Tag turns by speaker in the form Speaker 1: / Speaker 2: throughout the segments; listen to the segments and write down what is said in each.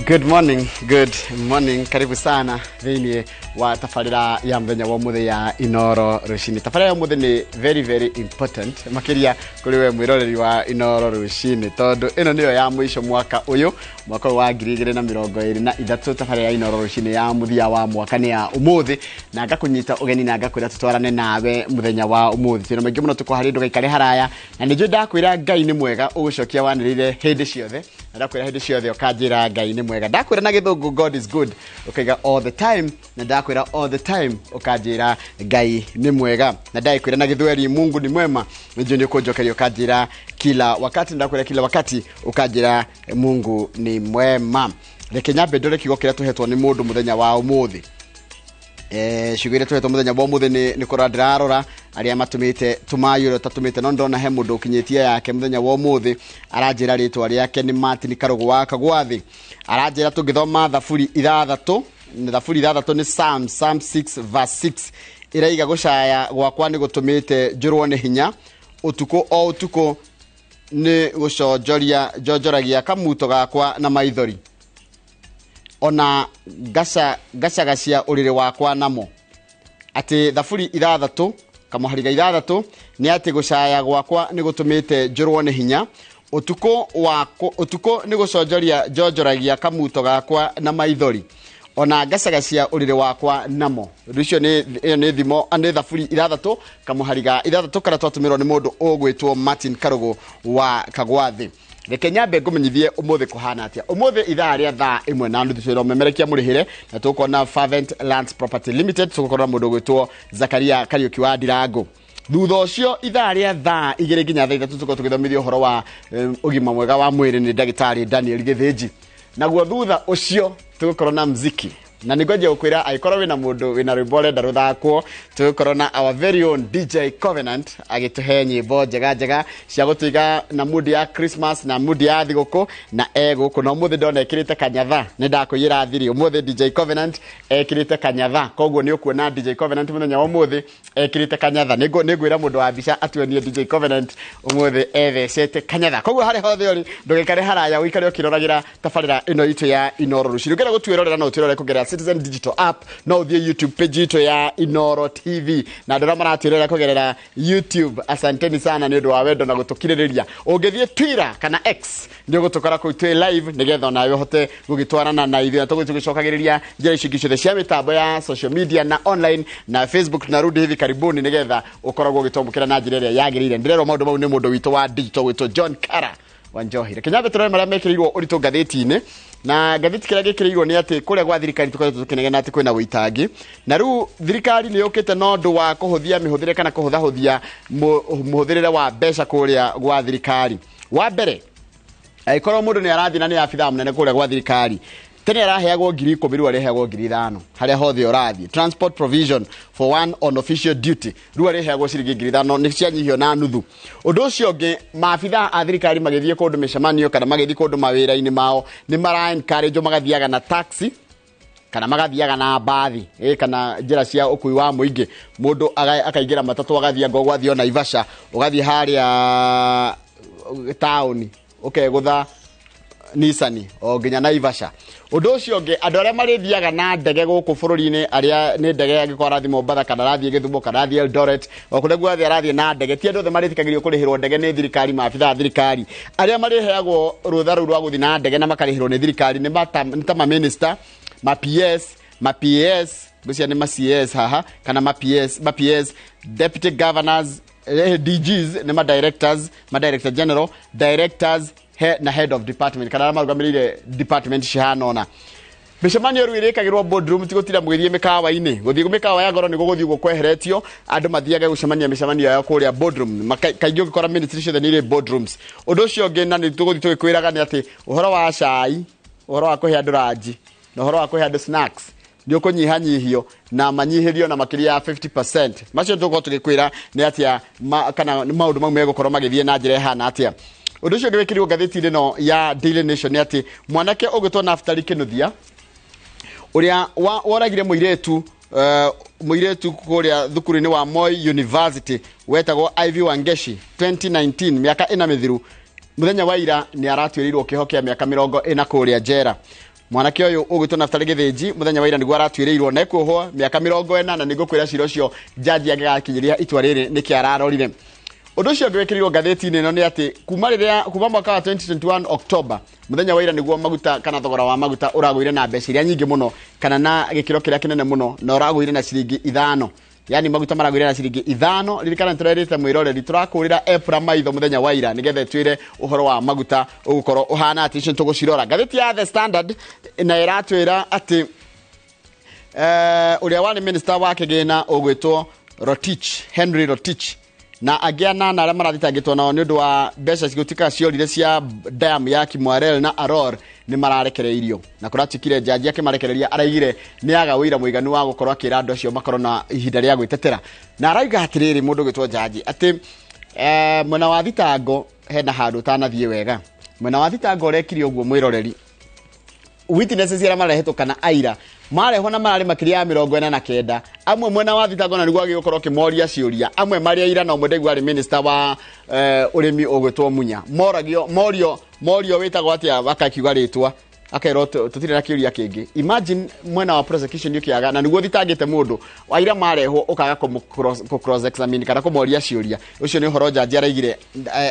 Speaker 1: Good morning, good morning. Karibu sana thĩinĩ wa tabarĩra ya mũthenya wa ũmũthĩ ya Inoro Rũcinĩ. Tabarĩra ya ũmũthĩ nĩ very very important makĩria kũrĩ we mwĩroreri wa Inoro Rũcinĩ, tondũ ĩno nĩyo ya mũico mwaka ũyũ, mwaka ũyũ wa 2023. Tabarĩra ya Inoro Rũcinĩ ya mũthia wa mwaka nĩ ya ũmũthĩ, na ngakũnyita ũgeni na ngakwĩra tũtwarane nawe mũthenya wa ũmũthĩ. Twĩna maingĩ mũno tũkwaharĩria, ndũgaikare haraya, na nĩ njũĩ ndakwĩra Ngai nĩ mwega ũgũcokia wanĩrĩire hĩndĩ ciothe, na ndakwĩra hĩndĩ ciothe ũkanjĩra Ngai nĩ mwega. Ndakwĩra na Gĩthũngũ "God is good", ũkaiga "all the time", na ndakwĩra "all the time" ũkanjĩra Ngai nĩ mwega, na ndakwĩra na Gĩthweri "Mungu ni mwema", nĩnjũĩ nĩ ũkũnjokeria ũkanjĩra "kila wakati", ndakwĩra "kila wakati" ũkanjĩra "Mungu ni mwema". Reke nyambe ndore kiugo kĩrĩa tũhetwo nĩ mũndũ mũthenya wa ũmũthĩ. Ciugo iria tũhetwo mũthenya wa ũmũthĩ nĩ kũrora ndĩrarora arĩa matũmĩte tũmayi, ũrĩa ũtatũmĩte, no ndona he mũndũ ũkinyĩtie yake mũthenya wa ũmũthĩ. Aranjĩra rĩtwa rĩake nĩ Martin Karũgũ wa Kagwathĩ. Aranjĩra tũngĩthoma Thaburi 6, nĩ Thaburi 6, nĩ Psalm 6 verse 6, ĩraiga, "Gũcaya gwakwa nĩ gũtũmĩte njũrwo nĩ hinya, ũtukũ o ũtukũ nĩ gũconjoria njonjoragia kamuto gakwa na maithori, ona ngacagacia ũrĩrĩ wakwa namo." Atĩ Thaburi 6 kamũhari ga 6 nĩ atĩ gũcaya gwakwa nĩ gũtũmĩte njũrwo nĩ hinya, ũtukũ wakwa ũtukũ nĩ gũconjoria njonjoragia kamuto gakwa na maithori, ona ngacagacia ũrĩrĩ wakwa namo. Ũndũ ũcio nĩ ĩyo nĩ thimo, nĩ Thaburi 6 kamũhari ga 6, karĩa twatũmĩrwo nĩ mũndũ ũgwĩtwo Martin Karũgũ wa Kagwathĩ. Reke nyambe ngũmenyithie ũmũthĩ kũhana atĩa. Ũmũthĩ ithaa rĩa 1:30 twĩra ũmemerekia mũrĩhĩre, na tũgũkorwo na Fervent Lands Property Limited, tũgũkorwo na mũndũ ũgwĩtwo Zakaria Kariũki wa Ndirango. Thutha ũcio ithaa rĩa 2:00 nginya 3:00 tũkorwo tũgĩthomithio ũhoro wa ũgima mwega wa mwĩrĩ nĩ ndagĩtarĩ Daniel Gĩthĩnji. Naguo thutha ũcio tũgũkorwo na mziki, na nĩ ngwenjia gũkwĩra angĩkorwo wĩna mũndũ wĩna rwĩmbo ũrenda rũthakwo, tũgũkorwo na our very own DJ Covenant agĩtũhe nyĩmbo njega njega cia gũtũiga na mood ya Christmas na mood ya thigũkũ. Na e gũkũ na ũmũthĩ ndona ekĩrĩte kanyatha, nĩ ndakũiyĩra thiri, ũmũthĩ DJ Covenant ekĩrĩte kanyatha. Koguo nĩ ũkuona DJ Covenant mũthenya wa ũmũthĩ ekĩrĩte kanyatha. Nĩ ngwĩra mũndũ wa mbica atuonie DJ Covenant ũmũthĩ ethecete kanyatha. Koguo harĩa hothe ũrĩ, ndũgaikare haraya, ũikare ũkĩroragĩra tabarĩra ĩno itũ ya Inoro Rũcinĩ. Ũngĩenda gũtwĩrorera, no ũtwĩrore kũgerera Citizen Digital app, no ũthiĩ YouTube page itũ ya Inoro TV. Na andũ arĩa maratwĩrorera kũgerera YouTube, asanteni sana nĩ ũndũ wa wendo na gũtũkirĩrĩria. Ũngĩthiĩ Twitter kana X, nĩ ũgũtũkora kũu twĩ live, nĩgetha onawe ũhote gũgĩtwarana na ithuĩ, na tũgũthiĩ tũgĩcokagĩrĩria njĩra ici ingĩ ciothe cia mĩtambo ya social media na online na Facebook. Tunarudi hivi karibuni nĩgetha ũkoragwo ũgĩtwamũkĩra na njĩra ĩrĩa yagĩrĩire. Ndĩrerwo maũndũ mau nĩ mũndũ witũ wa digital wĩtwo John Kara Wanjohi. Reke nyambe tũrore marĩa mekĩrĩirwo ũritũ ngathĩti-inĩ. Na ngathĩti kĩrĩa gĩkĩrĩirwo nĩ atĩ kũrĩa gwa thirikari tũkoretwo tũkĩnegena atĩ kwĩna ũitangi, na rĩu thirikari nĩ yũkĩte na ũndũ wa kũhũthia mĩhũthĩre kana kũhũthahũthia mũhũthĩrĩre wa mbeca kũrĩa gwa thirikari. Wa mbere, angĩkorwo mũndũ nĩ arathiĩ na nĩ abithaa mũnene kũrĩa gwa thirikari, tene araheagwo 10,000, rĩu arĩheagwo 5,000 harĩa hothe ũrathiĩ. Transport provision for one on official duty, rĩu arĩheagwo ciringi 5,000, nĩ cianyihio na nuthu. Ũndũ ũcio ũngĩ, maabithaa a thirikari magĩthiĩ kũndũ mĩcemanio kana magĩthiĩ kũndũ mawĩra-inĩ mao, nĩ mara encourage magathiaga na taxi kana magathiaga na mbathi, kana njĩra cia ũkui wa mũingĩ. Mũndũ akaingĩra matatũ agathiĩ, ngo gwathiĩ o Naivasha, ũgathiĩ harĩa taũni, ũkegũtha Nissan o nginya Naivasha. Ũndũ ũcio ũngĩ, andũ arĩa marĩthiaga na ndege gũkũ bũrũri-inĩ, arĩa nĩ ndege, angĩkorwo arathiĩ Mombatha kana arathiĩ Gĩthumo kana arathiĩ Eldoret, o kũrĩa guothe arathiĩ na ndege, ti andũ othe marĩtĩkagĩrio kũrĩhĩrwo ndege nĩ thirikari. Maabithaa a thirikari arĩa marĩheagwo rũtha rũu rwa gũthiĩ na ndege na makarĩhĩrwo nĩ thirikari nĩ ta ma minister, ma PS, ma PAS, ngwĩciria nĩ ma CS haha, kana ma PS, ma PS, deputy governors, DGs, nĩ ma directors, ma director general, directors na head of department kana arĩa marũgamĩrĩire department cihana ũna. Mĩcemanio rĩu ĩrĩkagĩrwo boardroom, ti gũtinda mũgĩthiĩ mĩkawa-inĩ. Gũthiĩ mĩkawa ya goro nĩ gũgũthiĩ ũguo kweheretio, andũ mathiage gũcemania mĩcemanio yao kũrĩa boardroom. Kaingĩ ũgĩkora ministry ciothe nĩ irĩ boardrooms. Ũndũ ũcio ũngĩ, na nĩ tũgũthiĩ tũgĩkwĩraga, nĩ atĩ ũhoro wa cai, ũhoro wa kũhe andũ ranji na ũhoro wa kũhe andũ snacks nĩ ũkũnyihanyihio na manyihĩrio na makĩria ya 50%. Macio tũgũkorwo tũgĩkwĩra nĩ atĩa kana nĩ maũndũ mau megũkorwo magĩthiĩ na njĩra ĩhana atĩa. Ũndũ ũcio ũngĩ wĩkĩrirwo ngathĩti-inĩ ĩno ya Daily Nation nĩ atĩ mwanake ũgwĩtwo Naftali Kĩnuthia, ũrĩa woragire mũirĩtu kũrĩa thukuru-inĩ wa Moi University wetagwo Ivy Wangeshi 2019, mĩaka 4 mĩthiru, mũthenya wa ira nĩ aratuĩrĩirwo kĩoho kĩa mĩaka 40 kũrĩa njera. Mwanake ũyũ ũgwĩtwo Naftali Gĩthĩnji mũthenya wa ira nĩguo aratuĩrĩirwo na ekuohwo mĩaka 40 na nĩngũkwĩra cira ũcio jaji angĩgakinyĩria itua rĩrĩ nĩkĩ ararorire. Ũndũ ũcio ũngĩ wĩkĩrirwo ngathĩti-inĩ ĩno nĩ atĩ kuma mwaka wa 2021 October mũthenya wa ira nĩguo maguta kana thogora wa maguta ũragũire na mbeca iria nyingĩ mũno kana na gĩkĩro kĩrĩa kĩnene mũno na ũragũire na ciringi 5. Yani maguta maragũire na ciringi 5. Ririkana nĩtũrerĩte mwĩroreri tũrakũrĩra EPRA maitho mũthenya wa ira nĩgetha twĩre ũhoro wa maguta ũgũkorwo ũhana atĩ. Icio tũgũcirora. Ngathĩti ya The Standard na ĩratwĩra atĩ ũrĩa warĩ minister wa kĩgĩna ũgwĩtwo Rotich, Henry Rotich, na angĩ anana arĩa marathitangĩtwo nao nĩ ũndũ wa mbeca cigũtuĩka ciorire cia dam ya Kimwarer na Aror nĩ mararekereirio na kũratuĩkire jaji akĩmarekereria araigire nĩ aga ũira mũiganu wa gũkorwo akĩra andũ acio makorwo na ihinda rĩa gwĩtetera. Na arauga atĩrĩrĩ mũndũ ũgwĩtwo jaji atĩ mwena wa thitango hena handũ ũtanathiĩ wega. Mwena wa thitango ũrekire ũguo mwĩroreri, witnesses arĩa marehetwo kana aira marehwo na mararĩ makĩria ya 49, amwe mwena wa thitango na nĩguo agĩgũkorwo akĩmoria ciũria, amwe marĩ aira na ũmwe ndaigua arĩ minister wa ũrĩmi ũgwĩtwo Munya. Moragio morio wĩtagwo atĩa akakiuga rĩtwa akerwo tũtirĩ na kĩũria kĩngĩ. Imagine mwena wa prosecution ũkĩaga na nĩguo thitangĩte mũndũ aira marehwo ũkaga kũ cross examine kana kũmoria ciũria. Ũcio nĩ ũhoro jaji araigire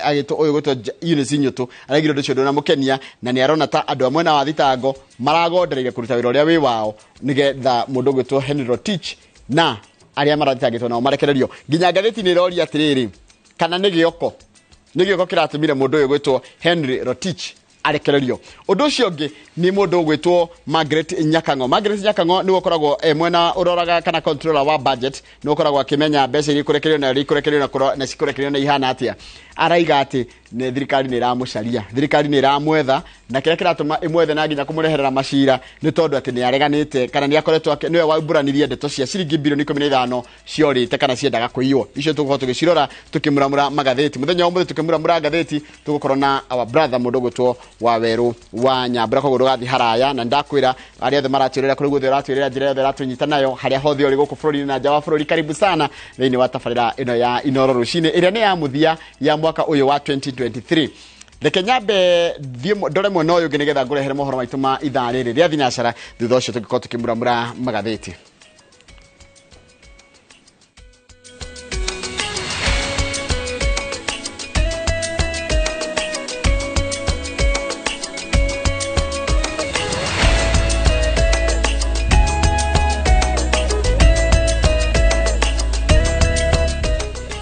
Speaker 1: agĩtwo ũyũ gwĩtwo Eunice Nyũtũ araigire ũndũ ũcio ndũnamũkenia na nĩ arona ta andũ a mwena wa thitango maragondereire kũruta wĩra ũrĩa wĩ wao nĩgetha mũndũ ũgwĩtwo Henry Rotich na arĩa marathitangĩtwo nao marekererio. Nginya ngathĩti-inĩ ĩroria atĩrĩrĩ kana nĩ gĩoko kĩratũmire mũndũ ũyũ gwĩtwo Henry Rotich arekererio. Ũndũ ũcio ũngĩ nĩ mũndũ ũgwĩtwo Margaret Nyakang'o. Margaret Nyakang'o nĩwe ũkoragwo mwena ũroraga kana controller wa budget, nĩwe ũkoragwo akĩmenya mbeca iria ikũrekererio na iria ikũrekererio na cikũrekererio na ihana atĩa. Araiga atĩ nĩ thirikari nĩ ĩramũcaria, thirikari nĩ ĩramwetha, na kĩrĩa kĩratũma ĩmwethe na nginya kũmũreherera macira nĩ tondũ atĩ nĩ areganĩte kana nĩ akoretwo nĩwe waumbũranirie ndeto cia ciringi bilioni 15 ciorĩte kana ciendaga kũiywo. Icio tũgũkorwo tũgĩcirora tũkĩmuramura magathĩti mũthenya wa ũmũthĩ. Tũkĩmuramura ngathĩti tũgũkorwo na our brother mũndũ ũgwĩtwo Wawerũ wa Nyambura, koguo ndũgathiĩ haraya na ndakwĩra arĩa othe maratwĩrĩra kũrĩa guothe ũratwĩrĩra njĩra yothe ĩratũnyita nayo harĩa hothe ũrĩ gũkũ bũrũri-inĩ na nja wa bũrũri, karibu sana thĩinĩ wa tabarĩra ĩno ya Inooro rũcinĩ ĩrĩa nĩ ya mũthia ya mwaka ũyũ wa 2023. Reke nyambe thiĩ ndore mwena ũyũ ũngĩ nĩgetha ngũrehere mohoro maitũ ma ithaa rĩrĩ rĩa thinacara, thutha ũcio tũngĩkorwo tũkĩmuramura magathĩti.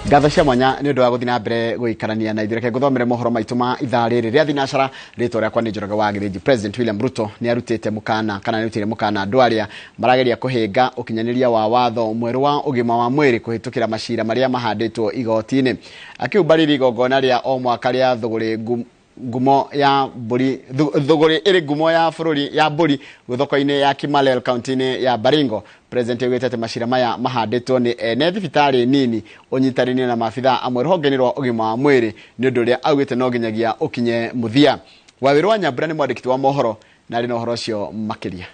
Speaker 1: Ngatho cia mwanya nĩ ũndũ wa gũthiĩ na mbere gũikarania na ithuĩ. Reke ngũthomere mohoro maitũ ma ithaa rĩrĩ rĩa thinacara. Rĩtwa rĩakwa nĩ Njoroge wa Gĩthĩnji. President William Ruto nĩ arutĩte mũkana kana nĩ arutĩire mũkana andũ arĩa marageria kũhĩnga ũkinyanĩria wa watho mwerũ wa ũgima wa mwĩrĩ kũhĩtũkĩra macira marĩa mahandĩtwo igoti-inĩ. Akĩumbarĩria igongona rĩa o mwaka rĩa thũgũrĩ ngumo ya mbũri thũgũrĩ ĩrĩ ngumo ya bũrũri ya mbũri thoko-inĩ ya Kimalel kaunti-inĩ ya Baringo. President augĩte atĩ macira maya mahandĩtwo nĩ ene thibitarĩ nini ũnyitanĩire na maabithaa amwe rũhonge-inĩ rwa ũgima wa mwĩrĩ nĩ ũndũ ũrĩa augĩte no nginyagia ũkinye mũthia. Wawerũ wa Nyambura nĩ mwandĩki wa mohoro na arĩ na ũhoro ũcio makĩria.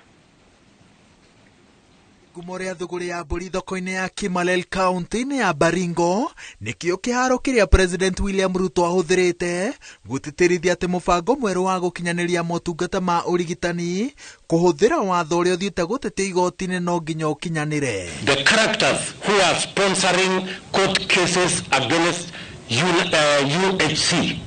Speaker 2: Ngumo rĩa thũgũrĩ ya mbũri thoko-inĩ ya Kimalel kaunti-inĩ ya Baringo nĩkĩo kĩharo kĩrĩa President William Ruto ahũthĩrĩte gũtĩtĩrithia atĩ mũbango mwerũ wa gũkinyanĩria motungata ma ũrigitani kũhũthĩra watho ũrĩa ũthiĩte gũtetia igoti-inĩ no nginya ũkinyanĩre.
Speaker 3: The characters who are sponsoring court cases against UHC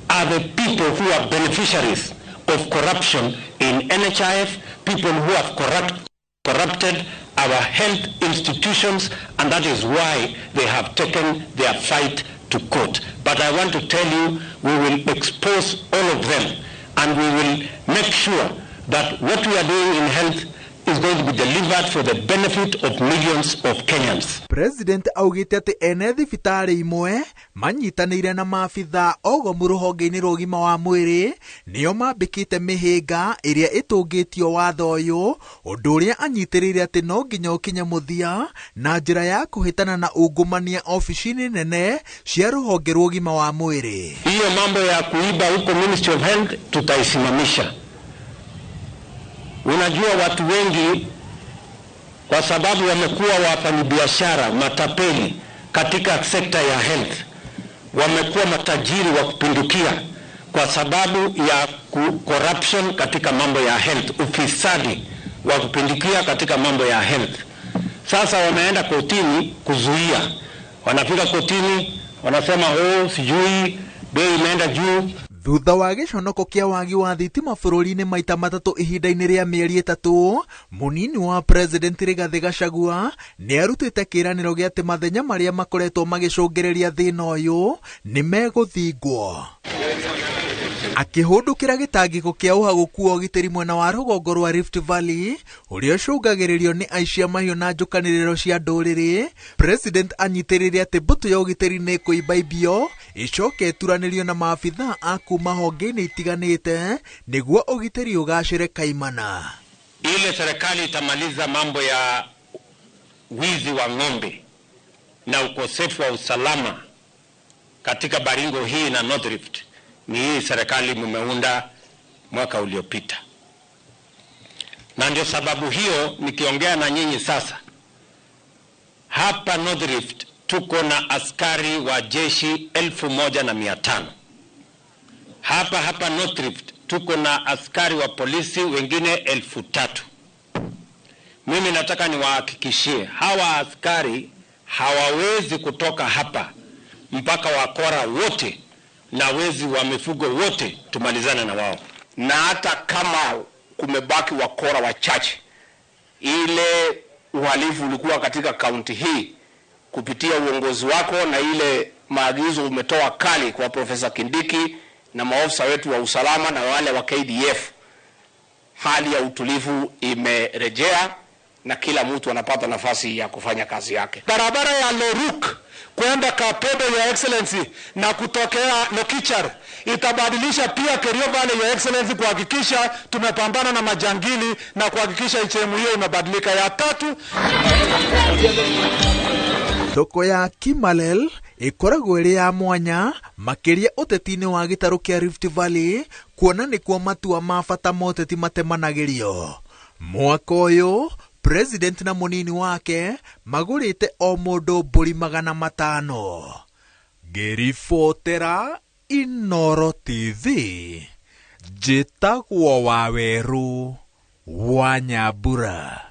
Speaker 3: are the people who are beneficiaries of corruption in NHIF, people who have corrupted our health institutions, and that is why they have taken their fight to court. But I want to tell you, we will expose all of them, and we will make sure that what we are doing in health is going to be delivered for the benefit of millions of Kenyans.
Speaker 2: President augĩte atĩ ene thibitarĩ imwe manyitanĩire na maabithaa ogomu rũhonge-inĩ rwa ũgima wa mwĩrĩ nĩo mambĩkĩte mĩhĩnga ĩrĩa ĩtũngĩtio watho ũyũ, ũndũ ũrĩa anyitĩrĩire atĩ no nginya ũkinye mũthia na njĩra ya kũhĩtana na ungumania ofici-inĩ nene cia rũhonge rwa ũgima wa mwĩrĩ.
Speaker 3: Hiyo mambo ya kuiba huko Ministry of Health tutaisimamisha. Unajua watu wengi kwa sababu wamekuwa wafanyabiashara matapeli katika sekta ya health, wamekuwa matajiri wa kupindukia kwa sababu ya Corruption katika mambo ya health, ufisadi wa kupindukia katika mambo ya health. Sasa wameenda kotini kuzuia. Wanafika kotini wanasema oh, sijui bei imeenda juu.
Speaker 2: Thutha wa gĩconoko kĩa wagi wa thitima bũrũri-inĩ maita matatũ ihinda-inĩ rĩa mĩeri 3, mũnini wa President Rigathĩ Gachagua nĩarutĩte kĩĩranĩro gĩa atĩ mathenya marĩa makoretwo magĩcũngĩrĩria thĩna ũyũ nĩmegũthingwo. Akĩhũndũkĩra gĩtangĩko kĩa ũhagũku wa ũgitĩri mwena wa rũgongo rwa Rift Valley ũrĩa ũcũngagĩrĩrio nĩ aici a mahiũ na njũkanĩrĩro cia ndũrĩrĩ, President anyitĩrĩire atĩ mbũtũ ya ũgitĩri nĩ ĩkũimbaimbio ĩcoke ĩturanĩrio na maabithaa a kuma honge-inĩ itiganĩte nĩguo ũgitĩri ũgacĩre kaimana.
Speaker 3: Ile serikali itamaliza mambo ya wizi wa ng'ombe na ukosefu wa usalama katika Baringo hii na North Rift ni hii serikali mmeunda mwaka uliopita. Na ndio sababu hiyo nikiongea na nyinyi sasa, hapa North Rift tuko na askari wa jeshi 1500. Hapa North Rift tuko na askari wa polisi wengine 3000. Mimi nataka niwahakikishie hawa askari hawawezi kutoka hapa mpaka wakora wote na wezi wa mifugo wote tumalizane na wao.
Speaker 4: Na hata kama kumebaki wakora wachache, ile uhalifu ulikuwa katika kaunti hii kupitia uongozi wako na ile maagizo umetoa kali kwa Profesa Kindiki na maofisa wetu wa usalama na wale wa KDF, hali ya utulivu imerejea na kila mtu anapata nafasi ya kufanya kazi yake.
Speaker 5: Barabara ya Loruk kwenda Kapedo, Your Excellency, na kutokea Lokichar itabadilisha pia Kerio Valley, Your Excellency, kuhakikisha tumepambana na majangili na kuhakikisha sehemu hiyo imebadilika. Ya tatu,
Speaker 2: thoko ya Kimalel ĩkoragwo ĩrĩ ya mwanya makĩria ũteti-inĩ wa gĩtarũ kĩa Rift Valley, kuona nĩkuo matua ma bata ma ũteti matemanagĩrio. Mwaka ũyũ President na mũnini wake magũrĩte o mũndũ mbũri 500. Ngĩribotera Inooro TV, njĩtagwo Wawerũ wa Nyambura.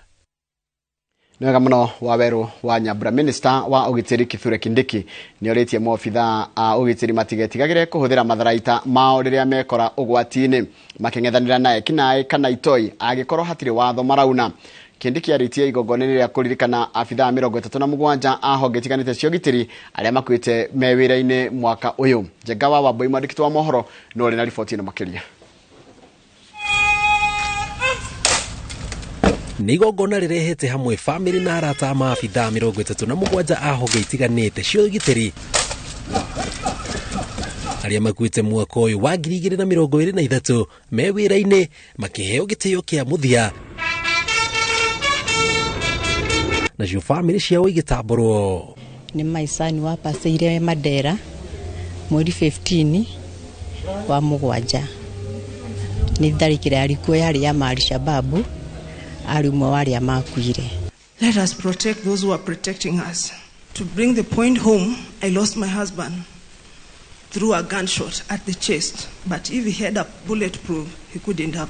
Speaker 1: Nĩ wega mũno Wawerũ wa Nyambura. Minister wa ũgitĩri Kithure Kindiki nĩorĩtie maobithaa a ũgitĩri matigetigagĩre kũhũthĩra matharaita mao rĩrĩa mekora ũgwati-inĩ makĩng'ethanĩra na ekinaĩ kana itoi angĩkorwo hatirĩ watho marauna. Kindiki arĩtie igongona-inĩ rĩa kũririkana abithaa 37 a honge itiganĩte cia ũgitĩri arĩa makuĩte me wĩra-inĩ mwaka ũyũ. Njenga wa Wambui, mwandĩki wa mohoro, no ũrĩ na riboti ĩno makĩria.
Speaker 6: Nĩ igongona rĩrehete hamwe bamĩrĩ na arata a maabithaa 37 a honge itiganĩte cia ũgitĩri arĩa makuĩte mwaka ũyũ wa 2023 me wĩra-inĩ makĩheo gĩtĩo kĩa mũthia, nacio bamĩrĩ ciao igĩtambũrwo.
Speaker 7: Nĩ maicani wapaceire Mandera mweri 15 wa 7. Nĩ tharĩkĩra yarĩkuo yarĩ ya Al-Shabaab, arĩ ũmwe wa arĩa makuire.
Speaker 8: Let us protect those who are protecting us. To bring the point home, I lost my husband through a gunshot at the chest, but if he had a bulletproof, he couldn't have.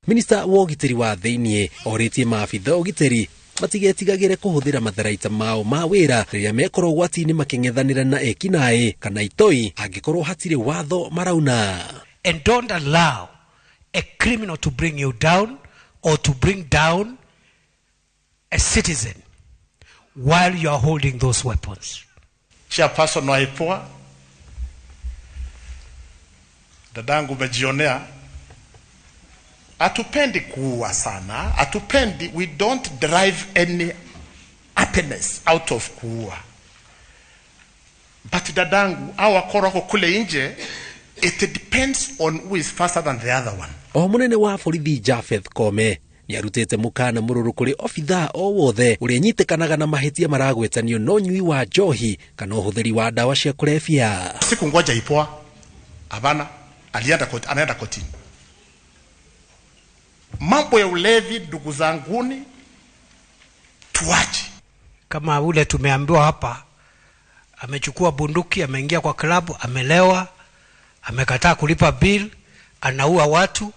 Speaker 6: Minister wa ũgitĩri wa thĩiniĩ orĩtie maabithaa ũgitĩri matigetigagĩre kũhũthĩra matharaita mao ma wĩra rĩrĩa mekorwo ũgwati-inĩ makĩng'ethanĩra na ekinaĩ kana itoi angĩkorwo hatirĩ watho marauna.
Speaker 9: And don't allow a criminal to bring you down or to bring down a citizen while you are holding those weapons.
Speaker 10: Chairperson wa IPOA, dadangu umejionea, hatupendi kuua sana, hatupendi, we don't derive any happiness out of kuua. But dadangu, hawa wakora wako kule nje, it depends on who is faster than the other one.
Speaker 6: O munene wa borithi Japheth Kome nĩarutĩte mũkana mũrũrũ kũrĩ obithaa o wothe ũrĩa nyitĩkanaga na mahĩtia maragwetanio no nyui wa njohi kana ũhũthĩri wa ndawa cia kũrebia.
Speaker 10: Siku ngoja IPOA, hapana, alienda koti, anaenda kotini. Mambo ya ulevi, ndugu zanguni, tuache.
Speaker 9: Kama ule tumeambiwa hapa, amechukua bunduki, ameingia kwa klabu, amelewa, amekataa kulipa bill, anaua watu.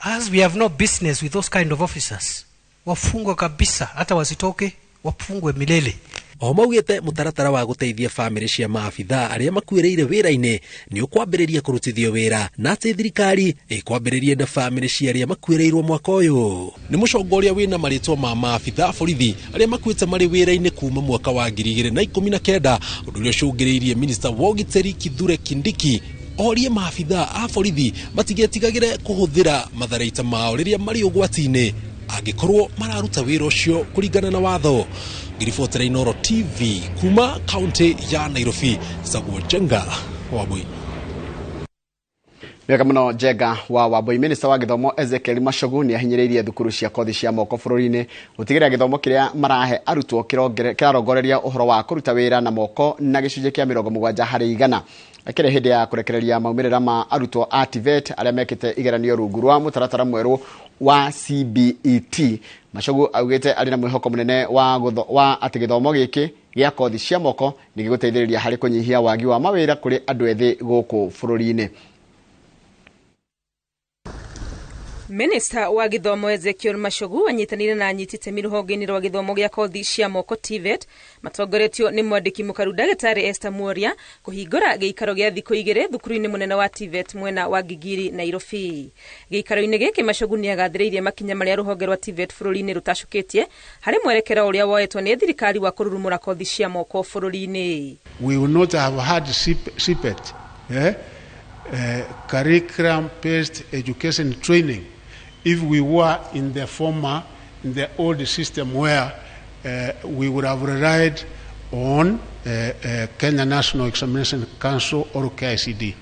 Speaker 9: As we have no business with those kind of officers, wafungwe kabisa, hata wasitoke, wafungwe milele.
Speaker 6: O maugĩte mũtaratara wa gũteithia bamĩrĩ cia maabithaa arĩa makuĩrĩire wĩra-inĩ nĩ ũkwambĩrĩria kũrutithio wĩra na atĩ thirikari ĩkwambĩrĩria na bamĩrĩ cia arĩa makuĩrĩirwo mwaka ũyũ. Nĩ mũcongo ũrĩa wĩna marĩtwa ma maabithaa borithi arĩa makuĩte marĩ wĩra-inĩ kuma mwaka wa 2019, ũndũ ũrĩa ũcũngĩrĩirie minista wa ũgitĩri Kithure Kindiki orie maabithaa a borithi matigetigagĩre kũhũthĩra matharaita mao rĩrĩa marĩ ũgwati-inĩ angĩkorwo mararuta wĩra ũcio kũringana na watho. Ngiribotera Inooro TV kuma kaunti ya Nairobi, Saguo Njenga Wambui.
Speaker 1: Wega muno Njenga wa Wambui. Minista wa gĩthomo Ezekiel Machogu nĩ ahinyĩrĩirie thukuru cia kothi cia moko bũrũri-inĩ gũtigĩrĩra gĩthomo kĩrĩa marahe arutwo kĩrarongoreria ũhoro wa kũruta wĩra na moko na gĩcunjĩ kĩa 70%. Akĩrĩ hĩndĩ ya kũrekereria maumĩrĩra ma arutwo a TVET arĩa mekĩte igeranio rungu rwa mũtaratara mwerũ wa CBET. Machogu augĩte arĩ na mwĩhoko mũnene wa atĩ gĩthomo gĩkĩ gĩa kothi cia moko nĩ gĩgũteithĩrĩria harĩ kũnyihia wagi wa mawĩra kũrĩ andũ ethĩ gũkũ bũrũri-inĩ.
Speaker 11: Minista wa gĩthomo Ezekiel Machogu anyitanĩire na anyiti itemi rũhonge-inĩ rwa gĩthomo gĩa kothi cia moko TVET matongoretio nĩ mwandĩki mũkaru ndagĩtarĩ Esther Muoria kũhingũra gĩikaro gĩa thikũ igĩrĩ thukuru-inĩ mũnene wa TVET mwena wa Gigiri, Nairobi. Gĩikaro-inĩ gĩkĩ Machogu nĩagathĩrĩirie makinya marĩa rũhonge rwa TVET bũrũri-inĩ rũtacũkĩtie harĩ mwerekero ũrĩa woetwo nĩ thirikari wa kũrurumũra kothi cia moko bũrũri-inĩ.
Speaker 12: We will not have had CPET, curriculum based education training, if we were in the former, in the old system where we would have relied on Kenya National Examination Council or KICD.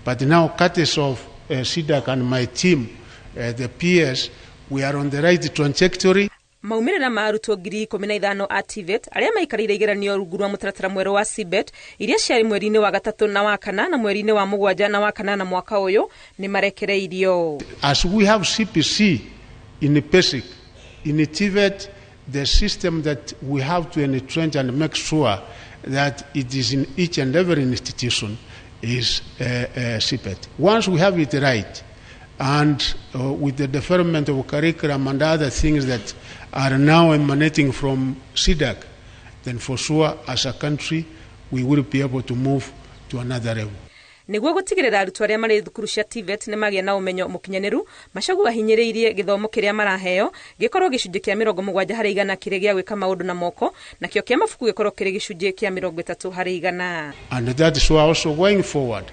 Speaker 12: But now, courtesy of SIDAC and my team, the PS, we are on the right trajectory.
Speaker 11: Maumĩrĩra ma arutwo 15,000 a TVET arĩa maikarĩire igeranio rungu rwa mũtaratara mwerũ wa CBET iria ciarĩ mweri-inĩ wa gatatũ na wa kana na mweri-inĩ wa mũgwanja na wa kanana mwaka ũyũ nĩ marekereirio.
Speaker 12: As we have CPC in basic, in TVET, the system that we have to entrench and make sure that it is in each and every institution is CBET. Once we have it right, and with the development of curriculum and other things that are now emanating from SIDAC, then for sure, as a country, we will be able to move to another level.
Speaker 11: Nĩguo gũtigĩrĩra arutwo arĩa marĩ thukuru cia TVET nĩ magĩa na ũmenyo mũkinyanĩru, Machogu ahinyĩrĩirie gĩthomo kĩrĩa maraheo gĩkorwo gĩcunjĩ kĩa 70% kĩrĩ gĩa gwĩka maũndũ na moko, nakĩo kĩa mabuku gĩkorwo kĩrĩ gĩcunjĩ kĩa 30%.
Speaker 12: And that is why also going forward,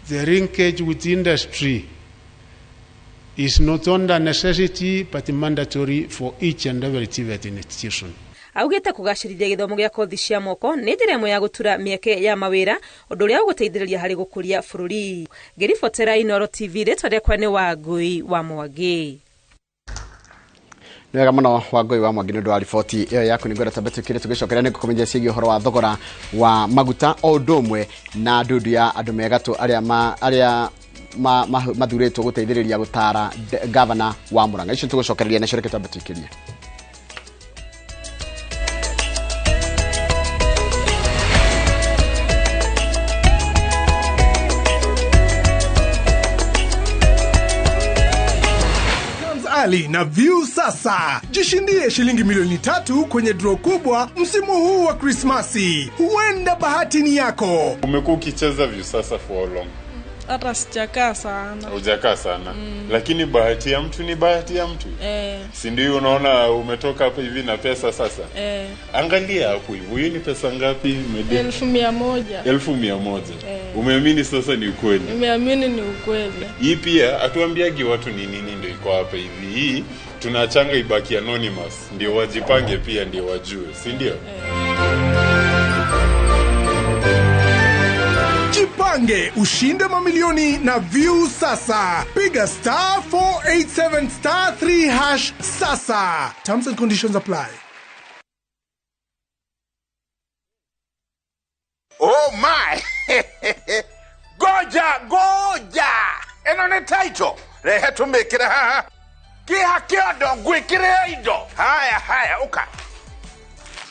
Speaker 12: the linkage with industry is not only a necessity but mandatory for each and every TVET institution.
Speaker 11: Augĩte kũgacĩrithia gĩthomo gĩa kothi cia moko nĩ njĩra ĩmwe ya gũtura mĩeke ya mawĩra, ũndũ ũrĩa ũgũteithĩrĩria harĩ gũkũria bũrũri. Ngĩribotera Inooro TV, rĩtwa rĩakwa nĩ Wangui wa Mwangi.
Speaker 1: Nĩ wega mũno Wangui wa Mwangi nĩ ũndũ wa riboti ĩyo yaku. Nĩngwenda twambe tũkĩre tũgĩcokeria nĩ ngũkũmenyithia ciĩgiĩ ũhoro wa thogora wa maguta o ũndũ ũmwe na ndundu ya andũ megatũ arĩa mathurĩtwo gũteithĩrĩria gũtara gavana wa Murang'a. Icio tũgũcokereria nacio, reke twambe tũikĩrie.
Speaker 13: Ali na View sasa. Jishindie shilingi milioni 3 kwenye draw kubwa msimu huu wa Krismasi. Huenda bahati ni yako.
Speaker 14: Umekuwa ukicheza View sasa for how long?
Speaker 8: Hata sijakaa sana.
Speaker 14: Hujakaa sana. Lakini bahati ya mtu ni bahati ya mtu. Si ndio unaona umetoka hapa hivi na pesa sasa? Angalia hapo hivi. Hiyo ni pesa ngapi?
Speaker 8: 100,000.
Speaker 14: 1,100. Umeamini sasa ni ukweli?
Speaker 8: Nimeamini ni ukweli.
Speaker 14: Hii pia atuambiagi watu ni nini ndio iko hapa hivi. Hii tunachanga ibaki anonymous ndio wajipange pia ndio wajue, si ndio?
Speaker 13: Jipange ushinde mamilioni na View sasa. Piga star 487 star 3 hash sasa. Terms and conditions apply.
Speaker 15: Oh my! Goja, goja! Eno ni title. Rehe tumikire haha. Kiha kiondo ngwikire indo. Haya, haya, uka.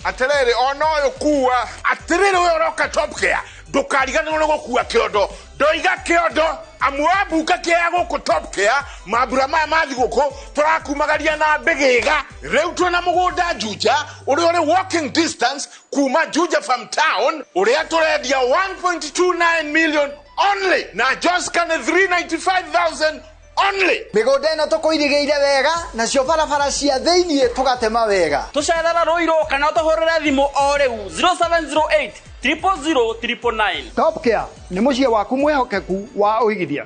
Speaker 15: Atiriri ona uyu kuwa. Atiriri uyu uroka Top Care. Ndukariganirwo nĩ gũkua kĩondo. Ndoiga kĩondo Amu wambuka kĩa gũkũ Top Care, mambura maya ma thigũkũ tũrakumagaria na mbĩgĩga. Rĩu twĩna mũgũnda Juja ũrĩa ũrĩ walking distance kuma Juja from town, ũrĩa tũrendia 1.29 million only, na Joska nĩ 395,000 only.
Speaker 16: Mĩgũnda ĩno tũkũirigĩire wega, nacio barabara cia thĩiniĩ tũgatema wega.
Speaker 17: Tũcerera Rũirũ kana ũtũhũrĩre thimũ o rĩu 0708 000 999.
Speaker 16: Top Care nĩ mũciĩ waku mwĩhokeku wa ũigithia.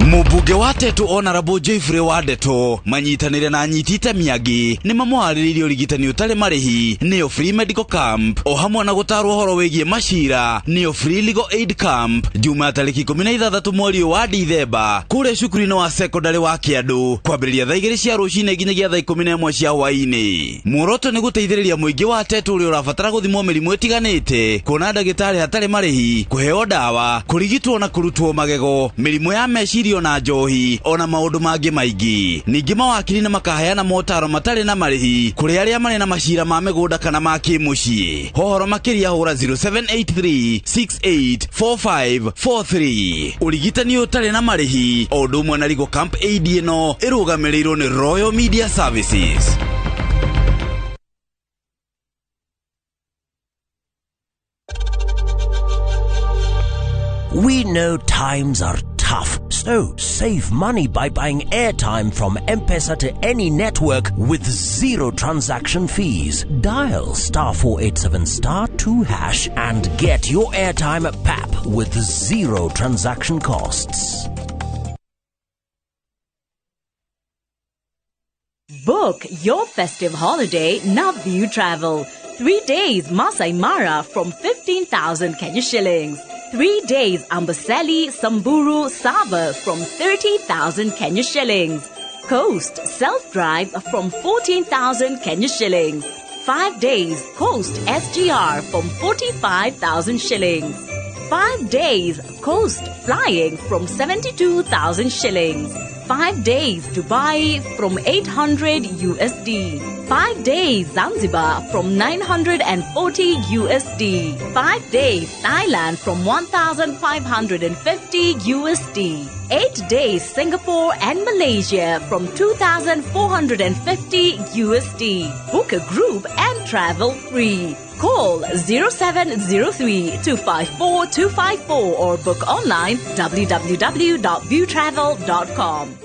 Speaker 18: Mũmbunge wa Tetu Honorable Jeffrey Wandeto manyitanĩre na anyiti itemi angĩ nĩ mamũharĩrĩirie ũrigitani ũtarĩ marĩhi nĩyo free medical camp, o hamwe na gũtarwo ũhoro wĩgiĩ macira nĩyo free legal aid camp, Juma tarĩki 16 mweri ũyũ wa Dithemba kũrĩa cukuru-inĩ wa secondary wa Kĩandũ kwambĩrĩria thaa 2 cia rũcinĩ nginyagia thaa 11 cia hwaĩ-inĩ. Muoroto nĩ gũteithĩrĩria mũingĩ wa Tetu ũrĩa ũrabatara gũthimwo mĩrimũ ĩtiganĩte, kuona ndagĩtarĩ hatarĩ marĩhi, kũheo ndawa, kũrigitwo na kũrutwo magego, mĩrimũ ya meciria na njohi ona maũndũ mangĩ maingĩ. Ningĩ mawakiri nĩ makaheana motaro matarĩ na marĩhi kũrĩ arĩa marĩ na macira ma mĩgũnda kana ma kĩmũciĩ. Hohoro makĩria hũra 0783 684543. Ũrigitani ũtarĩ na marĩhi o ũndũ ũmwe na Legal Camp Aid ĩno ĩrũgamĩrĩirwo nĩ Royal Media Services.
Speaker 19: We know times are tough, so save money by buying airtime from M-Pesa to any network with zero transaction fees. Dial *487*2# and get your airtime at PAP with zero transaction costs.
Speaker 20: Book your festive holiday Navview Travel. 3 days Masai Mara from 15,000 Kenya shillings. 3 days Amboseli, Samburu, Sava from 30,000 Kenya shillings. Coast self-drive from 14,000 Kenya shillings. 5 days Coast SGR from 45,000 shillings. 5 days Coast flying from 72,000 shillings. 5 days Dubai from 800 USD. 5 days Zanzibar from 940 USD. 5 days Thailand from 1,550 USD. 8 days Singapore and Malaysia from 2,450 USD. Book a group and travel free. Call 0703 254 254 or book online www.viewtravel.com.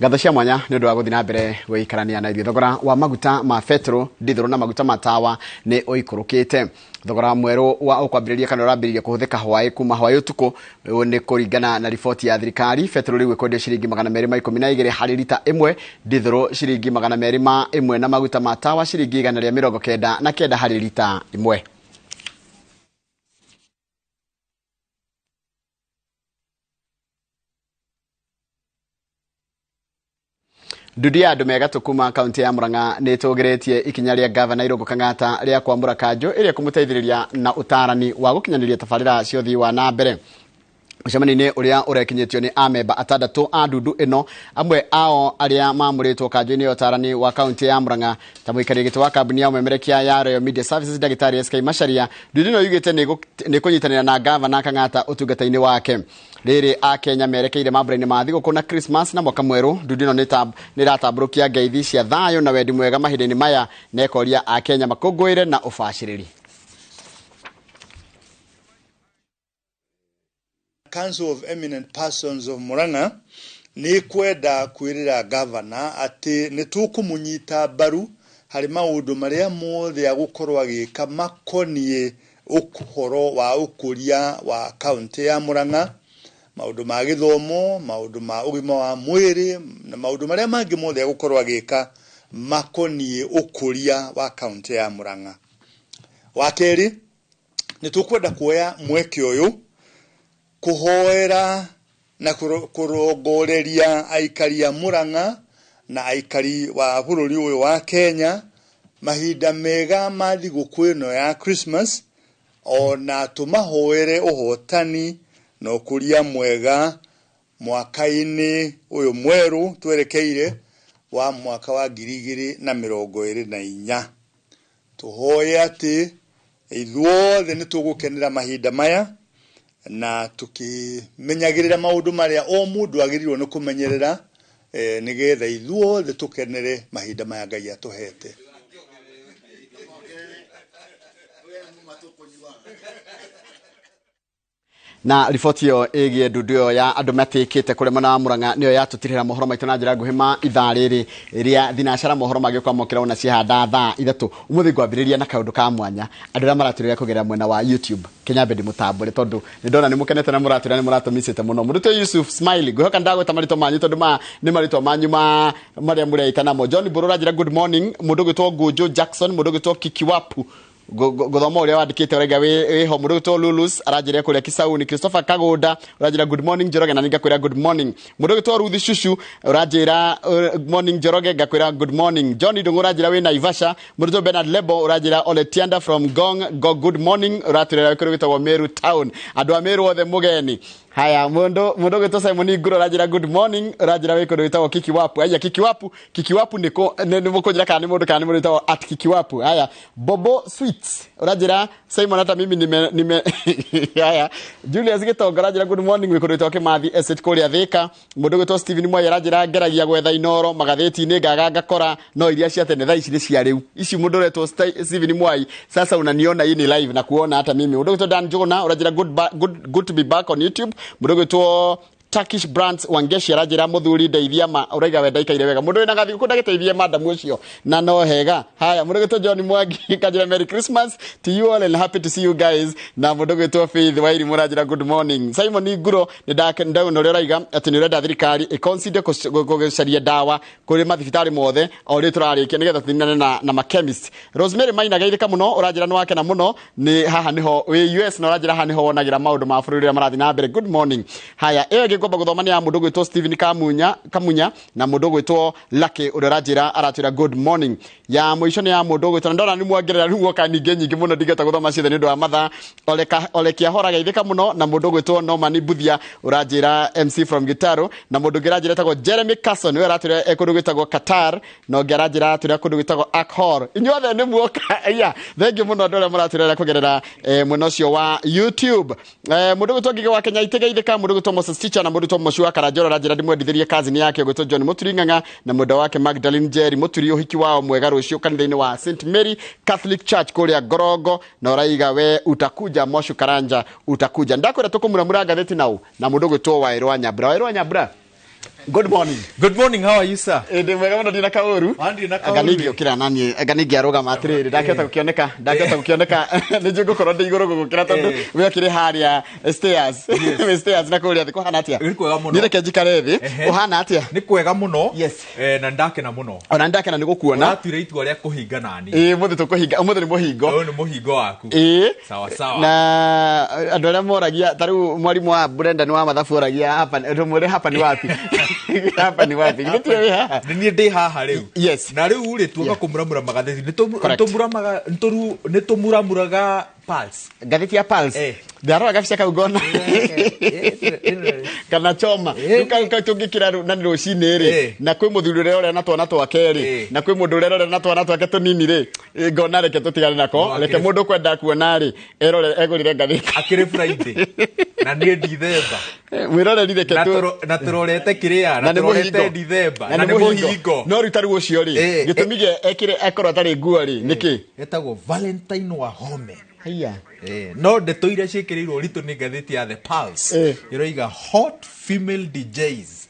Speaker 1: Ngatho cia mwanya nĩ ũndũ wa gũthiĩ na mbere gũikarania na ithuĩ. Thogora wa maguta ma betũrũ, ndithũrũ na maguta ma tawa nĩ ũikũrũkĩte. Thogora mwerũ wa ũkwambĩrĩria kana ũrambĩrĩria kũhũthĩka hwaĩ kuma hwaĩ ũtukũ nĩ kũringana na riboti ya thirikari. Betũrũ rĩu ĩkwendio ciringi 212 harĩ rita ĩmwe, ndithũrũ ciringi 201 na maguta ma tawa ciringi 199 harĩ rita ĩmwe. Ndundu ya andũ megatũ kuma kaunti ya Murang'a nĩ ĩtũgĩrĩtie ikinya rĩa gavana Irũngũ Kang'ata rĩa kwamũra kanjũ ĩrĩa kũmũteithĩrĩria na ũtarani wa gũkinyanĩria tabarĩra cia ũthii wa na mbere. Mũcemanio-inĩ ũrĩa ũrekinyĩtio nĩ amemba atandatũ a ndundu ĩno, amwe ao arĩa mamũrĩtwo kanjũ-inĩ ya ũtarani wa kaunti ya Murang'a ta mũikarĩri gĩtĩ wa kambuni ya ũmemerekia ya Royal Media Services ndagĩtarĩ SK Macharia. Ndundu ĩno yugĩte nĩ kũnyitanĩra na gavana Kang'ata ũtungata-inĩ wake. Rĩrĩ Akenya merekeire mambura-inĩ ma thigũkũ na Christmas na mwaka mwerũ, ndundu ĩno nĩ ĩratambũrũkia ngeithi cia thayũ na wendi mwega mahinda-inĩ maya na ĩkoria Akenya makũngũĩre na ũbacĩrĩri.
Speaker 21: Council of Eminent Persons of Murang'a nĩ kwenda kwĩrĩra gavana atĩ nĩ tũkũmũnyita mbaru harĩ maũndũ marĩa mothe agũkorwo agĩka makoniĩ ũhoro wa ũkũria wa kaunti ya Murang'a, maũndũ ma gĩthomo, maũndũ ma ũgima wa mwĩrĩ na maũndũ marĩa mangĩ mothe agũkorwo agĩka makoniĩ ũkũria wa kaunti ya Murang'a. Wa kerĩ, nĩ tũkwenda kuoya mweke ũyũ Kũhoera na kũrongoreria aikari a Murang'a na aikari wa bũrũri ũyũ wa Kenya mahinda mega ma thigũkũ ĩno ya Christmas, ona tũmahoere ũhotani na ũkũria mwega mwaka-inĩ ũyũ mwerũ twerekeire wa mwaka wa 2024. Tũhoe atĩ ithuothe nĩ tũgũkenera mahinda maya na tũkĩmenyagĩrĩra maũndũ marĩa o mũndũ agĩrĩirwo nĩ kũmenyerera, nĩgetha ithuothe tũkenere mahinda maya Ngai atũhete.
Speaker 1: Na riboti ĩyo ĩgiĩ ndundu ĩyo ya andũ matĩkĩte kũrĩa mwena wa Murang'a nĩyo yatũtirĩra mohoro maitũ na njĩra nguhĩ ma ithaa rĩrĩ rĩa thinacara. Mohoro mangĩũka mokĩra ona ciahanda thaa 3. Ũmũthĩ ngwambĩrĩria na kaũndũ ka mwanya andũ arĩa maratũrĩra kũgerera mwena wa YouTube Kenya mbedi mũtambũre, tondũ nĩ ndona nĩ mũkenete na mũratũrĩra nĩ mũratũmicĩte mũno. Mũrutwo Yusuf Smiley, ngwĩhoka ndagwĩta marĩtwa manyu tondũ ma nĩ marĩtwa manyu ma marĩa mũreita namo. John Mbũrũ ũranjĩra good morning. Mũndũ ũgwĩtwo Ngũnjũ Jackson, mũndũ ũgwĩtwo Kikiwapu guthoma uria wandikite uraiga wiho. Mundu gwitwo Lulus aranjira kuria Kisauni. Christopher Kagunda uranjira good morning Njoroge, na ningakwira good morning. Mundu gwitwo Ruthi Shushu uranjira morning Njoroge, ngakwira good morning. John Ndungu uranjira wi Naivasha. Mundu gwitwo Bernard Lebo uranjira Oletianda from Gong go good morning, uraturira kuri gwitwo Meru town. Andu a Meru othe mugeni. Haya, mundu gwitwo Simon Nguro uranjira good morning, uranjira wi kundu gwitagwo Kikiwapu. Aya, Kikiwapu, Kikiwapu niko ni mukunjira kana ni mundu kana ni mundu witagwo at Kikiwapu. Haya, Bobo Sweets uranjira Simon hata mimi nime haya, Julius Gitonga uranjira good morning wi kundu gwitagwo Kimathi Estate kuria Thika. Mundu gwitwo Steven Mwai aranjira ngeragia gwetha Inoro magatheti-inĩ ngaga ngakora no iria cia tene thaa ici nĩ cia rĩu ici. Mundu uretwo Steven Mwai, sasa unaniona hii ni live na kuona hata mimi. Mundu gwitwo Dan Jona uranjira good to be back on YouTube. Mundu gwitwo Turkish Brands Wangeshi aranjira muthuri ndeithia ma uraiga wenda ikaire wega. Mundu wina gathiguku ndagiteithie madam ucio na no hega. Haya, mundu gwitwo John Mwangi kanjira Merry Christmas to you all and happy to see you guys. Na mundu gwitwo Faith Wairi muranjira good morning. Simon Nguro ni ndakenda uria uraiga ati ni urenda thirikari iconsider kucaria ndawa kuri mathibitari mothe o ri turarikia nigetha tuninane na machemist. Rosemary Maina geithika muno uranjira ni wakena muno ni haha niho wi US na uranjira haha niho wonagira maundu ma bururi uria marathi na mbere. Good morning. Haya, iyo ngomba guthoma ni ya mundu gwitwo Steven Kamunya na mundu gwitwo Lucky uria uranjira aratwira good morning. Ya muico ni ya mundu gwitwo ndona ni mwongerera riu woka ningi nyingi muno ndingehota guthoma ciothe ni undu wa mathaa. Olekia hora geithika muno na mundu gwitwo Norman Buthia uranjira MC from Gitaro, na mundu ungi aranjira etagwo Jeremy Carson we aratwira kundu gwitagwo Qatar, na ungi aranjira aratwira kundu gwitagwo Akhor. Inyuothe ni muoka iya thengi muno andu aria maratwira kugerera mwena ucio wa YouTube. Mundu gwitwo Ngige wa Kenya itegeithika, mundu gwitwo Moses Teacher na mundu gwitwo Moshua Karanjoro aranjira ndimwendithirie kazi yake gwitwo John Muturi Ng'ang'a na mwenda wake Magdalene Jerry Muturi uhiki wao mwega rucio kanitha-inĩ wa St Mary Catholic Church kuria Ngorongo, na uraiga we utakuja Moshu Karanja utakuja. Ndakwira tukumuramura ngatheti nau na mundu gwitwo Wairwa Nyambura. Wairwa Nyambura, good morning.
Speaker 2: Good morning, how are you sir?
Speaker 1: Ndi mwega muno, ndina kauru.
Speaker 2: Ndina kauru.
Speaker 1: Anga ningĩũkĩra nani, anga ningĩarũgama atĩrĩrĩ, ndakĩhota gũkĩoneka, ndakĩhota gũkĩoneka. Nĩ njũĩ ngũkorwo ndĩ igũrũ gũgũkĩra tondũ we ũkĩrĩ harĩa stairs. Wĩ stairs na kũrĩa thĩ. Kũhana atĩa?
Speaker 2: Nĩ kwega mũno.
Speaker 1: Nĩ reke njikare thĩ. Ũhana atĩa?
Speaker 2: Nĩ kwega mũno.
Speaker 1: Yes.
Speaker 2: Na ndakena mũno.
Speaker 1: Ona ndakena nĩ gũkuona.
Speaker 2: Ũratuire itua rĩa kũhinga nani.
Speaker 1: Ĩĩ, ũmũthĩ tũkũhinga, ũmũthĩ nĩ mũhingo.
Speaker 2: Ũyũ nĩ mũhingo waku.
Speaker 1: Ĩĩ.
Speaker 2: Sawa sawa.
Speaker 1: Na andũ arĩa moragia, ta rĩu mwarimũ wa Brendan wa mathabu oragia hapa, tũmwĩre hapa ni wapi? Hapa ni wapi?
Speaker 2: Nĩ niĩ ndĩ haha rĩu.
Speaker 1: Yes.
Speaker 2: Na rĩu rĩ tuoka kũmuramura magatheti. Nĩ tũmuramuraga Pulse.
Speaker 1: Ngathĩti ya Pulse. Ndarora gabica kau ngona. Kana choma. Rĩu kau tũngĩkĩra na nĩ rũcinĩ rĩ, na kwĩ mũthuri ũrĩa ũrĩa na twana twake rĩ, na kwĩ mũndũ ũrĩa ũrĩa na twana twake tũnini rĩ, ngona reke tũtigane nako, reke mũndũ kwenda kuona rĩ, erore egũrĩre ngathĩti.
Speaker 2: Akĩrĩ Friday. Na niĩ Dithemba.
Speaker 1: Mwĩroreri reke tu
Speaker 2: na tũrorete kĩrĩa, na tũrorete Dithemba,
Speaker 1: na nĩ mũhingo. No rĩu ta rĩu ũcio rĩ, gĩtũmi gĩa ekĩre akorwo atarĩ nguo rĩ, nĩkĩ?
Speaker 2: Etagwo Valentine Wahome.
Speaker 1: Haiya.
Speaker 2: No ndeto iria ciĩkĩrĩirwo ũritũ nĩ ngathĩti ya The Pulse. Ĩroiga hot female DJs.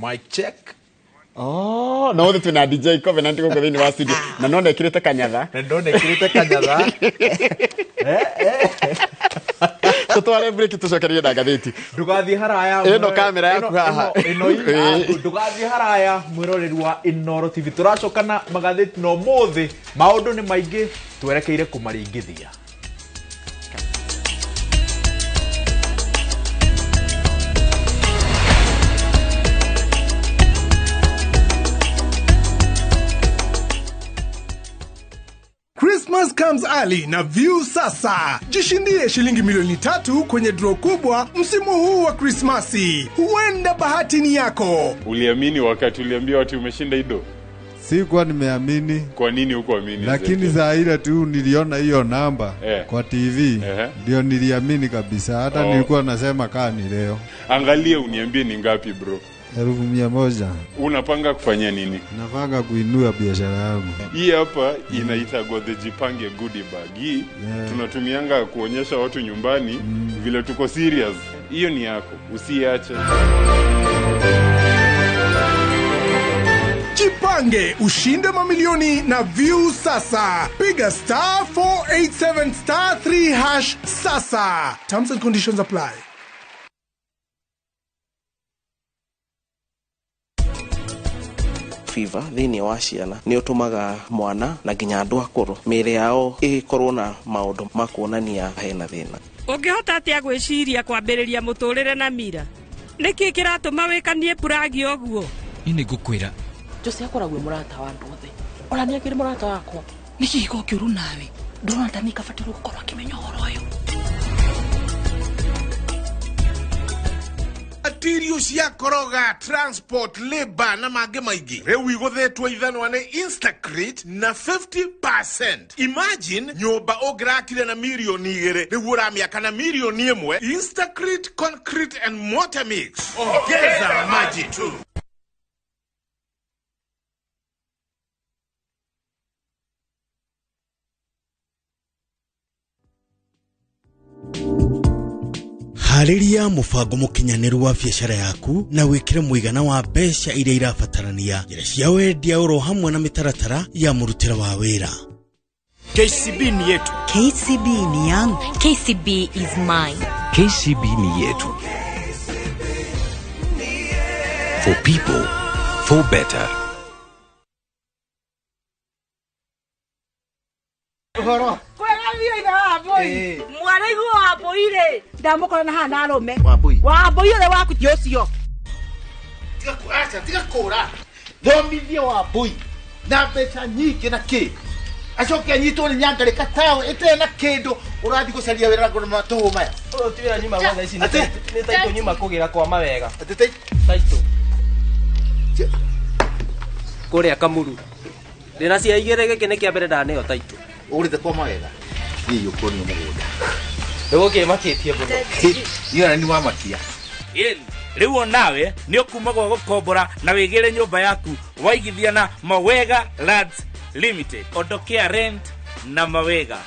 Speaker 2: Mic check.
Speaker 1: Oh, no ũthĩ twĩna DJ Covenant gũkũ thĩinĩ wa studio. Na no nekĩrĩte kanyatha.
Speaker 2: Na no nekĩrĩte kanyatha.
Speaker 1: Tũtware break tũcokererie na ngathĩti.
Speaker 2: Ndũgathiĩ haraya.
Speaker 1: Ĩno kamera yaku haha.
Speaker 2: Ĩno ndũgathiĩ haraya mwĩroreri wa Inooro TV. Tũracoka na magathĩti na ũmũthĩ maũndũ nĩ maingĩ twerekeire kũmaringithia.
Speaker 13: Comes early na View Sasa. Jishindie shilingi milioni 3 kwenye draw kubwa msimu huu wa Krismasi. Huenda bahati ni yako.
Speaker 14: Uliamini wakati uliambiwa ati umeshinda ido?
Speaker 3: Sikuwa nimeamini.
Speaker 14: Kwa nini hukuamini?
Speaker 3: Lakini saa ile tu niliona hiyo namba kwa TV, ndio niliamini kabisa. Hata nilikuwa nasema kaa ni leo.
Speaker 14: Angalia uniambie ni ngapi bro?
Speaker 3: 100,000.
Speaker 14: Unapanga kufanya nini?
Speaker 3: Napanga kuinua biashara yangu.
Speaker 14: Hii hapa inaitwa the Jipange goodie bag. Hii tunatumianga kuonyesha watu nyumbani vile tuko serious. Hiyo ni yako, usiache.
Speaker 13: Jipange ushinde mamilioni na View Sasa. Piga star 487 star 3 hash sasa. Terms and conditions apply.
Speaker 22: Fever thĩinĩ wa ciana nĩ ũtũmaga mwana na nginya andũ akũrũ mĩĩrĩ yao ĩkorwo na maũndũ ma kuonania hena thĩna.
Speaker 23: Ũngĩhota atĩa gwĩciria kwambĩrĩria mũtũrĩre na mira? Nĩkĩ kĩratũma wĩkanie puragi ũguo?
Speaker 24: Niĩ nĩngũkwĩra
Speaker 25: Jose akoragwo mũrata wa andũ othe. Ona nĩ akĩrĩ mũrata wakwa. Nĩkĩ gĩko kĩũru nawe? Ndũrona ta nĩ kabatirwo gũkorwo akĩmenya ũhoro ũyũ.
Speaker 15: Material cia koroga, transport, labor na mangĩ maingĩ rĩu igũthĩtwo ithanwa nĩ Instacrete na 50%. Imagine nyũmba ũngĩrakire na mirioni 2 rĩu ũramĩaka na mirioni 1. Instacrete concrete and mortar mix, ongeza maji tu.
Speaker 26: Harĩria mũbango mũkinyanĩru wa biacara yaku na wĩkĩre mũigana wa mbeca iria irabatarania, njĩra cia wendia oro hamwe na mĩtaratara ya mũrutĩre wa wĩra.
Speaker 27: KCB ni yetu.
Speaker 20: KCB ni yangu. KCB is mine.
Speaker 27: KCB ni yetu. For people, for better.
Speaker 28: Uhoro.
Speaker 23: Mwaraigu wa mbui ndamukora na hana arume wa mbui uria waku ti ucio.
Speaker 10: Tiga acha, tiga kura thomithie wa mbui na mbeca nyingĩ na kĩ acoke anyitwo nĩ nyangarĩka tawe ĩtarĩ na kĩndũ ũrathiĩ gũcaria wĩra ngoro matũhũ maya.
Speaker 29: Ũyũ ti wĩra nyuma gwetha ici nĩ taitũ nyuma kũgĩra kwa mawega.
Speaker 10: Atĩ
Speaker 29: taitũ kũrĩa Kamuru ndĩna cia igĩrĩ, gĩkĩ nĩ kĩa mbere ndaneo taitũ.
Speaker 10: Ũgũrĩte kwa mawega thiĩ ũkuonio mũgũnda.
Speaker 29: Nĩgũkĩmakĩtie mũno.
Speaker 10: Niĩ ona nĩwamakia.
Speaker 30: Rĩu onawe nĩ ũkuma gwa gũkombora na wĩgĩre nyũmba yaku waigithia na Mawega Lands Limited. Ondokea rent na Mawega.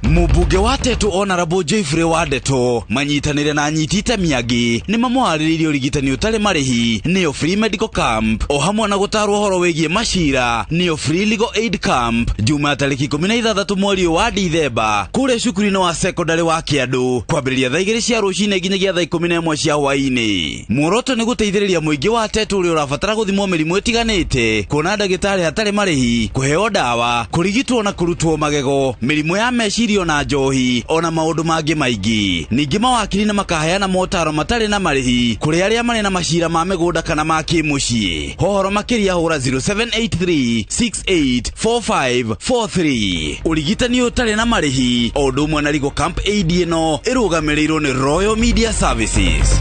Speaker 18: Mũmbunge wa Tetu Honorable Jeffrey Wandeto manyitanĩre na anyiti itemi angĩ nĩ mamũharĩrĩirie ũrigitani ũtarĩ marĩhi nĩyo free medical camp o hamwe na gũtarwo ũhoro wĩgiĩ macira nĩyo free legal aid camp Juma tarĩki 16 mweri wa Dithemba kũrĩa cukuru-inĩ wa secondary wa Kĩandũ kwambĩrĩria thaa 2 cia rũcinĩ nginyagia thaa 11 cia hwaĩ-inĩ. Muoroto nĩ gũteithĩrĩria mũingĩ wa Tetu ũrĩa ũrabatara gũthimwo mĩrimũ ĩtiganĩte, kuona ndagĩtarĩ hatarĩ marĩhi, kũheo ndawa, kũrigitwo na kũrutwo magego, mĩrimũ ya meciria na njohi ona maũndũ mangĩ maingĩ. Ningĩ mawakiri nĩ makaheana motaro matarĩ na marĩhi kũrĩ arĩa marĩ na macira ma mĩgũnda kana ma kĩmũciĩ. Hohoro makĩria hũra 0783 684543. Ũrigitani ũtarĩ na marĩhi o ũndũ ũmwe na Legal Camp Aid ĩno ĩrũgamĩrĩirwo nĩ Royal Media Services.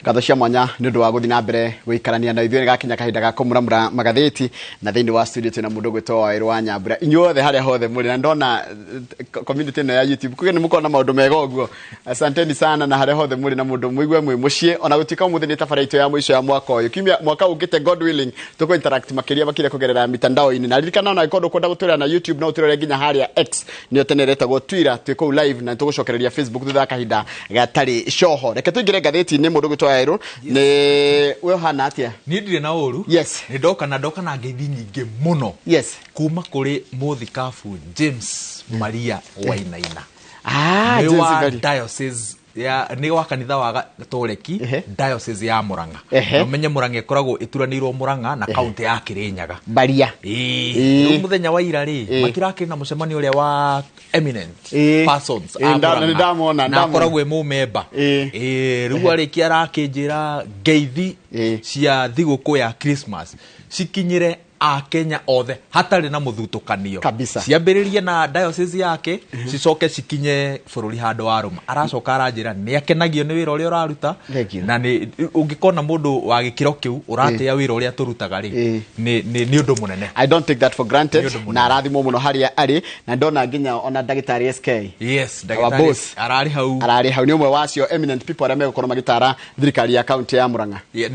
Speaker 1: Ngatho cia mwanya nĩ ũndũ wa gũthiĩ na mbere gũikarania na ithuĩ. Nĩ gakinya kahinda ga kũmuramura magathĩti na thĩinĩ wa studio twĩna mũndũ ũgwĩtwo Waweru wa Nyambura. Inyuothe harĩa hothe mũrĩ na ndona community ĩno ya YouTube kuge nĩ mũkorwo na maũndũ mega ũguo. Asanteni sana na harĩa hothe mũrĩ na mũndũ mũigue mwĩ mũciĩ ona gũtuĩka ũmũthĩ nĩ tabara itũ ya mũico ya mwaka ũyũ. Kiumia mwaka ũngĩte God willing tũkũ interact makĩria makĩria kũgerera mitandao-inĩ. Na ririkana ona angĩkorwo ndũkwenda gũtũrera na YouTube no ũtũrore nginya harĩa X nĩyo tene ĩretagwo Twitter, twĩ kũu live na nĩtũgũcokereria Facebook thutha wa kahinda gatarĩ coho. Reke tũingĩre ngathĩti-inĩ. Mũndũ ũgwĩtwo Waweru nĩ we ũhana atĩa?
Speaker 2: Niĩ ndirĩ na ũru.
Speaker 1: Yes.
Speaker 2: Nĩ ndoka na ndoka na ngeithi nyingĩ mũno.
Speaker 1: Yes.
Speaker 2: Kuma kũrĩ mũthikabu James Maria Wainaina.
Speaker 1: Ah,
Speaker 2: Nĩ
Speaker 1: James
Speaker 2: wa
Speaker 1: Maria.
Speaker 2: Diocese Ya nĩ wa kanitha wa Gatoreki, diocese ya Murang'a. Na ũmenye Murang'a ĩkoragwo ĩturanĩirwo Murang'a na kaunti ya Kirinyaga.
Speaker 1: Baria.
Speaker 2: Ĩĩ. Rĩu mũthenya wa ira rĩ, makirakĩrĩ na mũcemanio ũrĩa wa eminent persons a Murang'a.
Speaker 1: Nĩ ndamona,
Speaker 2: Na
Speaker 1: ndamona.
Speaker 2: akoragwo e mũmemba. Ĩĩ, rĩu arĩkia arakĩnjĩra ngeithi cia thigũkũ ya Christmas cikinyĩre akenya othe hatarĩ na mũthutũkanio.
Speaker 1: Kabisa.
Speaker 2: Ciambĩrĩrie na diocese yake, cicoke cikinye bũrũri handũ wa rũma. Aracoka aranjĩra nĩ akenagio nĩ wĩra ũrĩa ũraruta.
Speaker 1: Thank you.
Speaker 2: Na nĩ ũngĩkona mũndũ wa gĩkĩro kĩu ũratĩa wĩra ũrĩa tũrutaga rĩ, nĩ ũndũ mũnene.
Speaker 1: I don't take that for granted. Na arathimwo mũno harĩa arĩ, na ndona nginya ona ndagĩtarĩ SK.
Speaker 2: Yes,
Speaker 1: Our
Speaker 2: ndagĩtarĩ
Speaker 1: boss.
Speaker 2: ararĩ hau.
Speaker 1: Ararĩ hau, nĩ ũmwe wa acio eminent people arĩa megũkorwo magĩtara thirikari ya kaunti ya Murang'a.
Speaker 2: Yeah,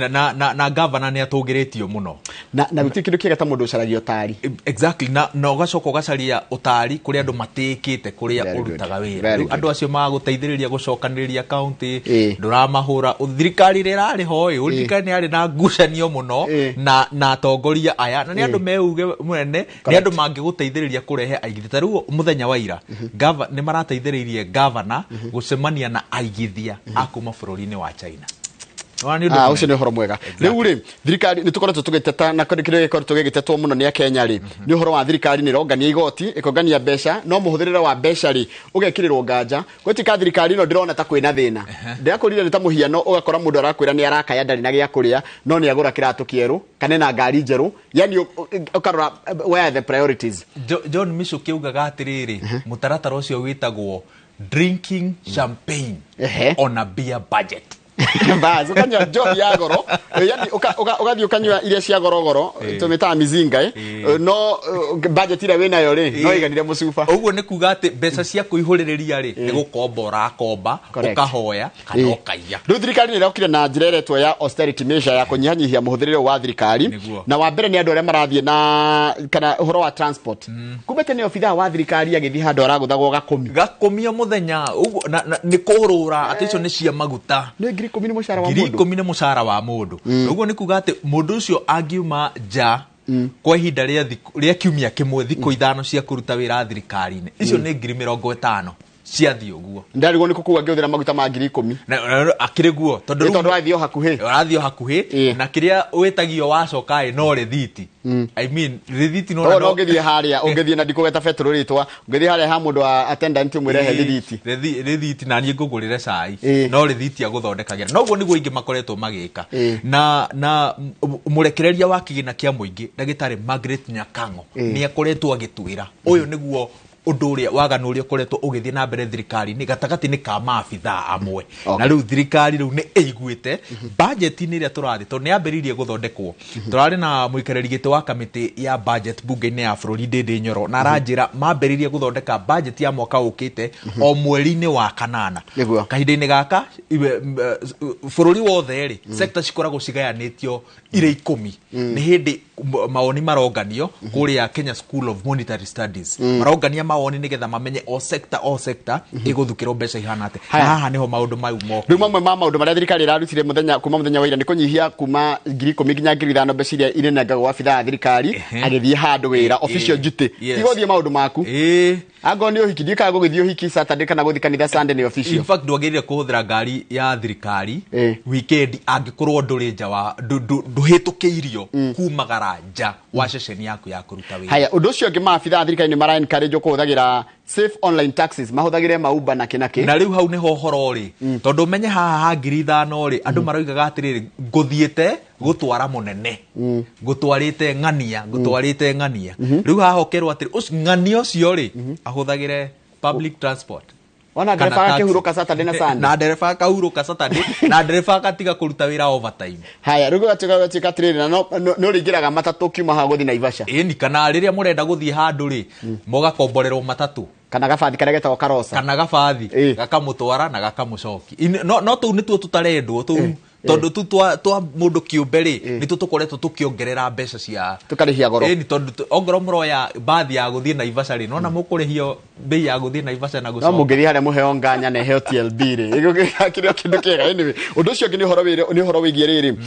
Speaker 2: na governor nĩ atũgĩrĩtio mũno.
Speaker 1: Na gũtirĩ kĩndũ kĩega ta mũndũ ũcaragia ũtari.
Speaker 2: Exactly, na ũgacoka ũgacaria ũtari kũrĩ andũ matĩĩkĩte kũrĩa
Speaker 1: Very good.
Speaker 2: ũrutaga wĩra.
Speaker 1: Very
Speaker 2: Rĩu
Speaker 1: good.
Speaker 2: andũ acio magagũteithĩrĩria gũcokanĩrĩria kaunti, ndũramahũra. Thirikari ĩrĩa ĩrarĩ ho ĩ, thirikari nĩ yarĩ na ngucanio mũno na atongoria aya, na nĩ andũ me uge mũnene, nĩ andũ mangĩgũteithĩrĩria kũrehe aigithia. Ta rĩu mũthenya wa ira, nĩ marateithĩrĩirie governor gũcemania na aigithia a kuma bũrũri-inĩ wa China. Wona nĩ ũndũ
Speaker 1: Ah,
Speaker 2: mũnene.
Speaker 1: ũcio nĩ ũhoro mwega. Rĩu rĩ, thirikari nĩ tũkoretwo tũgĩteta, na kĩrĩa gĩkoretwo gĩgĩtetwo mũno nĩ akenya rĩ, nĩ ũhoro wa thirikari nĩ ĩrongania igoti, ĩkongania mbeca, no mũhũthĩrĩre wa mbeca rĩ ũgekĩrĩrwo nganja. Gwĩtuĩka thirikari ĩno ndĩrona ta kwĩna thĩna. Ndĩrakũrire nĩ ta mũhiano, ũgakora mũndũ arakwĩra nĩ arakaya ndarĩ na gĩa kũrĩa, no nĩ agũra kĩratũ kĩerũ kana ena ngari njerũ. Yani ũkarora where are the priorities.
Speaker 2: John Michuki augaga atĩrĩrĩ, mũtaratara ũcio wĩtagwo drinking champagne on a beer budget.
Speaker 1: Bas, ukanyua njohi ya goro, yani ũgathiĩ ũkanyua iria cia goro goro, tũmĩtaga mizinga, no budget ĩrĩa wĩnayo rĩ, no ĩiganire mũcuba.
Speaker 2: Ũguo nĩ kuga atĩ mbeca cia kũihũrĩrĩria rĩ, nĩ gũkomba ũrakomba,
Speaker 1: Correct.
Speaker 2: ũkahoya kana ũkaiya.
Speaker 1: Rĩu thirikari nĩ ĩrokire na njĩra ĩretwo ya austerity measure ya kũnyihanyihia mũhũthĩrĩre wa thirikari.
Speaker 2: Nĩguo.
Speaker 1: Na wa mbere nĩ andũ arĩa marathiĩ na kana ũhoro wa transport. Kumbe tene obithaa wa thirikari agĩthiĩ handũ aragũthagwo gakũmi.
Speaker 2: Gakũmi o mũthenya, ũguo, na nĩ kũrũra atĩ icio nĩ cia maguta.
Speaker 1: Nĩ 10,000 nĩ mũcara wa
Speaker 2: Ngiri
Speaker 1: mũndũ.
Speaker 2: 10,000 nĩ mũcara wa mũndũ. Ũguo nĩ kuga atĩ mũndũ ũcio angiuma nja kwa ihinda rĩa thikũ, rĩa kiumia kĩmwe, thikũ 5 cia kũruta wĩra thirikari-inĩ, icio nĩ ngiri mĩrongo ĩtano ciathiĩ ũguo.
Speaker 1: Ndarigwo nĩ kũkua ngĩhũthĩra maguta ma ngiri ikũmi.
Speaker 2: Na akĩrĩ guo, tondũ
Speaker 1: Ĩ,
Speaker 2: rĩu
Speaker 1: tondũ wathiĩ o hakuhĩ.
Speaker 2: Ũrathiĩ o hakuhĩ, na kĩrĩa wĩtagio wacoka ĩ, no rĩthiti. I mean, rĩthiti no
Speaker 1: No, no ũngĩthiĩ harĩa, ũngĩthiĩ na ndikũgweta betũrũ rĩtwa, ũngĩthiĩ harĩa ha mũndũ wa attendant ũmwĩre he rĩthiti.
Speaker 2: Rĩthiti na niĩ ngũgũrĩre cai. No rĩthiti agũthondekagĩra. Noguo nĩguo aingĩ makoretwo magĩka. Na mũrekereria wa kĩgĩna kĩa mũingĩ, ndagĩtarĩ Margaret Nyakang'o, nĩ akoretwo agĩtwĩra. Ũyũ nĩguo ũndũ ũrĩa waganu ũrĩa ũkoretwo ũgĩthiĩ na mbere thirikari-inĩ gatagatĩ-inĩ ka maabithaa amwe. Na rĩu thirikari rĩu nĩ ĩiguĩte budget-inĩ ĩrĩa tũrathiĩ, tondũ nĩ yambĩrĩirie gũthondekwo. Tũrarĩ na mũikarĩri gĩtĩ wa kamĩtĩ ya budget bunge-inĩ ya bũrũri Ndindi Nyoro, na aranjĩra mambĩrĩirie gũthondeka budget ya mwaka ũkĩte o mweri-inĩ wa kanana. Kahinda-inĩ gaka, bũrũri wothe rĩ, sector cikoragwo cigayanĩtio irĩ 10. Nĩ hĩndĩ mawoni maronganio kũrĩa Kenya School of Monetary Studies. Marongania mawoni nĩgetha mamenye o sector, o sector ĩgũthukĩrwo mbeca ihana atĩa. Na haha nĩho maũndũ mau moka.
Speaker 1: Rĩu mamwe ma maũndũ marĩa thirikari ĩrarutire kuma mũthenya wa ira nĩ kũnyihia kuma ngiri ikũmi nginya ngiri ithano mbeca iria irenengagwo abithaa a thirikari agĩthiĩ handũ wĩra, official duty. Tiga ũthiĩ maũndũ maku. Angorwo nĩ ũhiki, ndiũĩ kana gũgĩthiĩ ũhiki Saturday kana gũthiĩ kanitha Sunday nĩ official.
Speaker 2: In fact, ndwagĩrĩire kũhũthĩra ngari ya thirikari weekend angĩkorwo ndũrĩ nja wa, ndũhĩtũkĩirio kumagara nja wa ceceni yaku ya kũruta wĩra.
Speaker 1: Haya, ũndũ ũcio ũngĩ maabithaa a thirikari nĩ mara encourage kũhũthagĩra safe online taxes, mahũthagĩre ma Uber na kĩ na kĩ.
Speaker 2: Na rĩu hau nĩho ũhoro rĩ, tondũ ũmenye haha ha ngiri ithano rĩ, andũ maroigaga atĩrĩrĩ, ngũthiĩte gũtwara mũnene, ngũtwarĩte ng'ania, ngũtwarĩte ng'ania. Rĩu haha ũkerwo atĩrĩ, ng'ania ũcio rĩ, ahũthagĩre public transport.
Speaker 1: Ona
Speaker 2: Kana
Speaker 1: ndereba
Speaker 2: taxi.
Speaker 1: akĩhurũka Saturday na Sunday.
Speaker 2: Na ndereba akahurũka Saturday, na ndereba agatiga kũruta wĩra overtime.
Speaker 1: Haya, rĩu gũgatuĩka atĩrĩrĩ, na no rĩingĩraga matatũ kiuma haha gũthiĩ Naivasha.
Speaker 2: Ĩni, kana rĩrĩa mũrenda gũthiĩ handũ rĩ, mũgakomborerwo matatũ.
Speaker 1: Kana gabathi karĩa getagwo karosa.
Speaker 2: Kana gabathi, gakamũtwara na gakamũcokia. No tũu nĩtuo tũtarendwo, tũu
Speaker 4: Tondu tu twa mundu kiumbe ri ni tutukoretwo tukiongerera mbeca cia
Speaker 1: tukarihia goro.
Speaker 4: Ni tondu ongorwo muroya bathi ya guthie Naivasha ri nona mukurihio bei ya guthie Naivasha na gucoka.
Speaker 1: No mungithie haria muheo nganya na heo TLB ri kirio kindu kiega. Anyway, undu ucio ungi ni uhoro wiri ni uhoro wigie riri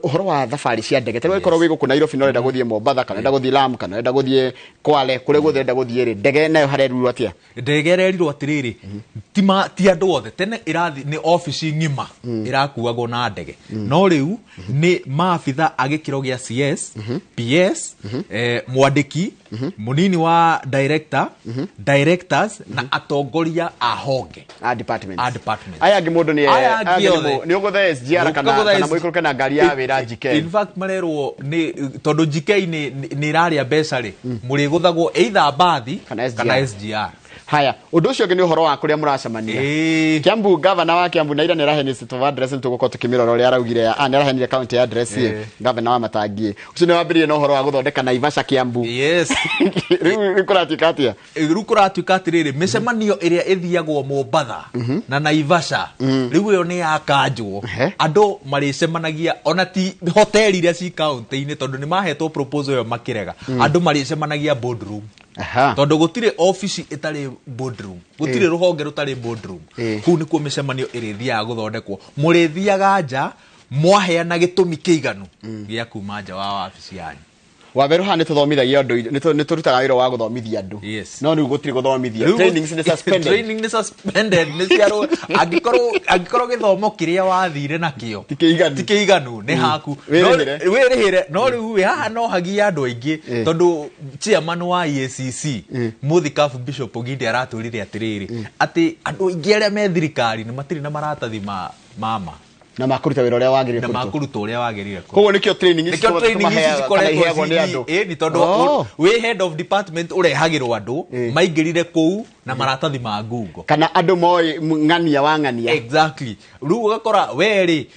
Speaker 1: uhoro wa thabari cia ndege. Tari wakorwo wi guku Nairobi no renda guthie Mombatha kana renda guthie Lamu kana renda guthie Kwale kuria guothe renda guthie ri ndege nayo harerirwo atia?
Speaker 4: Ndege irerirwo atiriri ti andu othe tene irathi ni office ng'ima irakuagwo na ndege no riu ni maabitha a gikiro gia CS, PS, mwandiki munini wa director, directors na atongoria a honge
Speaker 1: a department.
Speaker 4: Aya
Speaker 1: angi mundu ni ni uguthe SGR kana muikũrũke na ngari ya wira GK.
Speaker 4: In fact marerwo ni tondu GK ni iraria mbeca ri muriguthagwo either bathi kana SGR.
Speaker 1: Haya, undu ucio ni uhoro wa kuria muracemania. Kiambu governor wa Kiambu na ira ni araheanire state of address nitugukorwo tukimirora uria araugire ni araheanire county address governor wa Matangi. Ucio ni wambiririe na uhoro wa guthondeka Naivasha Kiambu.
Speaker 4: Yes.
Speaker 1: Riu kuratuika atia?
Speaker 4: Riu kuratuika atiriri micemanio iria ithiagwo Mombatha na Naivasha riu iyo ni yakanjwo andu maricemanagia ona ti hoteli iria ci county-ini tondu ni mahetwo proposal iyo makirega andu maricemanagia boardroom. Tondu gutire office itari boardroom, gutire ruhonge rutari boardroom. Kuu nikuo micemanio irithiaga guthondekwo murithiaga nja mwaheana gitumi kiiganu gia kuma nja wa wabici yanyu.
Speaker 1: Waberu haha nituthomithagia andu niturutaga wira wa guthomithia andu. No riu gutire guthomithia. Trainings ni suspended.
Speaker 4: Training ni suspended ni ciarwo angikorwo githomo kiria wathire nakio ti kiiganu ni haku wirihire. No riu haha no hagia andu aingi tondu chairman wa EACC Muthikabu Bishop Oginde araturire atiriri ati andu aingi aria me thirikari ni matiri na maratathi ma mama
Speaker 1: na makuruta wira uria wagirire
Speaker 4: na makuruta uria wagirire.
Speaker 1: Koguo nikio training ici tumaheagwo ni andu.
Speaker 4: Ni tondu wi head of department urehagirwo andu maingirire kuu na maratathi ma Google
Speaker 1: kana andu moi ng'ania wa ng'ania.
Speaker 4: Exactly. Riu ugakora we ri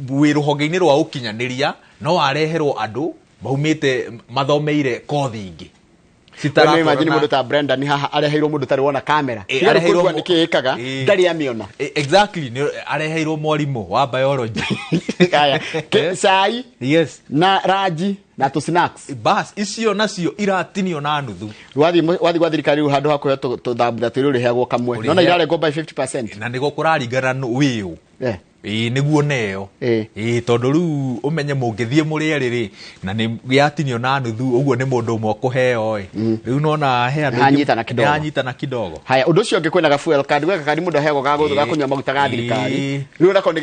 Speaker 4: wi ruhonge-ini rwa ukinyaniria no wareherwo andu maumite mathomeire kothi ingi.
Speaker 1: Imagine mundu ta Brenda ni haha areheirwo mundu tari wona kamera areheirwo ni kiikaga ndari amiona.
Speaker 4: Exactly, ni areheirwo mwarimu wa biology.
Speaker 1: Haya, cai
Speaker 4: yes
Speaker 1: na raji na tu snacks
Speaker 4: bas icio nacio iratinio na nuthu.
Speaker 1: Wathi gwa thirikari handu ha kuheo tuthambutha twiri uriheagwo kamwe nona irarengwo by 50%
Speaker 4: na niguo kuraringana wiu. Niguo neo tondu riu umenye mungithie muri eri ri na ni giatinio na nuthu uguo ni mundu umwe kuheo riu nona he andu hanyitana kidogo.
Speaker 1: Haya, undu ucio ungi kwina ga fuel card gweka kadi mundu aheagwo ga guthu ga kunyua maguta ga thirikari riu nako ni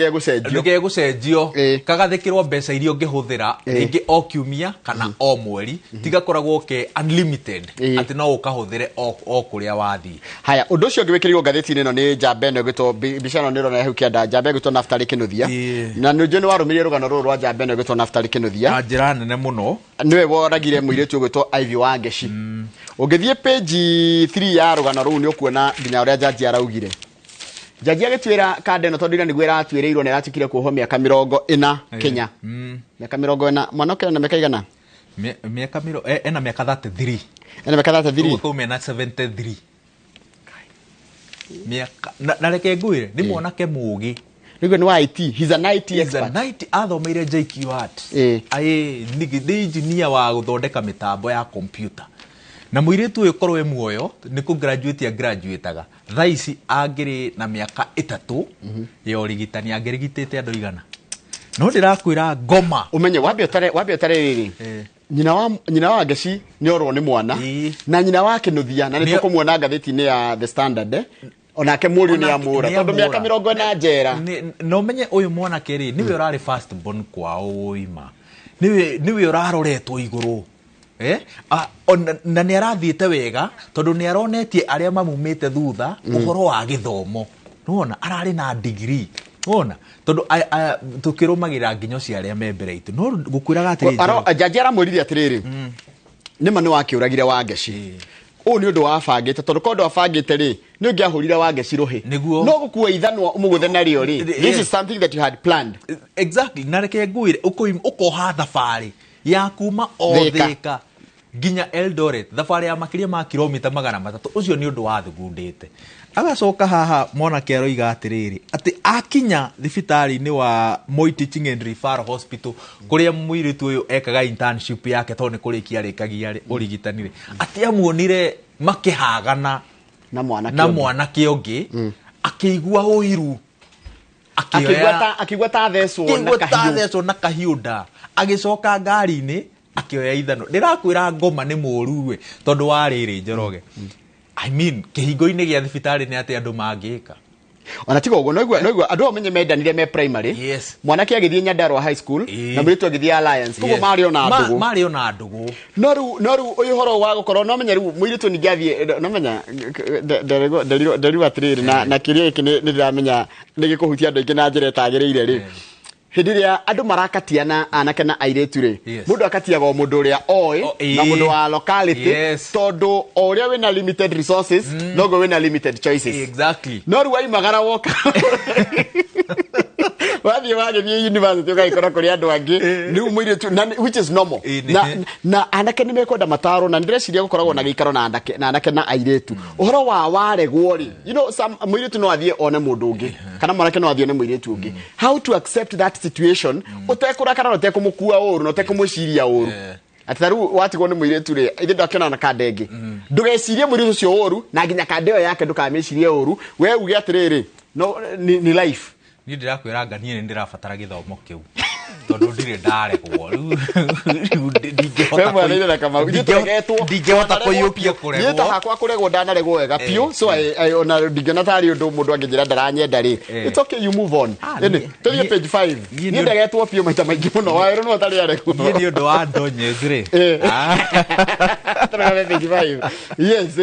Speaker 1: gegucenjio
Speaker 4: kagathikirwo mbeca iria ungihuthira ringi o kiumia kana o mweri tigakoragwo ke unlimited ati no ukahuthire o kuria wathi.
Speaker 1: Haya, undu ucio ungi wikirirwo ngatheti-ini ino ni njamba ino igwitwo mbica ino ni irona hau kianda njamba igwitwo Naftali Kinuthia. Na nĩ warumirie rugano ruru rwa njamba ino igwitwo Naftali Kinuthia
Speaker 4: na njira nene muno.
Speaker 1: Niwe woragire muiritu ugwitwo Ivy Wangeci. Ũngĩthiĩ page 3 ya rugano rũu nĩ ũkuona nginya ũrĩa jaji araugire. Jaji agĩtuĩra kanda ĩno tondũ ira nĩguo ĩratuĩrĩirwo na ĩratuĩkire kuohwo mĩaka 40 Kenya. Mĩaka 40 mwana ũke na mĩaka igana?
Speaker 4: Mĩaka ena mĩaka 33.
Speaker 1: Ena mĩaka 33.
Speaker 4: Ũguo mena 73. Mĩaka na reke ngwĩre nĩ mwanake mũũgĩ.
Speaker 1: Nĩguo nĩ wa IT, he's an IT expert.
Speaker 4: He's an IT athomeire JKUAT. Nĩ engineer wa gũthondeka mĩtambo ya computer. Na mũirĩtu ũyũ korwo e muoyo nĩ kũ graduate graduateaga. Thaa ici angĩrĩ na mĩaka 3 ya ũrigitani angĩrigitĩte andũ igana. No ndĩrakwĩra ngoma.
Speaker 1: Umenye wambe ũtare rĩrĩ. Nyina wa Ngeci nĩ orwo nĩ mwana na nyina wa Kinuthia na nĩ tũkũmuona ngathĩti-inĩ ya The Standard. Onake mũriũ nĩ amũra tondu mĩaka 40 njera.
Speaker 4: No menye ũyũ mwanake rĩ niwe ũrarĩ first born kwao ũima. Niwe ũraroretwo igũrũ. Na nĩ arathiĩte wega tondu nĩ aronetie arĩa mamumĩte thutha ũhoro wa gĩthomo. Nĩwona ararĩ na degree. Nĩwona tondu tukĩrũmagĩrĩra nginyo cia arĩa me mbere itũ. No ngũkwĩraga atĩrĩrĩ
Speaker 1: jaji aramwĩrire atĩrĩrĩ nĩma nĩ wakĩũragire Wangeci. Ũũ nĩ ũndũ wabangĩte tondu korwo ndwabangĩte rĩ nĩ ũngĩahũrire Wangeci rũhĩ. No gũkua ithanwa ũmũgũthe narĩo rĩ this is something that you had planned.
Speaker 4: Exactly. Na reke ngwĩre ũkoha thabarĩ ya kuma o Thika Nginya Eldoret, thabarĩ ya makĩria ma kilomita 300. Ũcio nĩ ũndũ wathugundĩte. Agacoka haha mwanake aroiga atĩrĩrĩ, atĩ akinya thibitarĩ-inĩ wa Moi Teaching and Referral Hospital, kũrĩa mũirĩtu ũyũ ekaga internship yake, tondũ nĩ kũrĩkia arĩkagia rĩ ũrigitani rĩ, atĩ amuonire makĩhagana
Speaker 1: na mwanake
Speaker 4: na
Speaker 1: ũngĩ.
Speaker 4: Mwanake ũngĩ, akĩigua ũiru.
Speaker 1: Akĩigua ta thecwo na
Speaker 4: akĩigua ta
Speaker 1: kahiũ.
Speaker 4: Thecwo na kahiũ nda. Agĩcoka ngari-inĩ, akĩoya ithanwa. Ndĩrakwĩra ngoma nĩ mũũru we, tondũ wa rĩrĩ, Njoroge, I mean, kĩhingo-inĩ gĩa thibitarĩ nĩ atĩ andũ mangĩka?
Speaker 1: Ona tiga ũguo, noigua andũ ao menye mendanire me primary. Mwanake agĩthiĩ Nyandarua High School na mũirĩtu agĩthiĩ Alliance, koguo marĩ ona ndũgũ.
Speaker 4: Marĩ ona ndũgũ.
Speaker 1: No rĩu ũyũ ũhoro wa gũkorwo, no menya rĩu mũirĩtu ningĩ athiĩ, no menya nderirwo atĩrĩrĩ, na kĩrĩa gĩkĩ nĩ ndĩramenya nĩ gĩkũhutia andũ aingĩ na njĩra ĩtagĩrĩire rĩ. Hĩndĩ ĩrĩa andũ marakatiana, anake na airĩtu rĩ, mũndũ akatiaga o mũndũ ũrĩa oĩ na mũndũ wa locality, tondũ o ũrĩa wĩna limited resources, noguo wĩna limited choices. No rĩu waimagara, woka, wathiĩ, wagĩthiĩ university, ũgagĩkora kũrĩ andũ angĩ rĩu mũirĩtu na which is normal. Na anake nĩ mekwenda mataro, na ndĩreciria gũkoragwo na gĩikaro na anake na airĩtu ũhoro wa waregwo rĩ, some mũirĩtu no athiĩ one mũndũ ũngĩ, kana mwanake no athiĩ one mũirĩtu ũngĩ. How to accept that situation ũtekũrakara na ũtekũmũkua ũru na ũtekũmwĩciria ũru, atĩ ta rĩu watigwo nĩ mũirĩtu rĩ, ithe ndakĩona na kanda ĩngĩ, ndũgecirie mũirĩtu ũcio ũru, na nginya kanda ĩyo yake ndũkamĩcirie ũru. We uge atĩrĩrĩ, no ni life.
Speaker 4: Niĩ ndĩrakwĩra nga niĩ nĩ ndĩrabatara gĩthomo kĩu, tondũ ndirĩ ndaregwo. Rĩu ndingĩhota
Speaker 1: We mwana na Kamau, ithuĩ tũregetwo.
Speaker 4: Ndingĩhota kũiyũkia
Speaker 1: Niĩ ta
Speaker 4: kũregwo.
Speaker 1: Hakwa kũregwo ndanaregwo wega biũ, so ona ndingĩona tarĩ ũndũ mũndũ angĩnjĩra ndaranyenda rĩ. It's okay, you move on. Ĩni, tũthiĩ page 5.
Speaker 4: Niĩ
Speaker 1: Niĩ ndegetwo biũ maita maingĩ mũno, waĩrwo no ũtarĩ aregwo.
Speaker 4: Niĩ nĩ ũndũ wa ndonyez rĩ.
Speaker 1: Tũrogame page 5. Yes,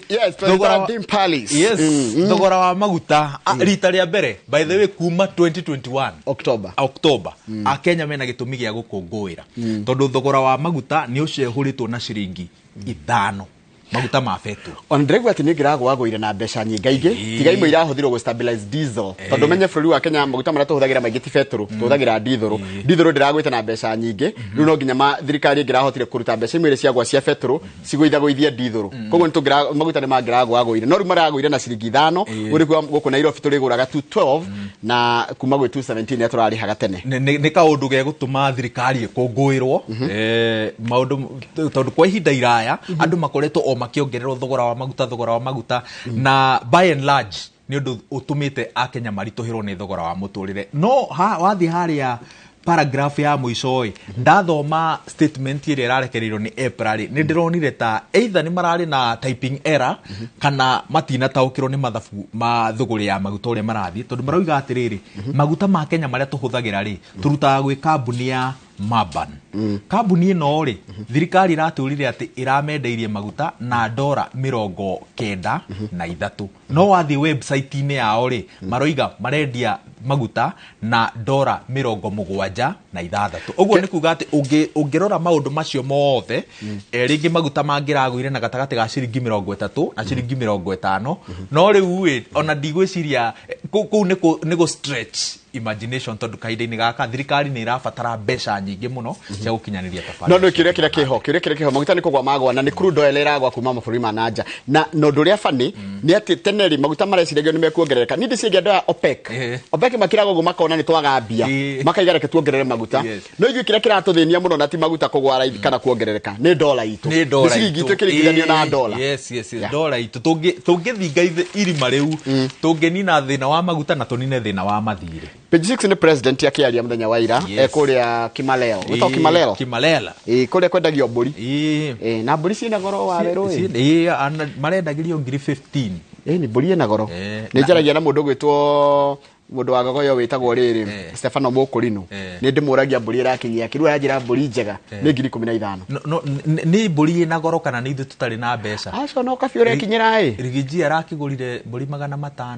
Speaker 1: yes, President Palace.
Speaker 4: Yes, thogora wa maguta, rita rĩa mbere, by the way, kuma 2021
Speaker 1: October,
Speaker 4: October, akenya mena gĩtũmi gĩa gũkũngũĩra, tondũ thogora wa maguta nĩ ũcehũrĩtwo na ciringi 5, maguta ma betũrũ.
Speaker 1: Ona ndĩraigua atĩ nĩ ngĩragwagũire na mbeca nyingaingĩ, tiga imwe irahũthĩrwo gũ stabilize diesel, tondũ menye bũrũri wa Kenya maguta marĩa tũhũthagĩra maingĩ ti betũrũ, tũhũthagĩra dithũrũ. Dithũrũ ndĩragwĩte na mbeca nyingĩ. Rĩu no nginya thirikari ĩngĩrahotire kũruta mbeca imwe iria ciagwa cia betũrũ cigũithagũithie dithũrũ, koguo nĩ tũngĩra maguta nĩ mangĩragwagũire, no rĩu maragũire na ciringi 5. Ũrĩ gũkũ Nairobi tũrĩgũraga 212 na kuma gwĩ 217 ĩrĩa tũrarĩhaga tene.
Speaker 4: Nĩ kaũndũ gegũtũma thirikari ĩkũngũĩrwo, maũndũ, tondũ kwa ihinda iraya andũ makoretwo o makĩongererwo thogora wa maguta, thogora wa maguta, na by and large nĩ ũndũ ũtũmĩte akenya maritũhĩrwo nĩ thogora wa mũtũrĩre. No wathiĩ harĩa paragraph ya mũico ĩ, ndathoma statement ĩrĩa ĩrarekereirio nĩ EPRA rĩ, nĩ ndĩronire ta either nĩ mararĩ na typing error kana matinataũkĩrwo nĩ mathabu ma thũgũrĩ ya maguta ũrĩa marathiĩ, tondũ marauga atĩrĩrĩ, maguta ma Kenya marĩa tũhũthagĩra rĩ, tũrutaga gwĩ kambuni ya Maban. Kambuni ĩno rĩ, thirikari ĩratũrire atĩ ĩramendeirie maguta na ndora 93, no wathiĩ website-inĩ yao rĩ, maroiga marendia maguta na ndora 76. Ũguo nĩ kuga atĩ ũngĩrora maũndũ macio mothe, rĩngĩ maguta mangĩragũire na gatagatĩ ga ciringi 30 na ciringi 50. No rĩu ĩ, ona ndigwĩciria kũu nĩ gũ stretch imagination, tondũ kahinda-inĩ gaka thirikari nĩ ĩrabatara mbeca nyingĩ mũno cia gũkinyanĩria tabarĩra.
Speaker 1: No kĩũria kĩrĩa kĩho, maguta nĩ kũgwa magwa, na nĩ crude oil ĩragwa kuma mabũrũri ma nanja, na ũndũ ũrĩa bani nĩ atĩ tene rĩ, maguta mareciragio nĩ mekuongerereka. Niĩ ndĩciria andũ aya OPEC, OPEC makiraga ũguo makona nĩ twaga mbia, makaiga reke tuongerere maguta. No ithuĩ kĩrĩa kĩratũthĩnia mũno na ti maguta kũgwa raithi kana kuongerereka, nĩ dola itũ.
Speaker 4: Nĩ dola.
Speaker 1: Nĩ ciringi itũ ĩkĩringithanio na dola.
Speaker 4: Yes, dola itũ. Tũngĩthinga irima rĩu, tũngĩnina thĩna wa maguta na tũnine thĩna wa mathirĩ.
Speaker 1: Page 6 nĩ president akĩaria mũthenya wa ira. Kũrĩa Kimaleo. Wĩtagwo Kimalelo?
Speaker 4: Kimalela.
Speaker 1: Ĩ, kũrĩa kwendagio mbũri. Ĩ, na mbũri ciĩna goro wa werũ ĩ.
Speaker 4: Ĩ, marendagĩrio ngiri 15.
Speaker 1: Ĩ, nĩ mbũri ĩna goro. Nĩ njaragia na mũndũ gwĩtwo mũndũ wa gogoyo wĩtagwo rĩrĩ, Stefano Mũkũrinũ. Nĩ ndĩmũragia mbũri ĩrakinyia kĩrĩa, aranjĩra mbũri njega nĩ ngiri 15.
Speaker 4: No, nĩ mbũri ĩna goro kana nĩ ithuĩ tũtarĩ na mbeca?
Speaker 1: Aca, no kabi ũrekinyĩra ĩ.
Speaker 4: Rigiji arakĩgũrire mbũri 500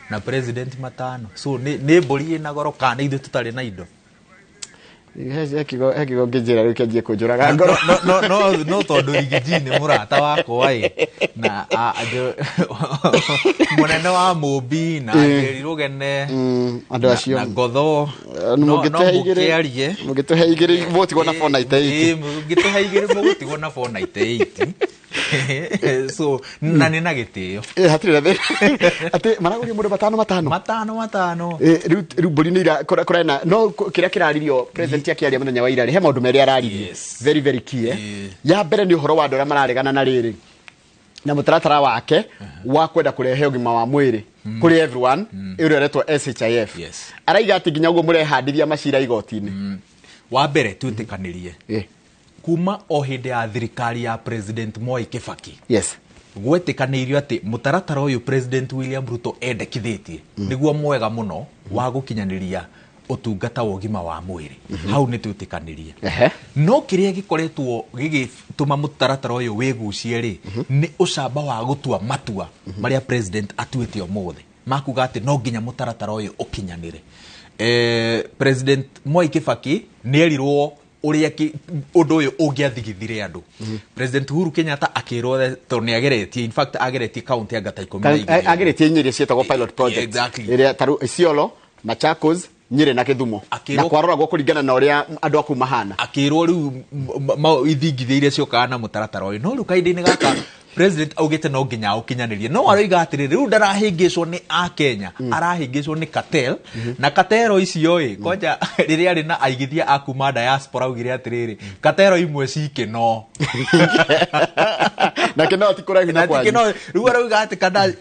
Speaker 4: na president 500, so nĩ mbũri ĩna goro kana nĩ ithuĩ tũtarĩ na indo?
Speaker 1: He kiugo ngĩnjĩra rĩu kĩanjie kũnjũraga ngoro.
Speaker 4: No tondũ Rigiji nĩ mũrata wakwa ĩ, na mũnene wa Mũmbi na Njeri Rũgene
Speaker 1: andũ acio
Speaker 4: na Ngotho, no mũkĩarie
Speaker 1: mũngĩtũhe igĩrĩ mũgũtigwo na 498.
Speaker 4: Mũngĩtũhe igĩrĩ mũgũtigwo na 498. So na nĩ na gĩtĩo.
Speaker 1: Hatirĩ na thĩna. Atĩ maragũria mũndũ matano matano.
Speaker 4: Matano matano.
Speaker 1: Rĩu mbũri nĩ kũrena no kĩrĩa kĩraririo president akĩaria mũthenya wa ira rĩ, he maũndũ merĩ araririe. Very very key. Ya mbere nĩ ũhoro wa andũ arĩa mararegana na rĩrĩ na mũtaratara wake wa kwenda kũrehe ũgima wa mwĩrĩ kũrĩ everyone, ĩrĩa ĩretwo SHIF. Araiga atĩ nginya ũguo mũrehandithia macira igoti-inĩ.
Speaker 4: Wa mbere twĩtĩkanĩrie kuma o hĩndĩ ya thirikari ya President Mwai Kibaki.
Speaker 1: Yes.
Speaker 4: Gwetĩkanĩirio atĩ mũtaratara ũyũ President William Ruto endekithĩtie nĩguo mwega mũno wa gũkinyanĩria ũtungata wa ũgima wa mwĩrĩ. Hau nĩ twĩtĩkanĩrie. No kĩrĩa gĩkoretwo gĩgĩtũma mũtaratara ũyũ wĩgucie rĩ, nĩ ũcamba wa gũtua matua marĩa President atuĩte ũmũthĩ makuga atĩ no nginya mũtaratara ũyũ ũkinyanĩre. President Mwai Kibaki nĩerirwo ũrĩa ũndũ ũyũ ũngĩathigithire andũ. President Uhuru Kenyatta akĩrwo tondũ nĩ ageretie, in fact ageretie kaunti anga ta 12.
Speaker 1: Ageretie inya iria ciĩtagwo pilot project.
Speaker 4: Exactly.
Speaker 1: Ĩrĩa ta rĩu Isiolo, Machakos, Nyeri na Kĩthumo. Na kwaroragwo kũringana na ũrĩa andũ aku mahana.
Speaker 4: Akĩrwo rĩu ithingithia iria ciokaga na mũtaratara ũyũ. No rĩu kahinda-inĩ gaka President augĩte no nginya ũkinyanĩrie. No aroiga atĩrĩrĩ, rĩu ndarahĩngĩcwo nĩ Akenya, arahĩngĩcwo nĩ cartel. Na cartel icio ĩ, kwanja rĩrĩa arĩ na aigithia a kuma diaspora augire atĩrĩrĩ, cartel imwe cikĩno.
Speaker 1: Na kĩno ti kũraihu na kwanyu.
Speaker 4: Rĩu aroiga atĩ kana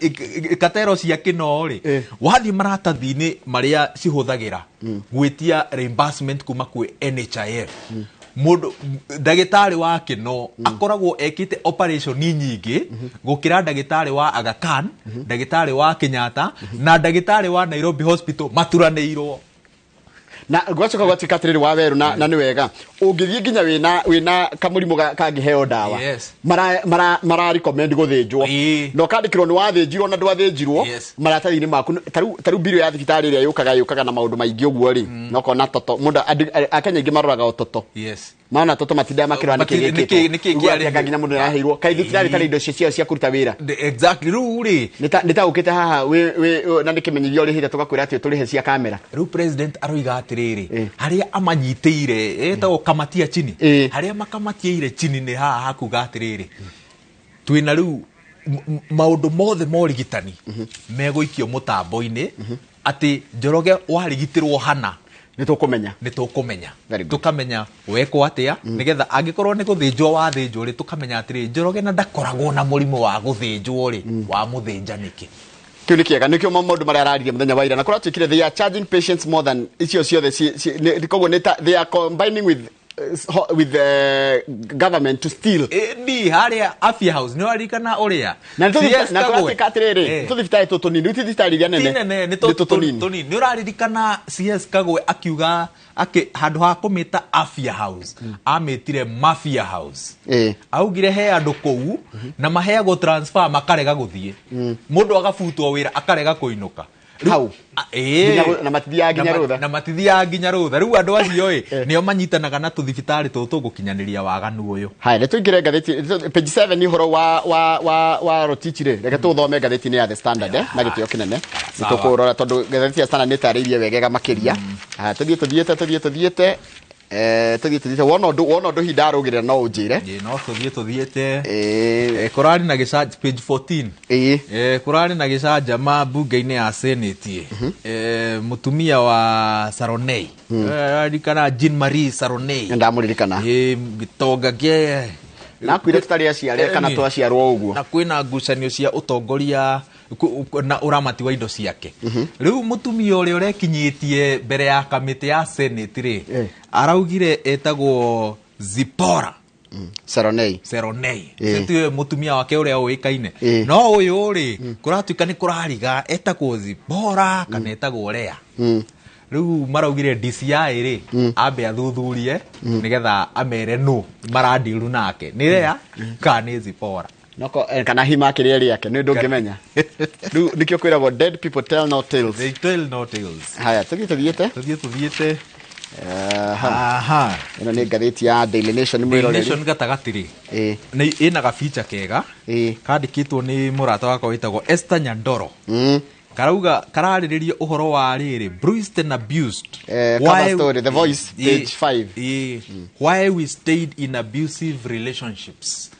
Speaker 4: cartel cia kĩno rĩ, wathiĩ maratathi-inĩ marĩa cihũthagĩra gwĩtia reimbursement kuma kwĩ NHIF. Mũndũ ndagĩtarĩ wa kĩno akoragwo ekĩte operation nyingĩ gũkĩra ndagĩtarĩ wa Aga Khan, ndagĩtarĩ wa Kenyatta na ndagĩtarĩ wa Nairobi Hospital maturanĩirwo.
Speaker 1: Na gwacoka gwatuĩka atĩrĩrĩ wa werũ na nĩ wega ũngĩthiĩ nginya wĩna kamũrimũ kangĩheo ndawa mara recommend gũthĩnjwo na ũkandĩkĩrwo nĩ wathĩnjirwo na ndwathĩnjirwo maratathi-inĩ maku. Ta rĩu mbirũ ya thibitarĩ ĩrĩa yũkaga na maũndũ maingĩ ũguo rĩ, na ũkona toto mũndũ Akenya aingĩ maroraga o toto. Maona toto matindaga makĩrora nĩkĩ gĩkĩtwo nginya mũndũ nĩaraheirwo kaĩ thibitarĩ tarĩ indo ciao cia kũruta wĩra.
Speaker 4: Exactly. Rĩu rĩ
Speaker 1: nĩ ta ũkĩte haha na nĩ kĩmenyithia ũrĩhĩte tũgakwĩra atĩ tũrĩhe cia kamera.
Speaker 4: Rĩu President aroiga atĩrĩrĩ, harĩa amanyitĩire ĩtagwo kamatia chini, harĩa makamatĩire chini nĩ haha hakuga atĩrĩrĩ, twĩna rĩu maũndũ mothe ma ũrigitani megũikio mũtambo-inĩ atĩ Njoroge warigitĩrwo hana
Speaker 1: nĩ tũkũmenya,
Speaker 4: nĩ tũkũmenya, tũkamenya wekwo atĩa nĩgetha angĩkorwo nĩ gũthĩnjwo wathĩnjwo rĩ, tũkamenya atĩrĩ Njoroge na ndakoragwo na mũrimũ wa gũthĩnjwo rĩ, wamũthĩnja nĩkĩ.
Speaker 1: Kĩu nĩ kĩega, nĩkĩo maũndũ marĩa araririe mũthenya wa ira na kũratuĩkire they are charging patients more than icio ciothe, koguo nĩ ta they are combining with the government to steal.
Speaker 4: Ni harĩa Afya House nĩ waririkana ũrĩa
Speaker 1: na tũratuĩka atĩrĩrĩ, tũthibitarĩ tũtũ tũnini, ti thibitarĩ iria nene,
Speaker 4: nĩ tũtũ tũnini. Nĩ ũraririkana CS Kagwe akiuga handũ ha kũmĩta Afya House amĩtire Mafia House. Augire he andũ kũu na maheagwo transfer makarega gũthiĩ, mũndũ agabutwo wĩra akarega kũinũka
Speaker 1: hau na matithiaga nginya rũtha,
Speaker 4: na matithiaga nginya rũtha. Rĩu andũ acio ĩ nĩo manyitanaga na tũthibitarĩ tũtũ gũkinyanĩria waganu ũyũ.
Speaker 1: Haya, nĩ tũingĩre ngathĩti page 7 nĩ ũhoro wa Rotich rĩ, reke tũthome ngathĩti-inĩ ya The Standard na gĩtĩo kĩnene nĩ tũkũrora tondũ ngathĩti ya Standard nĩ ĩtarĩirie wegega makĩria. Tũthiĩ tũthiĩte tũthiĩ wona ũndũ hinda arũgĩrĩra no ũnjĩre.
Speaker 4: No tũthiĩ tũthiĩte kũrarĩ na gĩcanjama page 14. Kũrarĩ na gĩcanjama mbunge-inĩ ya Senate. Mũtumia wa Saronei, aririkana Jean Marie Saronei,
Speaker 1: ndamũririkana
Speaker 4: gĩtonga kĩa
Speaker 1: na kwire tũtarĩ aciare kana twaciarwo ũguo,
Speaker 4: na kwĩna ngucanio cia ũtongoria na ũramati wa indo ciake. Rĩu mũtumia ũrĩa ũrekinyĩtie mbere ya kamĩtĩ ya Senate rĩ, araugire etagwo Zipporah
Speaker 1: Seronei.
Speaker 4: Tiwe mũtumia wake ũrĩa ũĩkaine. No ũyũ rĩ, kũratuĩka nĩ kũrariga etagwo Zipporah kana etagwo Lea. Rĩu maraugire DCI rĩ ambe athuthurie nĩgetha amere nũ marandiru nake, nĩ Lea kana nĩ Zipporah.
Speaker 1: Noko kana hima kĩrĩa rĩake nĩ ndũngĩmenya. Rĩu nĩkĩo kwĩragwo dead people tell no tales.
Speaker 4: They tell no tales.
Speaker 1: Haya, tũthiĩ tũthiĩte.
Speaker 4: Tũthiĩ tũthiĩte. Aha.
Speaker 1: Ĩno nĩ ngathĩti ya Daily Nation
Speaker 4: Daily
Speaker 1: mwĩroreri.
Speaker 4: Nation gatagatĩ rĩ, nĩ ĩna gabicha kega kandĩkĩtwo nĩ mũrata wakwa wĩtagwo Esther Nyandoro. Karauga kararĩrĩria ũhoro wa rĩrĩ bruised and abused.
Speaker 1: Cover story, The Voice, page 5.
Speaker 4: Why we stayed in abusive relationships.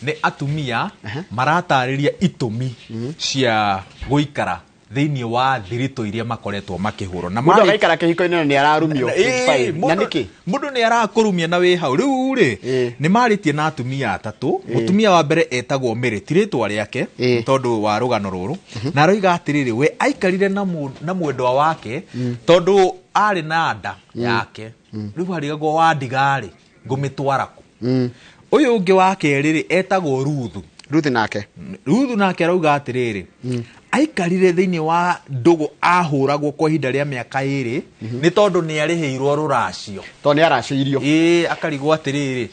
Speaker 4: Nĩ atumia maratarĩria itũmi cia gũikara thĩinĩ wa thiritũ iria makoretwo makĩhũrwo. Na
Speaker 1: Mũndũ agaikara kĩhiko-inĩ na nĩ ararumio, page 5. Na nĩkĩ?
Speaker 4: Mũndũ nĩ arakũrumia na wĩ hau. Rĩu rĩ, nĩ marĩtie na atumia atatũ. Mũtumia wa mbere etagwo Mary, ti rĩtwa rĩake tondũ wa rũgano rũrũ, na aroiga atĩrĩrĩ, we aikarire na mwendwa wake tondũ arĩ na nda yake. Rĩu arigagwo wandiga-rĩ, ngũmĩtwara kũ? Ũyũ ũngĩ wa kerĩ rĩ, etagwo Ruthu.
Speaker 1: Ruthu nake.
Speaker 4: Ruthu nake arauga atĩrĩrĩ, aikarire thĩinĩ wa ndũgũ ahũragwo kwa ihinda rĩa mĩaka 2 nĩ tondũ nĩ arĩhĩirwo rũracio.
Speaker 1: Tondũ nĩ aracĩirio.
Speaker 4: Akarigwo atĩrĩrĩ,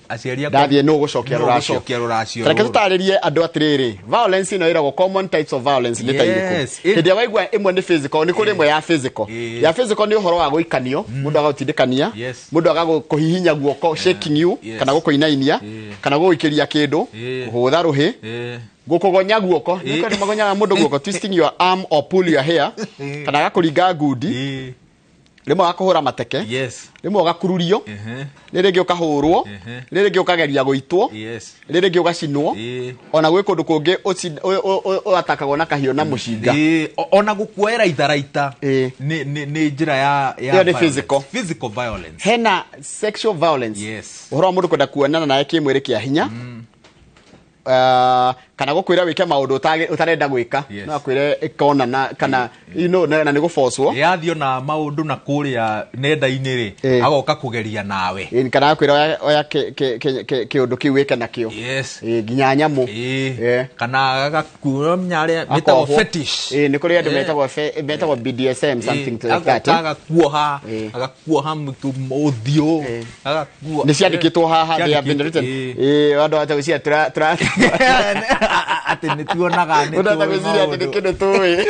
Speaker 4: aciari akwa
Speaker 1: Ndathiĩ nũ gũcokia
Speaker 4: nũ
Speaker 1: rũracio.
Speaker 4: gũcokia rũracio
Speaker 1: Reke
Speaker 4: rũrũ.
Speaker 1: tũtarĩrie andũ atĩrĩrĩ, violence ĩno ĩragwo common types of violence nĩ ta irĩkũ? Hĩndĩ ĩrĩa waigua ĩmwe nĩ physical, nĩ kũrĩ ĩmwe ya physical. Ya physical nĩ ũhoro wa gũikanio, mũndũ agagũtindĩkania, mũndũ agakũhihinya guoko, shaking you, kana gũkũinainia, kana gũgũikĩria kĩndũ, kũhũtha rũhĩ, gũkũgonya guoko, nĩ kwenda magonyaga mũndũ guoko, twisting your arm or pull your hair, kana agakũringa ngundi, rĩmwe agakũhũra mateke, rĩmwe ũgakururio, rĩrĩ rĩngĩ ũkahũrwo, rĩrĩ rĩngĩ ũkageria gũitwo, rĩrĩ rĩngĩ ũgacinwo, ona gwĩ kũndũ kũngĩ ũatakagwo na kahiũ na mũcinga.
Speaker 4: Ona gũkuoera itharaita nĩ njĩra ya
Speaker 1: Ĩyo nĩ
Speaker 4: violence.
Speaker 1: physical.
Speaker 4: Physical violence.
Speaker 1: Hena sexual violence. Ũhoro wa mũndũ kwenda kuonana nawe kĩmwĩrĩ kĩa hinya, kana gũkwĩra wĩke maũndũ ũtarenda gwĩka, no akwĩre ĩkonana kana you know, na nĩ gũbocwo.
Speaker 4: Yathiĩ ona maũndũ na kũrĩa nenda-inĩ rĩ, agoka kũgeria nawe.
Speaker 1: Kana akwĩra oya kĩũndũ kĩu wĩke nakĩo. Nginya nyamũ.
Speaker 4: Kana agakuoya arĩa metagwo
Speaker 1: Akohwo.
Speaker 4: fetish.
Speaker 1: Nĩ kũrĩ andũ metagwo BDSM, something like that.
Speaker 4: Agakuoha, agakuoha mũtu ũthiũ, agakuoha.
Speaker 1: Nĩ ciandĩkĩtwo haha, they have been written. Andũ atagwĩciria tũra
Speaker 4: atĩ nĩ tuonaga nĩ
Speaker 1: Mũndũ
Speaker 4: tũĩ
Speaker 1: atagwĩciria atĩ nĩ
Speaker 4: maũndũ.
Speaker 1: kĩndũ tũĩ.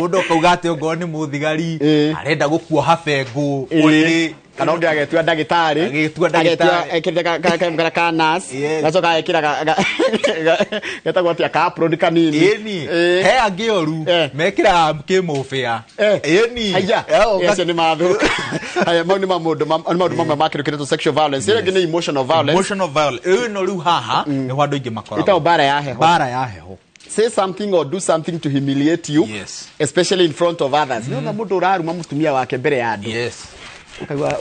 Speaker 4: Mũndũ akauga atĩ ongorwo nĩ mũthigari, arenda gũkuoha bengũ ũrĩrĩ.
Speaker 1: Kana ũngĩ agetua ndagĩtarĩ.
Speaker 4: Agĩtua ndagĩtarĩ.
Speaker 1: Agetua, ekĩrĩte ka ka nurse. Gacoka agekĩra getagwo atĩa, ka apron kanini.
Speaker 4: Ĩni. He angĩ oru, mekĩraga kĩmũbĩa. Ĩni.
Speaker 1: Haya. Acio nĩ mathũka. Haya, mau nĩ maũndũ mamwe ma kĩndũ kĩretwo sexual violence. Ĩyo ĩngĩ nĩ emotional violence.
Speaker 4: Emotional violence. Ĩno rĩu haha nĩho andũ aingĩ makoragwo.
Speaker 1: Ĩtagwo mbara ya heho.
Speaker 4: Mbara ya heho.
Speaker 1: Say something or do something to humiliate you, especially in front of others. Nĩ ũrona mũndũ ũraruma mũtumia wake mbere ya andũ.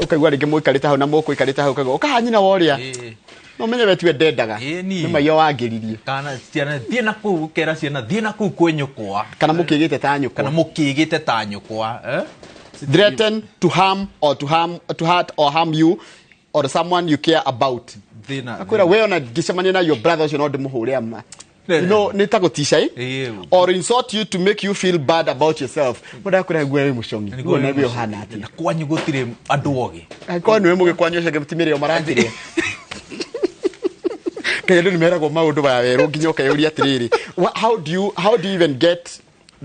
Speaker 1: Ũkaigua rĩngĩ mũikarĩte hau na mũkũikarĩte hau, ũkaigua ũkaha nyina wa ũrĩa. No menye we tiwe ndendaga. Nĩ maiyo wangĩririe.
Speaker 4: Kana ciana thiĩ na kũu, ũkera ciana thiĩ na kũu kwĩ nyũkwa.
Speaker 1: Kana mũkĩgĩte ta nyũkwa.
Speaker 4: Kana mũkĩgĩte ta nyũkwa,
Speaker 1: Threaten to harm or to harm, to hurt or harm you or someone you care about.
Speaker 4: Thĩna.
Speaker 1: Akwĩra we ona ngĩcemania na your brother ũcio no ndĩmũhũre ama. You know, nĩ ta gũtica, Or insult you to make you feel bad about yourself. Mũndũ akwĩra guo wĩ mũcong'i. Guo nĩ we ũhana atĩa.
Speaker 4: Na kwanyu gũtirĩ andũ ogĩ.
Speaker 1: Angĩkorwo nĩwe mũgĩkwanyu ũcio angĩ ti mĩrĩo marakĩrĩa. Kaĩ andũ nĩ meragwo maũndũ maya werũ nginya ũkeyũria atĩrĩrĩ, how do you even get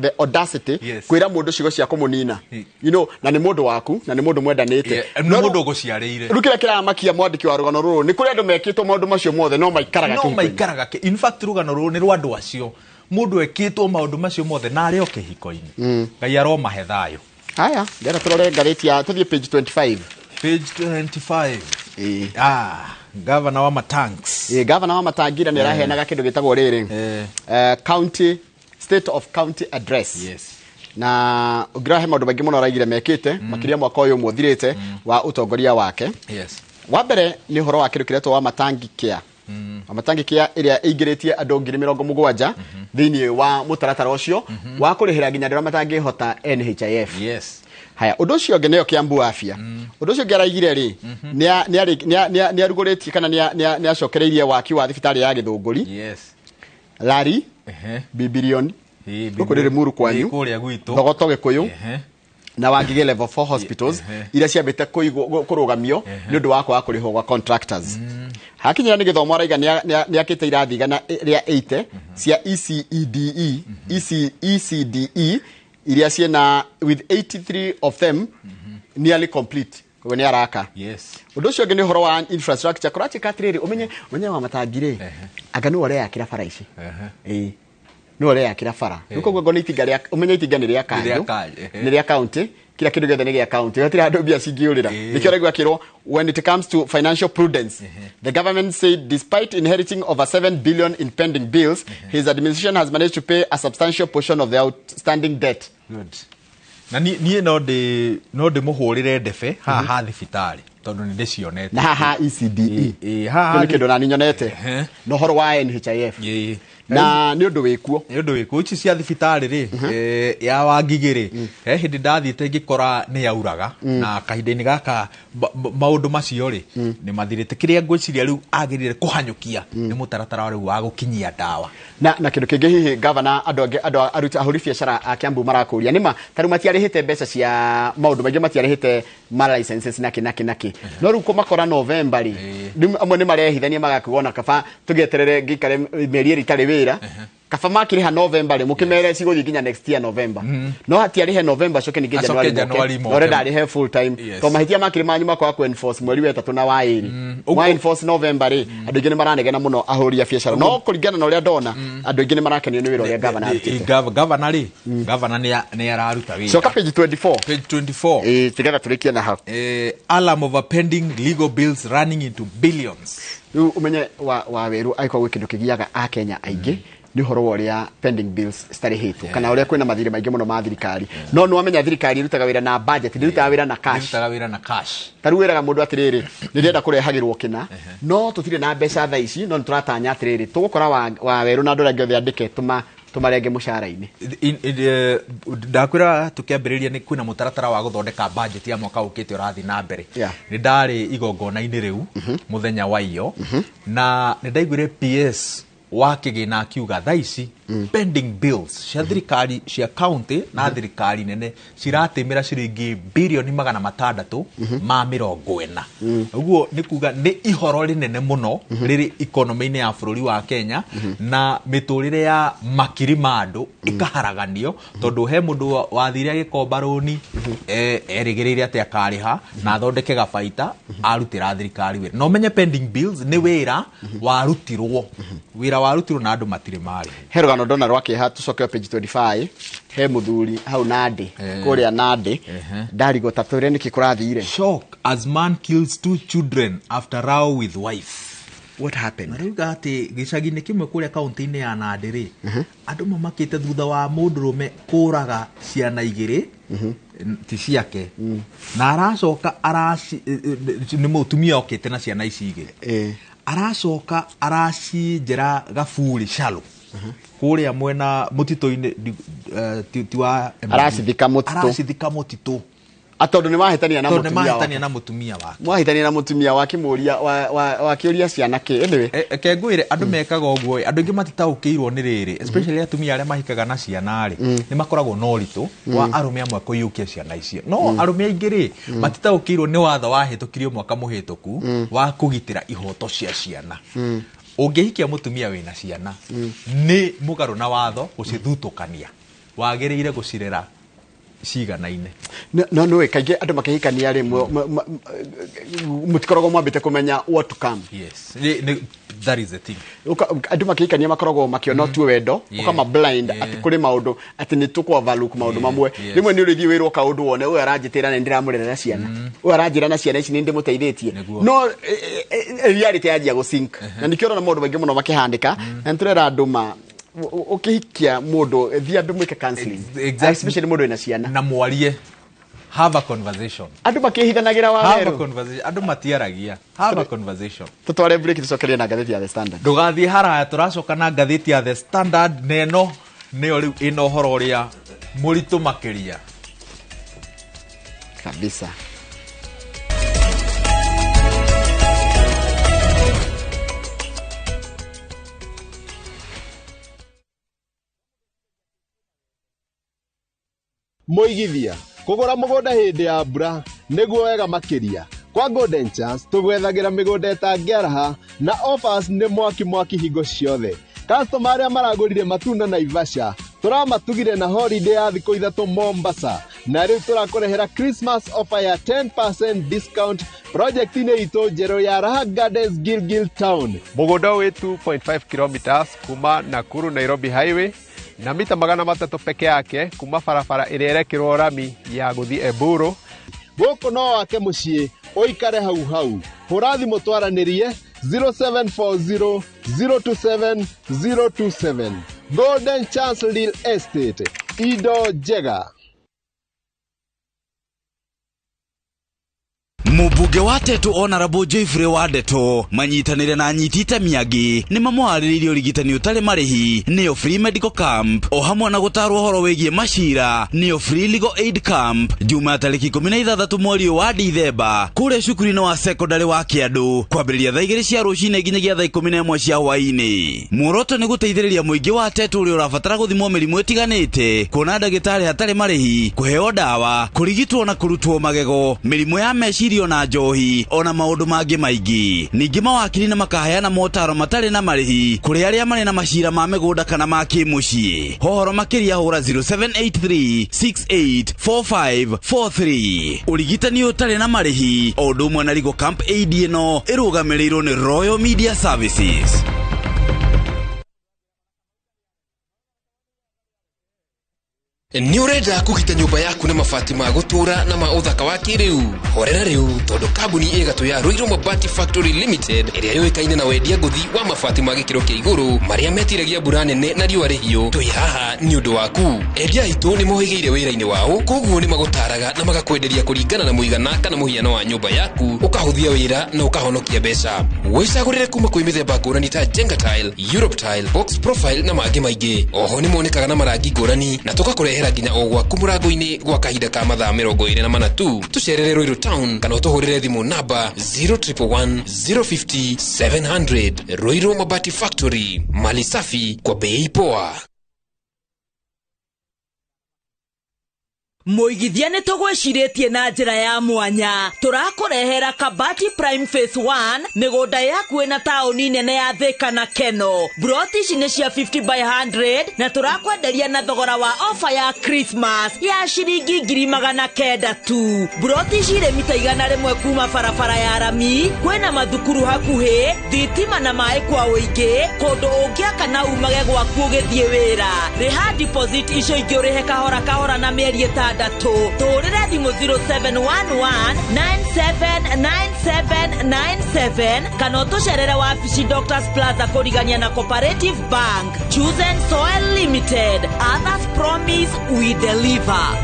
Speaker 1: the audacity kwĩra mũndũ ciugo cia kũmũnina? You know, na nĩ mũndũ waku, na nĩ mũndũ mwendanĩte.
Speaker 4: Nĩ mũndũ ũgũciarĩire.
Speaker 1: Rĩu kĩrĩa kĩramakia mwandĩki wa rũgano rũrũ nĩ kũrĩ andũ mekĩtwo maũndũ macio mothe no maikaraga
Speaker 4: No
Speaker 1: kĩhiko-inĩ.
Speaker 4: maikaraga in fact rũgano rũrũ nĩ rwa andũ acio. Mũndũ ekĩtwo maũndũ macio mothe na arĩ o kĩhiko-inĩ. Ngai aromahe thayũ.
Speaker 1: Haya, ndĩrenda tũrore ngathĩti ya, tũthiĩ page 25.
Speaker 4: Page 25. Governor wa Matangs.
Speaker 1: Governor wa Matangira nĩ araheanaga kĩndũ gĩtagwo rĩrĩ. County, state of county address. Na ũngĩrora he maũndũ maingĩ mũno araigire mekĩte, makĩria mwaka ũyũ ũmwe ũthirĩte wa ũtongoria wake. Wa mbere nĩ ũhoro wa kĩndũ kĩretwo wa Matangi Care. Wa Matangi Care ĩrĩa ĩingĩrĩtie andũ ngiri mĩrongo mũgwanja thĩinĩ wa mũtaratara ũcio wa kũrĩhĩra nginya andũ arĩa matangĩhota NHIF. Haya, ũndũ ũcio ũngĩ nĩyo Kiambu Afya. Ũndũ ũcio ũngĩ araigire rĩ, nĩ arugũrĩtie kana nĩ acokereirie waki wa thibitarĩ ya Gĩthũngũri. Lari, Bibilioni, gũkũ nĩ Limuru kwanyu,
Speaker 4: Kũrĩa gwitũ.
Speaker 1: Thogoto Gĩkũyũ, na Wangige level 4 hospitals iria ciambĩte kũrũgamio nĩ ũndũ wa kwaga kũrĩhwo gwa contractors. Hakinyĩra nĩ gĩthomo araiga nĩ akĩte irathi igana rĩa 80 cia ECEDE, ECDE Iria ciĩna with 83 of them nearly complete. Koguo nĩ araka.
Speaker 4: Yes.
Speaker 1: Ũndũ ũcio ũngĩ nĩ ũhoro wa infrastructure. Kũratuĩka atĩrĩrĩ, ũmenye wa matangi rĩ, anga nĩwe ũreyakĩra bara ici. Ĩĩ, nĩwe ũreyakĩra bara. Rĩu koguo ngo nĩ itinga rĩa, ũmenye itinga nĩ rĩa kanjũ, nĩ rĩa county, kila kĩndũ gĩothe nĩ gĩa county, hatirĩ handũ mbia cingĩũrĩra. Nĩkĩo ũraigua akĩrwo, when it comes to financial prudence, the government said despite inheriting over 7 billion in pending bills, his administration has managed to pay a substantial portion of the outstanding debt.
Speaker 4: Good. Na niĩ no ndĩmũhũrĩre ndebe haha thibitarĩ tondũ nĩ ndĩcionete.
Speaker 1: Na haha ECDE.
Speaker 4: Ĩĩ, haha
Speaker 1: nĩ kĩndũ na nyonete. Na ũhoro wa NHIF. Na nĩ ũndũ wĩkuo.
Speaker 4: Nĩ ũndũ wĩkuo. Ici cia thibitarĩ rĩ, ya Wangigĩ rĩ, he hĩndĩ ndathiĩte ngĩkora nĩ yauraga, na kahinda-inĩ gaka maũndũ macio rĩ nĩ mathirĩte. Kĩrĩa ngwĩciria rĩu agĩrĩire kũhanyũkia nĩ mũtaratara rĩu wa gũkinyia ndawa.
Speaker 1: Na kĩndũ kĩngĩ hihi governor, andũ angĩ, andũ aruti ahũri biacara a Kiambu marakũria nĩma ta rĩu matiarĩhĩte mbeca cia maũndũ maingĩ, matiarĩhĩte ma licenses na kĩ na kĩ na kĩ. No rĩu kũmakora November rĩ, rĩu amwe nĩ marehithania magakuga ona kaba tũgĩeterere ngĩikare mĩeri ĩrĩ itarĩ wĩra, kaba makĩrĩha November rĩ, mũkĩmere cigũthiĩ nginya next year November. No hatiarĩhe November, coke ningĩ
Speaker 4: Acoke
Speaker 1: January
Speaker 4: January
Speaker 1: moke.
Speaker 4: moke.
Speaker 1: Na ũrenda arĩhe full time. Tondũ mahĩtia makĩrĩ manyu makwaga kũ enforce mweri wa ĩtatũ na wa ĩrĩ. Mwa enforce November rĩ, andũ aingĩ nĩ maranegena mũno ahũri a biacara. No kũringana na ũrĩa ndona, andũ aingĩ nĩ marakenio nĩ wĩra ũrĩa governor arutĩte.
Speaker 4: Governor rĩ, governor nĩ araruta wĩra.
Speaker 1: Coka page 24.
Speaker 4: Page 24.
Speaker 1: Tigetha tũrĩkie na hau.
Speaker 4: Alarm over pending legal bills running into billions.
Speaker 1: Rĩu ũmenye wa werũ angĩkorwo gwĩ kĩndũ kĩgiaga Akenya aingĩ nĩ ũhoro wa ũrĩa pending bills citarĩhĩtwo, kana ũrĩa kwĩna mathirĩ maingĩ mũno ma thirikari. No nĩ wamenya thirikari ĩrutaga wĩra na budget, ndĩrutaga wĩra na cash.
Speaker 4: Ndĩrutaga wĩra na cash.
Speaker 1: Ta rĩu wĩraga mũndũ atĩrĩrĩ, nĩ ndĩrenda kũrehagĩrwo kĩna, no tũtirĩ na mbeca thaa ici, no nĩ tũratanya atĩrĩrĩ, tũgũkora wa werũ na andũ arĩa angĩ othe andĩke tũmarenge mũcara-inĩ.
Speaker 4: Ndakwĩra tũkĩambĩrĩria nĩ kwĩna mũtaratara wa gũthondeka budget ya mwaka ũkĩte ũrathiĩ na mbere. Nĩ ndarĩ igongona-inĩ rĩu mũthenya wa iyo, na nĩ ndaiguire PS wa kĩgĩna akiuga thaa ici pending bills cia thirikari cia county na thirikari nene ciratĩmĩra ciringi birioni 640. Ũguo nĩ kuga nĩ ihoro rĩnene mũno rĩrĩ economy-inĩ ya bũrũri wa Kenya, na mĩtũrĩre ya makiri ma andũ ĩkaharaganio, tondũ he mũndũ wathire agĩkomba rũni, erĩgĩrĩire atĩ akarĩha na athondeke gabaita arutĩra thirikari wĩra. Na ũmenye pending bills nĩ wĩra warutirwo, wĩra warutirwo na andũ matirĩ marĩha.
Speaker 1: He rũgano ndona rwa kĩeha, tũcoke page 25, he mũthuri hau Nandi, kũrĩa Nandi, ndarigwo ta tũrĩa nĩkĩ kũrathire.
Speaker 4: Shock as man kills 2 children after row with wife.
Speaker 1: What happened?
Speaker 4: Marauga atĩ gĩcagi-inĩ kĩmwe kũrĩa kaunti-inĩ ya Nandi rĩ, andũ mamakĩte thutha wa mũndũrũme kũraga ciana igĩrĩ, ti ciake, na aracoka nĩ mũtumia okĩte na ciana ici igĩrĩ. Aracoka aracinjera gaburi shallow. Kũrĩa mwena mũtitũ-inĩ, ti wa M D.
Speaker 1: Aracithika mũtitũ.
Speaker 4: Aracithika mũtitũ.
Speaker 1: Tondũ nĩ mahĩtania na
Speaker 4: Tondũ nĩ
Speaker 1: mũtumia wake.
Speaker 4: mahĩtania na mũtumia wake.
Speaker 1: Mwahĩtania na mũtumia wake, mũria, wakĩũria ciana kĩ? Anyway.
Speaker 4: Reke ngwĩre, andũ mekaga ũguo, andũ aingĩ matitaũkĩirwo nĩ rĩrĩ, especially atumia arĩa mahikaga na ciana rĩ, nĩ makoragwo na ũritũ wa arũme amwe kũiyũkia ciana icio. No arũme aingĩ rĩ, matitaũkĩirwo nĩ watho wahĩtũkirio mwaka mũhĩtũku wa kũgitĩra ihoto cia ciana. Ũngĩhikia mũtumia wĩna ciana, nĩ mũgarũ na watho gũcithutũkania. Wagĩrĩire gũcirera ciganaine.
Speaker 1: No, no, kaingĩ andũ makĩhikania rĩ, mũtikoragwo mwambĩte kũmenya what to come.
Speaker 4: Yes. That is the thing.
Speaker 1: Andũ makĩhikania makoragwo makĩona tu wendo, ũkama blind atĩ kũrĩ maũndũ, atĩ nĩ tũkũ overlook maũndũ mamwe. Rĩmwe nĩ ũrĩthiĩ wĩrwo kaũndũ wone, ũyũ aranjĩtĩra na nĩndĩramũrerera ciana. Ũyũ aranjĩra na ciana ici nĩndĩmũteithĩtie. No, reality yanjia gũ sink. Na nĩkĩo ũrona maũndũ maingĩ mũno makĩhandĩka, na nĩtũrera andũ ma ũkĩhikia mũndũ, thiĩ andũ mwĩke counseling. Especially mũndũ wĩna ciana.
Speaker 4: Na mwarie. Have a conversation.
Speaker 1: Andũ makĩhithanagĩra wa
Speaker 4: Have a
Speaker 1: werũ.
Speaker 4: conversation. Andũ matiaragia. Have a conversation.
Speaker 1: Tũtware break tũcokerie na ngathĩti ya The Standard.
Speaker 4: Ndũgathiĩ haraya, tũracoka na ngathĩti ya The Standard, na ĩno nĩyo rĩu ĩna ũhoro ũrĩa mũritũ makĩria.
Speaker 1: Kabisa.
Speaker 5: Mũigithia kũgũra mũgũnda hĩndĩ ya mbura nĩguo wega makĩria. Kwa Golden Chance tũgwethagĩra mĩgũnda ĩtangĩaraha na offers nĩ mwaki mwaki hingo ciothe. Customer arĩa maragũrire matunda Naivasha Tũramatugire na holiday ya thikũ 3 Mombasa na rĩu tũrakũrehera Christmas offer ya 10% discount project-inĩ itũ njerũ ya Raha Gardens Gilgil Town.
Speaker 6: Mũgũnda wĩ 2.5 kilometers kuma Nakuru Nairobi Highway na mita 300 peke yake kuma barabara ĩrĩa ĩrekĩrwo rami ya gũthiĩ Eburu.
Speaker 5: Gũkũ no wake mũciĩ ũikare hau hau. Hũra thimũ twaranĩrie 0740 027 027. Golden Chance Real Estate, indo njega.
Speaker 18: Mũmbunge wa Tetu Honorable Jeffrey Wandeto manyitanĩre na anyiti itemi angĩ nĩ mamũharĩrĩirie ũrigitani ũtarĩ marĩhi nĩyo free medical camp o hamwe na gũtarwo ũhoro wĩgiĩ macira nĩyo free legal aid camp Juma tarĩki 16 mweri ũyũ wa Dithemba kũrĩa cukuru-inĩ wa secondary wa Kĩandũ kwambĩrĩria thaa 2 cia rũcinĩ nginyagia thaa 11 cia hwaĩ-inĩ. Muoroto nĩ gũteithĩrĩria mũingĩ wa Tetu ũrĩa ũrabatara gũthimwo mĩrimũ ĩtiganĩte, kuona ndagĩtarĩ hatarĩ marĩhi, kũheo ndawa, kũrigitwo na kũrutwo magego, mĩrimũ ya meciria na njohi ona maũndũ mangĩ maingĩ. Ningĩ mawakiri na makaheana motaro matarĩ na marĩhi kũrĩ arĩa marĩ na macira ma mĩgũnda kana ma kĩmũciĩ. Hohoro makĩria hũra 0783 684543. Ũrigitani ũtarĩ na marĩhi o ũndũ ũmwe na Legal Camp Aid ĩno ĩrũgamĩrĩirwo nĩ Royal Media Services.
Speaker 7: Nĩ ũrenda kũgita nyũmba yaku na mabati ma gũtũũra na ma ũthaka wa kĩrĩu? Horera rĩu tondũ kambuni ĩgatũ ya Ruiru Mabati Factory Limited ĩrĩa yũĩkaine na wendia ngũthi wa mabati ma gĩkĩro kĩa igũrũ marĩa metiragia mbura nene na riũa rĩhiũ, twĩ haha nĩ ũndũ waku. Endia aitũ nĩ mohĩgĩire wĩra-inĩ wao, koguo nĩ magũtaraga na magakwenderia kũringana na mũigana kana mũhiano wa nyũmba yaku, ũkahũthia wĩra na ũkahonokia mbeca. Wĩcagũrĩre kuma kwĩ mĩthemba ngũrani ta Jenga Tile, Europe Tile, Box Profile na mangĩ maingĩ. Oho nĩ monekaga na marangi ngũrani na tũgakũrehera nginya o gwaku mũrango-inĩ gwa kahinda ka mathaa 24 tu. Tũcerere Ruiru Town kana ũtũhũrĩre thimũ namba 0111 050 700. Ruiru Mabati Factory, mali safi kwa bei poa.
Speaker 8: Mũigithia nĩ tũgwĩcirĩtie na njĩra ya mwanya. Tũrakũrehera Kabati Prime Phase 1 mĩgũnda yaku ĩna taũni nene ya Thika na Keno. Broti ici nĩ cia 50 by 100 na tũrakwenderia na thogora wa ofa ya Christmas ya ciringi 900 tu. Broti ici irĩ mita 101 kuma barabara ya rami, kwĩna mathukuru hakuhĩ, thitima na maĩ kwa ũingĩ, kũndũ ũngĩaka na umage gwaku ũgĩthiĩ wĩra. Rĩha deposit icio ingĩ ũrĩhe kahora kahora na mĩeri 6. Tũhũrĩre thimũ 0711 979797 kana ũtũcerere wabici Doctors Plaza kũrigania na Cooperative Bank. Chosen Soil Limited. Others promise, we deliver.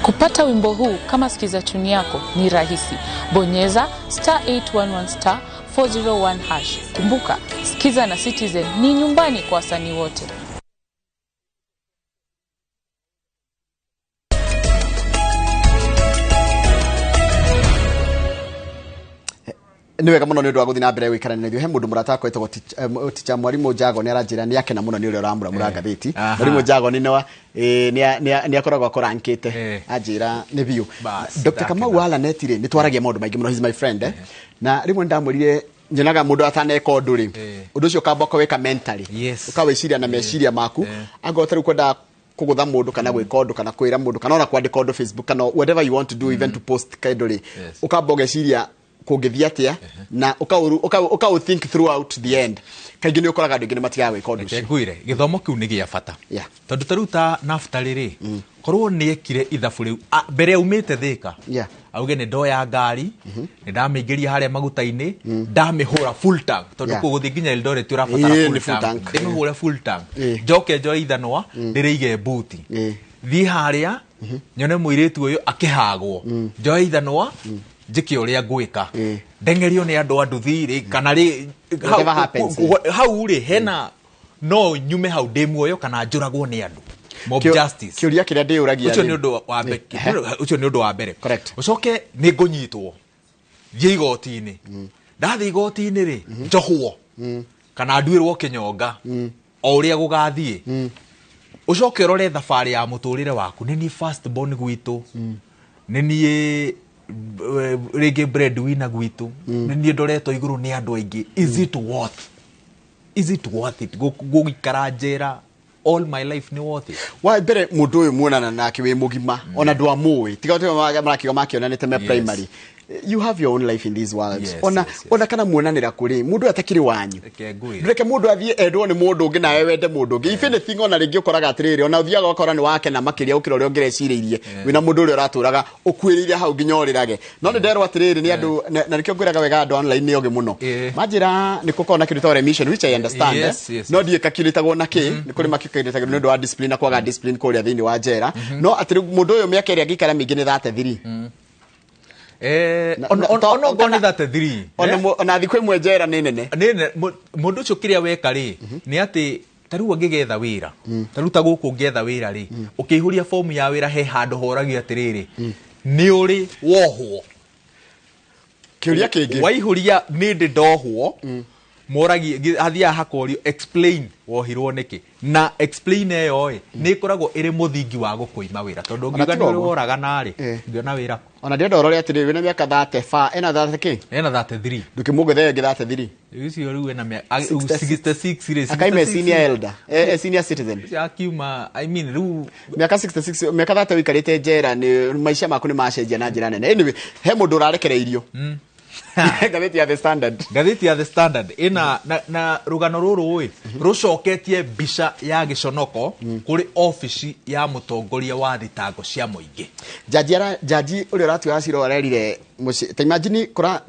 Speaker 9: Kupata wimbo huu kama sikiza tune yako ni rahisi. Bonyeza *811 *401#. Kumbuka, Sikiza na Citizen ni nyumbani kwa wasanii wote.
Speaker 1: Nĩ wega mũno nĩ ũndũ wa gũthiĩ na mbere gũikarania na ithuĩ. He mũndũ mũrata wakwa wĩtagwo Teacher Mwarimu Njago nĩ aranjĩra nĩ akena mũno nĩ ũrĩa ũramũramũra ngathĩti. Mwarimu Njago nĩ akoragwo akũrankĩte, anjĩra nĩ biũ. Dr. Kamau wa Lanet rĩ, nĩ twaragia maũndũ maingĩ mũno, he's my friend. Na rĩmwe ndamwĩrire nyonaga mũndũ ataneka ũndũ rĩ, ũndũ ũcio ũkamba ũkawĩka mentally, ũkawĩciria na meciria maku. Angorwo ta rĩu kwendaga kũgũtha mũndũ kana gwĩka ũndũ kana kwĩra mũndũ kana ona kwandĩka ũndũ Facebook kana whatever you want to do, even to post kĩndũ rĩ, ũkamba ũgeciria kũngĩthiĩ atĩa na ũka think throughout the end. Kaingĩ nĩ ũkoraga andũ aingĩ nĩ matigaga gwĩka ũndũ ũcio.
Speaker 4: Ngwĩre gĩthomo kĩu nĩ gĩa bata tondũ ta rĩu ta Naftali rĩ, korwo nĩ ekire ithabu rĩu mbere aumĩte Thika, auge nĩ ndoya ngari, nĩ ndamĩingĩria harĩa maguta-inĩ, ndamĩhũra full tank tondũ kũgũthiĩ nginya Eldoret ũrabatara full tank, ndĩmĩhũre full tank, njoke njoe ithanwa ndĩrĩige buti, thiĩ harĩa nyone mũirĩtu ũyũ akĩhagwo, njoe ithanwa njĩke ũrĩa ngwĩka, ndengerio nĩ andũ a nduthi rĩ kana rĩ hau rĩ hena no nyume hau ndĩ muoyo kana njũragwo nĩ andũ. Mob justice.
Speaker 1: Kĩũria kĩrĩa ndĩyũragia
Speaker 4: ũcio nĩ ũndũ wa mbere, ũcio nĩ ũndũ wa mbere. Ũcoke nĩ ngũnyitwo thiĩ igoti-inĩ, ndathiĩ igoti-inĩ rĩ njohwo. Kana nduĩrwo kĩnyonga o ũrĩa gũgathiĩ. Ũcoke ũrore thabarĩ ya mũtũrĩre waku. Nĩ niĩ first born gwitũ, nĩ niĩ rĩngĩ breadwinner gwitũ, nĩ niĩ ndoretwo igũrũ nĩ andũ aingĩ. Is it worth it gũikara njera all my life? Nĩ worth it?
Speaker 1: Wa mbere, mũndũ ũyũ muonana nake wĩ mũgima, ona ndwamũĩ, tiga ũtuĩke marakiuga makĩonanĩte me primary. You have your own life in this world. Ona ona kana muonanĩra kũrĩ mũndũ ũyũ atakĩrĩ wanyu.
Speaker 4: Reke ngwĩre.
Speaker 1: Ndũreke mũndũ athiĩ endwo nĩ mũndũ ũngĩ nawe wende mũndũ ũngĩ. If anything, ona rĩngĩ ũkoraga atĩrĩrĩ, ona ũthiaga ũgakora nĩ wakena makĩria gũkĩra ũrĩa ũngĩrecirĩirie wĩna mũndũ ũrĩa ũratũraga ũkuĩrĩire hau nginya ũrĩrage. No nĩ nderwo atĩrĩrĩ, nĩ andũ na nĩkĩo ngwĩraga wega, andũ online nĩ ogĩ mũno. Manjĩra nĩ gũkoragwo na kĩndũ ta remission, which I understand, no ndiĩ calculatagwo na kĩ. Nĩ kũrĩ makĩcalculatagwo nĩ ũndũ wa discipline na kwaga discipline kũrĩa thĩinĩ wa njera. No atĩrĩ, mũndũ ũyũ mĩaka ĩrĩa angĩikara mĩingĩ nĩ 33.
Speaker 4: Ona okorwo nĩ 33.
Speaker 1: Ona thikũ ĩmwe njera nĩ nene.
Speaker 4: Nĩ mũndũ ũcio kĩrĩa weka rĩ, nĩ atĩ ta rĩu angĩgetha wĩra, ta rĩu ta gũkũ ũngĩetha wĩra rĩ, ũkĩihũria fomu ya wĩra he handũ horagio atĩrĩrĩ, nĩ ũrĩ wohwo?
Speaker 1: Kĩũria kĩngĩ.
Speaker 4: Waihũria nĩ ndĩ ndohwo, moragie, hathiaga hakorio explain wohirwo nĩkĩ, na explain ĩyo ĩ nĩ ĩkoragwo ĩrĩ mũthingi wa gũkũima wĩra, tondũ
Speaker 1: Ona
Speaker 4: ũngiuga
Speaker 1: tiga
Speaker 4: nĩ ũrĩ
Speaker 1: ũguo.
Speaker 4: woragana rĩ, ndĩona wĩra.
Speaker 1: Ona ndĩrenda ũrore atĩrĩrĩ, wĩna mĩaka 35, ena 30 kĩ?
Speaker 4: Ena 33.
Speaker 1: Ndũkĩmũng'ethere ĩngĩ 33.
Speaker 4: Ũcio rĩu ena
Speaker 1: 66.
Speaker 4: 66 rĩ.
Speaker 1: Akaime
Speaker 4: 66.
Speaker 1: senior elder, senior citizen.
Speaker 4: Ũcio akiuma, I mean, rĩu
Speaker 1: Mĩaka 66, mĩaka 30 ũikarĩte njera, nĩ maica maku nĩ macenjia na njĩra nene. Anyway, he mũndũ ũrarekereirio. Ngathĩti ya The Standard.
Speaker 4: Ngathĩti ya The Standard ĩna na rũgano rũrũ ĩ rũcoketie mbica ya gĩconoko kũrĩ obici ya mũtongoria wa thitango cia mũingĩ.
Speaker 1: Jaji ũrĩa ũratuaga cira arerire mũciĩ ta imagine kũra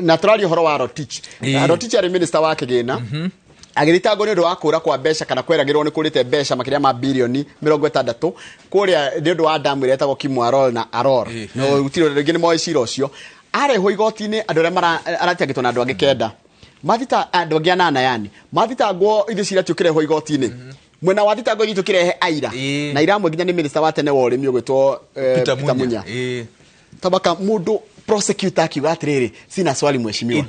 Speaker 1: na tũraria ũhoro wa Rotich. Rotich arĩ minister wa kĩgĩna, agĩthitangwo nĩ ũndũ wa kũra kwa mbeca kana kweragĩrwo nĩ kũrĩte mbeca makĩria ma birioni 60 kũrĩa nĩ ũndũ wa damu ĩrĩa ĩtagwo Kimwarer na Aror. No gũtirĩ rĩngĩ nĩ moĩ cira ũcio. Arehwo igoti-inĩ, andũ arĩa aratangĩtwo na andũ angĩ kenda, mathita andũ angĩ anana, yani mathitangwo ithuĩ cira ti ũkĩrehwo igoti-inĩ, mwena wa thitango ithuĩ tũkĩrehe aira, na aira amwe nginya nĩ minister wa tene wa ũrĩmi ũgwĩtwo
Speaker 4: Peter
Speaker 1: Peter
Speaker 4: Munya.
Speaker 1: Munya. Tabaka mũndũ prosecutor akiuga atĩrĩrĩ, "Sina swali, mheshimiwa."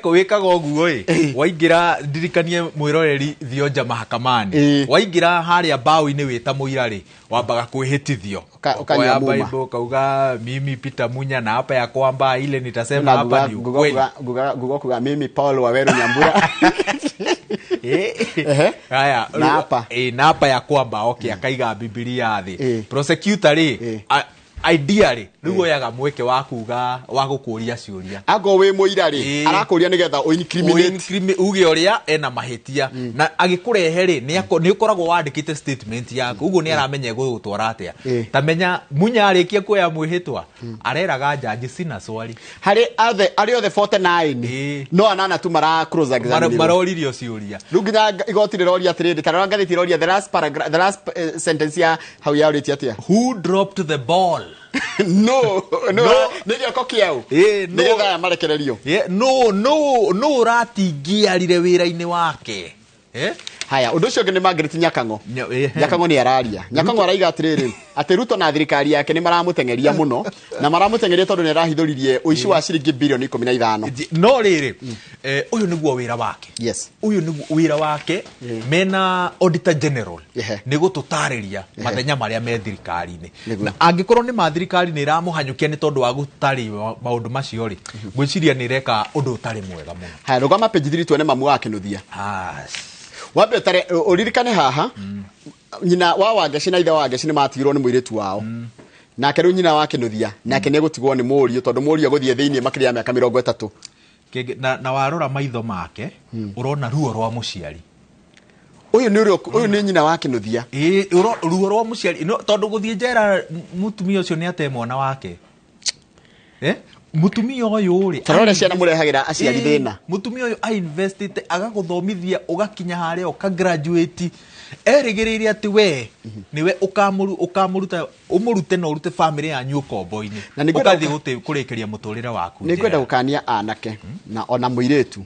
Speaker 4: Wĩkaga ũguo ĩ, waingĩra, ndirikanie mwĩroreri thionja mahakamani, waingĩra harĩa mbaũ-inĩ wĩta mũira rĩ, wambaga kwĩhĩtithio.
Speaker 1: Ũkanyua
Speaker 4: Ũkoya
Speaker 1: muma.
Speaker 4: Bible, ukauga, "Mimi Peter Munya na hapa ya kwamba ile nitasema
Speaker 1: Na
Speaker 4: hapa ni ukweli."
Speaker 1: Nguga kuga, "Mimi Paul Waweru Nyambura."
Speaker 4: Haya.
Speaker 1: Na hapa.
Speaker 4: Na hapa ya kwamba, okay, akaiga Bibilia thĩ. Prosecutor rĩ, ideally rĩu oyaga mweke wa kuga wa gũkũria ciũria.
Speaker 1: Akorwo wĩ mũira rĩ, arakũria nĩgetha ũincriminate.
Speaker 4: Uge ũrĩa ena mahĩtia, na agĩkũrehe rĩ, nĩ ũkoragwo wandĩkĩte statement yaku, ũguo nĩ aramenya egũgũtwara atĩa. Ta menya Munya arĩkia kuoya mwĩhĩtwa, areraga jaji, "Sina swali."
Speaker 1: Harĩ othe, arĩ othe 49, no anana tu mara cross examine.
Speaker 4: Maroririo ciũria.
Speaker 1: Rĩu nginya igoti rĩroria atĩrĩrĩ, ta rora ngathĩti ĩroria the last paragraph, the last sentence ya hau yarĩtie atĩa?
Speaker 4: Who dropped the ball?
Speaker 1: No, nĩ gĩoko kĩau nĩgetha aya marekererio.
Speaker 4: No ũratingiarire wĩra-inĩ wake.
Speaker 1: Haya, ũndũ ũcio ũngĩ nĩ Margaret Nyakang'o. Nyakang'o nĩ araria. Nyakang'o araiga atĩrĩrĩ, atĩ Ruto na thirikari yake nĩ maramũteng'eria mũno, na maramũteng'eria tondũ nĩ arahithũririe ũici wa ciringi birioni 15.
Speaker 4: No rĩrĩ, ũyũ nĩguo wĩra wake. Ũyũ nĩguo wĩra wake mena Auditor General, nĩ gũtũtarĩria mathenya marĩa me thirikari-inĩ. Na angĩkorwo nĩ ma thirikari nĩ ĩramũhanyũkia nĩ tondũ wa gũtarĩria maũndũ macio rĩ, ngwĩciria nĩ ĩreka ũndũ ũtarĩ mwega mũno.
Speaker 1: Haya, rũgama page 3 tuone mamu wa Kĩnuthia. Wambe ũtare ũririkane haha nyina wa Wangeci na ithe wa Wangeci nĩ matigirwo nĩ mũirĩtu wao. Nake rĩu nyina wa Kĩnuthia nake nĩ egũtigwo nĩ mũriũ, tondũ mũriũ egũthiĩ thĩinĩ makĩria ya mĩaka 30.
Speaker 4: Na warora maitho make, ũrona ruo rwa mũciari.
Speaker 1: Ũyũ nĩ ũrĩa, ũyũ nĩ nyina wa Kĩnuthia.
Speaker 4: Ĩĩ, ruo rwa mũciari. No, tondũ gũthiĩ njera mũtumia ũcio nĩ ate mwana wake. Mũtumia ũyũ rĩ,
Speaker 1: Ta rora ciana mũrehagĩra aciari thĩna.
Speaker 4: Mũtumia ũyũ ainvestĩte agagũthomithia ũgakinya harĩa ũkagraduate, erĩgĩrĩire atĩ we nĩwe ũkamũruta, ũmũrute na ũrute famĩlĩ yanyu ũkombo-inĩ.
Speaker 1: Na nĩ ngwenda
Speaker 4: Ũgathiĩ kũrĩkĩria mũtũrĩre waku
Speaker 1: Nĩ ngwenda
Speaker 4: njera.
Speaker 1: Gũkania anake na ona mũirĩtu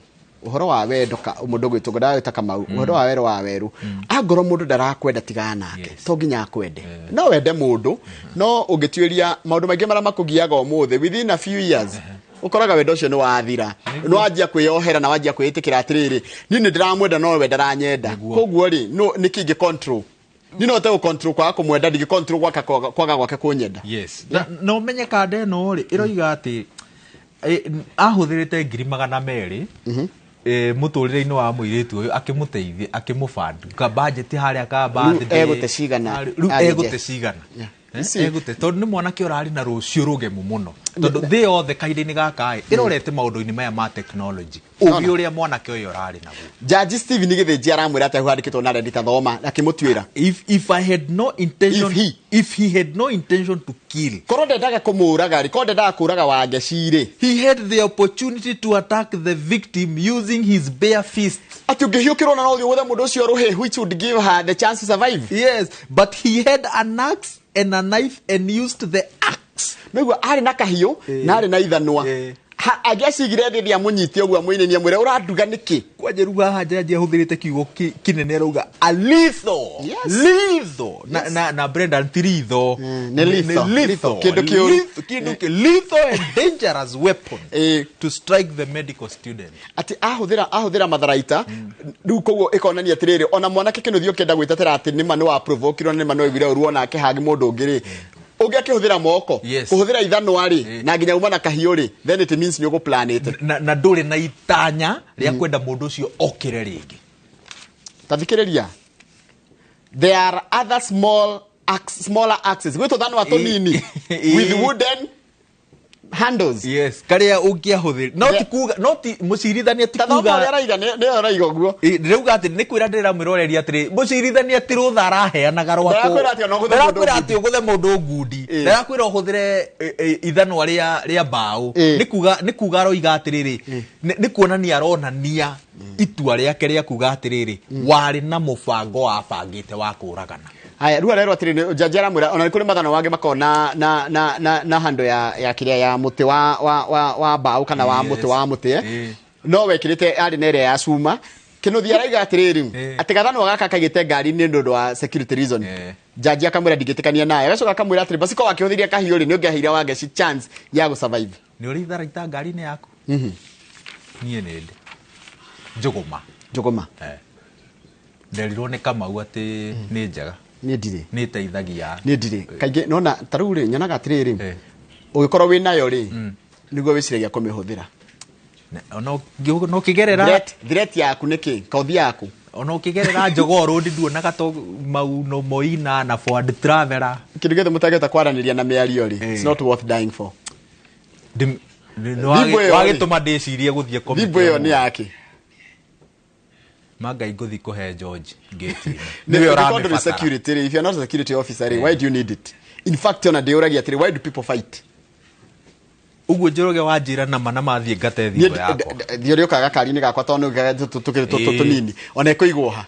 Speaker 1: ũhoro wa wendo, ka mũndũ gwĩtwo ngwendaga gwĩta Kamau, ũhoro wa wendo wa werũ. Angorwo mũndũ ndarakwenda, tigana nake. To nginya akwende. No wende mũndũ, no ũngĩtuĩria maũndũ maingĩ marĩa makũgiaga ũmũthĩ, within a few years Ũkoraga wendo ũcio nĩ wathira, nĩ wanjia kwĩyohera na wanjia kwĩĩtĩkĩra atĩrĩrĩ, niĩ nĩ ndĩramwenda no we ndaranyenda, koguo rĩ no nĩkĩ ingĩ control, niĩ no hote gũ control kwaga kũmwenda, ndingĩ control gwaka kwaga gwake kũnyenda.
Speaker 4: Yes, na ũmenye kanda ĩno rĩ ĩroiga atĩ ahũthĩrĩte 200,000 mũtũrĩre-inĩ wa mũirĩtu ũyũ, akĩmũteithia, akĩmũband ka budget harĩa ka birthday.
Speaker 1: Rĩu egũte cigana?
Speaker 4: Rĩu egũte cigana? Egũte tondũ nĩ mwanake ũrarĩ na rũciũ rũgemu mũno, tondũ thĩ yothe kahinda-inĩ gaka ĩ ĩrorete maũndũ-inĩ maya ma technology, ũgĩ ũrĩa mwanake ũyũ ũrarĩ naguo.
Speaker 1: Jaji Steven Gĩthĩnji aramwĩra atĩ handĩkĩtwo na rendi ta thoma akĩmũtuĩra.
Speaker 4: If I had no intention, if he had no intention to kill,
Speaker 1: korwo ndendaga kũmũraga rĩ, korwo ndendaga kũraga Wangeci rĩ,
Speaker 4: he had the opportunity to attack the victim using his bare fist.
Speaker 1: Atĩ ũngĩhiũkĩrwo na no ũthiĩ ũgũthe mũndũ ũcio rũhĩ, which would give her the chance to survive.
Speaker 4: Yes, but he had an axe and a knife and used the axe.
Speaker 1: Nĩguo arĩ na kahiũ na arĩ na ithanwa, angĩacigire thĩ thĩ amũnyite ũguo amũinĩnie amwĩre ũranduga nĩkĩ.
Speaker 4: Kwanja rĩu haha njaji ahũthĩrĩte kiugo kĩnene arauga a lethal. Lethal. Na Brendan ti lethal.
Speaker 1: Nĩ lethal.
Speaker 4: Lethal.
Speaker 1: Kĩndũ kĩũru.
Speaker 4: Kĩndũ lethal and dangerous weapon to strike the medical student.
Speaker 1: Atĩ ahũthĩra matharaita rĩu, koguo ĩkonania atĩrĩrĩ, ona mwanake kĩnũthia ũkĩenda gwĩtetera atĩ nĩma nĩ wa provokirwo, nĩma nĩ waiguire ũru onake hangĩ mũndũ ũngĩ rĩ, ũngĩakĩhũthĩra moko, kũhũthĩra ithanwa rĩ, na nginya uma na kahiũ rĩ, then it means nĩ ũgũplanĩte
Speaker 4: na ndũrĩ na itanya rĩa kwenda mũndũ ũcio okĩre rĩngĩ.
Speaker 1: Ta thikĩrĩria, there are other small smaller axes, gwĩ tũthanwa tũnini with wooden handles.
Speaker 4: Yes, karĩa ũngĩahũthĩra no ti kuga, no ti mũcirithania ti
Speaker 1: kuga
Speaker 4: kuga
Speaker 1: ũrĩa araiga nĩ araiga ũguo.
Speaker 4: Ndĩrauga atĩ nĩ kwĩra ndĩramwĩroreria atĩrĩ, mũcirithania ti rũtha araheanaga rwa
Speaker 1: Ndarakwĩra atĩ ona ũgũthe mũndũ
Speaker 4: ndarakwĩra
Speaker 1: ngundi.
Speaker 4: atĩ ũgũthe mũndũ ngundi, ndarakwĩra ũhũthĩre ithanwa rĩa mbaũ. Nĩ kuga aroiga atĩrĩrĩ, nĩ kuonania aronania itua rĩake rĩa kuga atĩrĩrĩ, warĩ na mũbango wabangĩte wa kũragana.
Speaker 1: Haya, rĩu arerwo atĩrĩrĩ, jaji aramwĩra ona nĩ kũrĩ mathano mangĩ makoragwo na handle ya kĩrĩa ya mũtĩ wa mbaũ kana wa mũtĩ wa mũtĩ, no wekĩrĩte arĩ na ĩrĩa ya cuma. Kĩnũthia araiga atĩrĩrĩ, atĩ gathanwa gaka kaigĩte ngari-inĩ nĩ ũndũ wa security reason. Jaji akamwĩra ndingĩtĩkania naye, agacoka akamwĩra atĩrĩ, basi korwo akĩhũthĩria kahiũ rĩ, nĩ ũngĩaheire Wangeci chance ya gũ survive.
Speaker 4: Nĩ ũrĩ itharaita ngari-inĩ yaku? Niĩ nĩ ndĩ njũgũma.
Speaker 1: Njũgũma.
Speaker 4: Nderirwo nĩ Kamau atĩ nĩ njega.
Speaker 1: Niĩ ndirĩ.
Speaker 4: Nĩ ĩteithagia.
Speaker 1: Niĩ ndirĩ. Kaingĩ nona ta rĩu rĩ, nyonaga atĩrĩrĩ, ũngĩkorwo wĩ nayo rĩ, nĩguo wĩciragia kũmĩhũthĩra.
Speaker 4: Ona ũkĩgerera
Speaker 1: Threat yaku nĩ kĩ? Kothi yaku.
Speaker 4: Ona ũkĩgerera Jogoo Road nduonaga to Mauno Moina na Ford Traveller.
Speaker 1: Kĩndũ gĩothe mũtangĩhota kwaranĩria na mĩario rĩ, it's not worth dying for.
Speaker 4: Wagĩtũma ndĩcirie gũthiĩ komiti.
Speaker 1: Thimũ ĩyo nĩ yake.
Speaker 4: Mangai ngũthi kũhe George gate.
Speaker 1: Nĩwe ũramĩbatara. Security rĩ, if you're not a security officer rĩ, why do you need it? In fact, ona ndĩũragia atĩrĩ, why do people fight?
Speaker 4: Ũguo Njoroge wanjĩra nama na mathiĩ ngate thimũ yakwa.
Speaker 1: Thiĩ ũrĩũkaga gakari-inĩ gakwa tondũ nĩ tũnini, ona ĩkũigwo ha.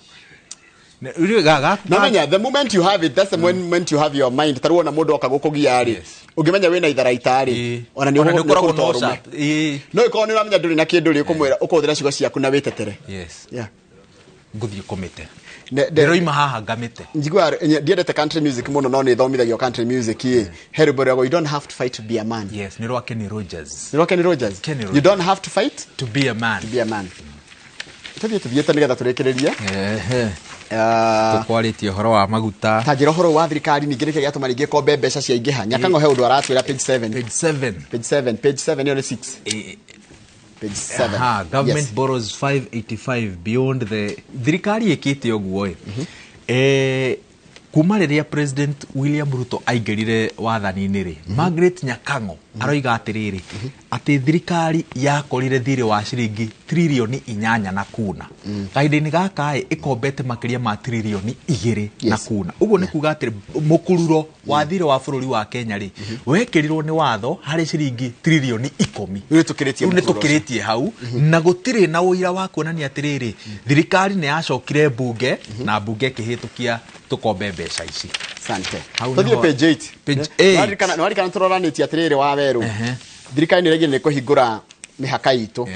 Speaker 1: Namenya, the moment you have it, that's the moment you have your mind. Ta rĩu ona mũndũ oka gũkũgia rĩ, ũngĩmenya wĩna itharaita rĩ, ona nĩ ũgũkorwo na ũrũme. No ĩkorwo nĩ ũramenya ndũrĩ na kĩndũ rĩ, ũkũmwĩra ũkũhũthĩra ciugo ciaku na wĩtetere.
Speaker 4: Yes.
Speaker 1: Yeah.
Speaker 4: Ngũthiĩ kũmĩte. Ndĩroima haha ngamĩte.
Speaker 1: Njiguaga ndiendete country music mũno, no nĩ thomithagio country music ĩ. He rwĩmbo rwagwo, you don't have to fight to be a man.
Speaker 4: Yes, nĩ rwa Kenny Rogers.
Speaker 1: Nĩ rwa Kenny Rogers.
Speaker 4: Kenny Rogers.
Speaker 1: You don't have to fight
Speaker 4: to be a man.
Speaker 1: To be a man. Tũthiĩ tũthiĩte nĩgetha tũrĩkĩrĩrie.
Speaker 4: Tũkwarĩtie ũhoro wa maguta.
Speaker 1: Ta njĩra ũhoro wa thirikari ningĩ nĩkĩo gĩatũma rĩngĩ ĩkombe mbeca ciaingĩha. Nyakang'o he ũndũ aratwĩra page 7.
Speaker 4: Page 7.
Speaker 1: Page 7. Page 7 ĩyo nĩ 6. Page 7.
Speaker 4: Aha, government
Speaker 1: yes.
Speaker 4: borrows 585 beyond the thirikari ĩkĩte ũguo ĩ. Kuma rĩrĩa President William Ruto aingĩrire wathani-inĩ rĩ, Margaret Nyakang'o aroiga atĩrĩrĩ, atĩ thirikari yakorire thirĩ wa ciringi tririoni 8 na kuna. Kahinda-inĩ gaka ĩ ĩkombete makĩria ma tririoni 2 na kuna. Ũguo nĩ kuga atĩ mũkururo wa thirĩ wa bũrũri wa Kenya rĩ, wekĩrirwo nĩ watho harĩ ciringi tririoni 10.
Speaker 1: Rĩu tũkĩrĩtie
Speaker 4: Rĩu nĩ tũkĩrĩtie hau, na gũtirĩ na ũira wa kuonania atĩrĩrĩ, thirikari nĩ yacokire mbunge na mbunge ĩkĩhĩtũkia tũkombe mbeca ici.
Speaker 1: Asante. Tũthiĩ page 8.
Speaker 4: Page 8.
Speaker 1: Nĩwaririkana tũroranĩtie atĩrĩrĩ wa werũ. Thirikari nĩ ĩraigire nĩ kũhingũra mĩhaka itũ.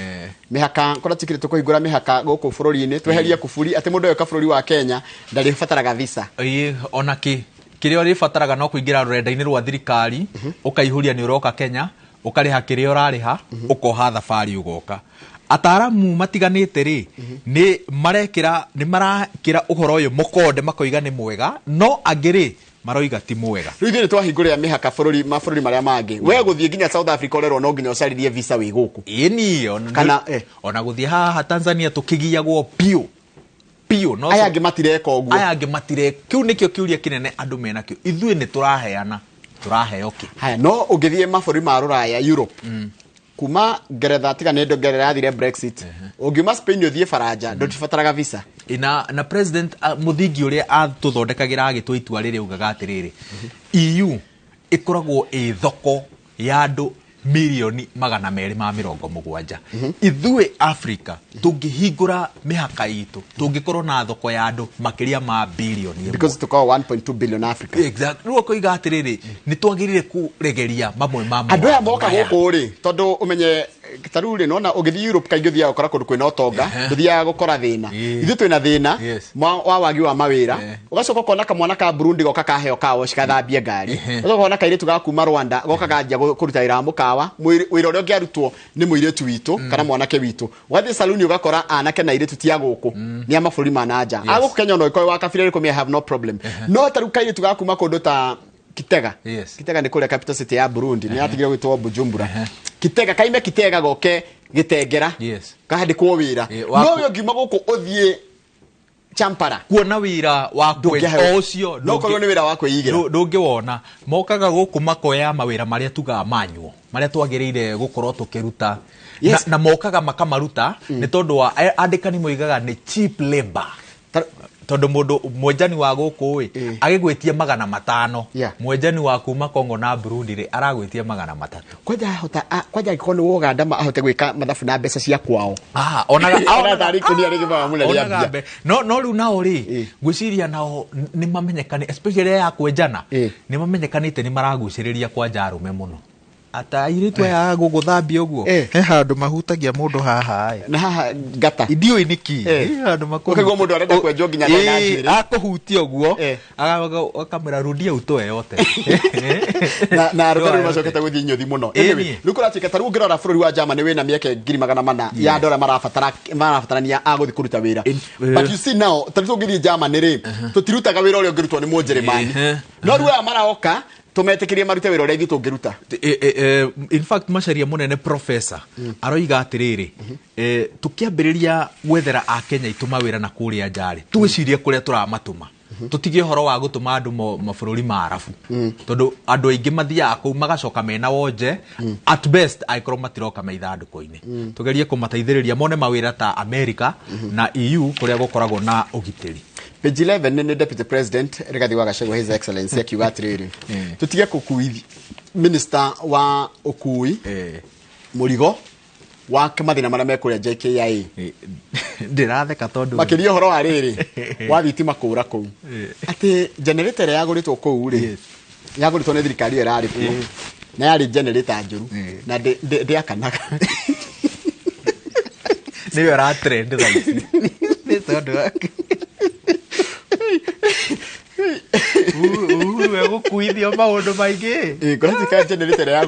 Speaker 1: Mĩhaka kũrĩa tũkĩrĩ tũkũhingũra mĩhaka gũkũ bũrũri-inĩ, tweherie kuburi atĩ mũndũ oka bũrũri wa Kenya ndarĩbataraga visa.
Speaker 4: Ĩĩ, ona kĩ kĩrĩa ũrĩbataraga no kũingĩra rũrenda-inĩ rwa thirikari, ũkaihũria nĩ ũroka Kenya, Ũkarĩha kĩrĩa ũrarĩha, ũkoha thabarĩ, ũgoka. Ataaramu matiganĩte rĩ, nĩ marekĩra, nĩ marakĩra ũhoro ũyũ mũkonde, makoiga nĩ mwega, no angĩ rĩ, maroiga ti mwega.
Speaker 1: Rĩu ithuĩ nĩ twahingũrĩra mĩhaka bũrũri mabũrũri marĩa mangĩ. We gũthiĩ nginya South Africa ũrerwo no nginya ũcarĩrie visa wĩ gũkũ.
Speaker 4: Ĩni ona
Speaker 1: Kana,
Speaker 4: ona gũthiĩ haha Tanzania tũkĩgiagwo biũ biũ, no
Speaker 1: Aya angĩ matireka ũguo.
Speaker 4: Aya angĩ matireka. Kĩu nĩkĩo kĩũria kĩnene andũ menakĩo. Ithuĩ nĩ tũraheana, tũraheo kĩ?
Speaker 1: Haya, no ũngĩthiĩ mabũrũri ma rũraya, Europe, kuma Ngeretha, tiga nĩ Ngeretha yathire Brexit, ũngiuma Spain ũthiĩ Faranja, ndũtibataraga visa.
Speaker 4: Na president, mũthingi ũrĩa atũthondekagĩra agĩtua itua rĩrĩ augaga atĩrĩrĩ, EU ĩkoragwo ĩ thoko ya andũ mirioni 270. Ithuĩ Africa tũngĩhingũra mĩhaka itũ, tũngĩkorwo na thoko ya andũ makĩria ma 1 billion.
Speaker 1: Because tukoragwo 1.2 billion Africa.
Speaker 4: Exactly. Rĩu ũkoiga atĩrĩrĩ, nĩ twagĩrĩire kũregeria mamwe ma
Speaker 1: Andũ aya
Speaker 4: mawatho
Speaker 1: moka
Speaker 4: maya.
Speaker 1: gũkũ rĩ, tondũ ũmenye ta rĩu rĩ, nona ũgĩthiĩ Europe kaingĩ ũthiaga gũkora kũndũ kwĩna ũtonga, ndũthiaga gũkora thĩna. Ithuĩ twĩna thĩna wa wagi wa mawĩra. Ũgacoka ũkona kamwana ka Burundi goka kaheo kawash gathambie ngari. Ũgacoka ũkona kairĩtu ga kuma Rwanda goka kanjia kũruta wĩra wa mũkawa, wĩra ũrĩa ũngĩarutwo nĩ mũirĩtu witũ kana mwanake witũ. Ũgathiĩ saluni ũgakora anake na airĩtu ti a gũkũ, nĩ a mabũrũri ma na nja. A gũkũ Kenya ona ũngĩkorwo wa kabira ĩrĩkũ, me I have no problem, no ta rĩu kairĩtu ga kuma kũndũ ta Kitega. Kitega nĩ kũrĩa capital city ya Burundi, nĩ yatigire gwĩtwo Bujumbura. Kitega, kaime Kitega goke Gĩtengera kahandĩkwo wĩra. No we ũngiuma gũkũ ũthiĩ Champara
Speaker 4: kuona wĩra wa
Speaker 1: Ndũngĩaheo.
Speaker 4: o ũcio.
Speaker 1: No korwo nĩ wĩra wa kwĩigĩra.
Speaker 4: Ndũngĩwona. Mokaga gũkũ makoya mawĩra marĩa tugaga manyuo, marĩa twagĩrĩire gũkorwo tũkĩruta. Na mokaga makamaruta nĩ tondũ wa andĩkani moigaga nĩ cheap labor, tondũ mũndũ mwenjani wa gũkũ ĩ agĩgwĩtia 500, mwenjani wa kuma Congo na Burundi rĩ, aragwĩtia 300.
Speaker 1: Kwanja ahota kwanja angĩkorwo nĩ Woganda ahote gwĩka mathabu na mbeca cia kwao.
Speaker 4: Ah, onaga
Speaker 1: Ona tarĩ ikũnia rĩgĩbaga mũno rĩa
Speaker 4: onaga
Speaker 1: mbia.
Speaker 4: No rĩu nao rĩ, ngwĩciria nao nĩ mamenyekane, especially aya ya kwenjana, nĩ mamenyekanĩte nĩ maragucĩrĩria kwanja arũme mũno, ata airĩtu aya gũgũthambia ũguo, he handũ mahutagia mũndũ haha ĩ.
Speaker 1: Na haha ngata.
Speaker 4: Ndiũĩ nĩkĩ. He handũ
Speaker 1: Ũkaigua mũndũ arenda kwenjwo nginya ndarĩ na njuĩrĩ.
Speaker 4: Akũhutia ũguo akamwĩra, "Rudia utoe yote."
Speaker 1: Na arũme rĩu macokete gũthiĩ nyũthi mũno. Anyway, rĩu kũratuĩka ta rĩu ũngĩrora bũrũri wa Germany wĩna mĩeke 400,000 ya andũ arĩa marabatarania a gũthiĩ kũruta wĩra. But you see now, ta rĩu tũngĩthiĩ Germany rĩ, tũtirutaga wĩra ũrĩa ũngĩrutwo nĩ Mũnjĩrĩmani, no rĩu aya maroka tũmetĩkĩrie marute wĩra ũrĩa ithuĩ tũngĩruta.
Speaker 4: In fact, Macharia mũnene professor aroiga atĩrĩrĩ, tũkĩambĩrĩria gwethera akenya itũ mawĩra na kũrĩa nja rĩ, tũgĩcirie kũrĩa tũramatũma, tũtige ũhoro wa gũtũma andũ mabũrũri ma Arabu, tondũ andũ aingĩ mathiaga kũu magacoka mena wonje, at best angĩkorwo matiroka me ithandũkũ-inĩ. Tũgerie kũmateithĩrĩria mone mawĩra ta America na EU kũrĩa gũkoragwo na ũgitĩri.
Speaker 1: Page 11 nĩ Deputy President Rigathi wa Gachagua, His Excellency, akiuga atĩrĩrĩ, tũtige kũkuithi minister wa ũkui mũrigo wa mathĩna marĩa mekũrĩa JKIA.
Speaker 4: Ndĩratheka tondũ
Speaker 1: Makĩria ũhoro wa rĩrĩ wa thitima kũra kũu, atĩ generator ĩrĩa yagũrĩtwo kũu rĩ, yagũrĩtwo nĩ thirikari ĩyo ĩrarĩ kuo, na yarĩ generator njũru na ndĩakanaga.
Speaker 4: Nĩyo ĩratrend thaa ici nĩ tondũ wa Uhuru egũkuithio maũndũ maingĩ.
Speaker 1: Kũratuĩka generator ĩrĩa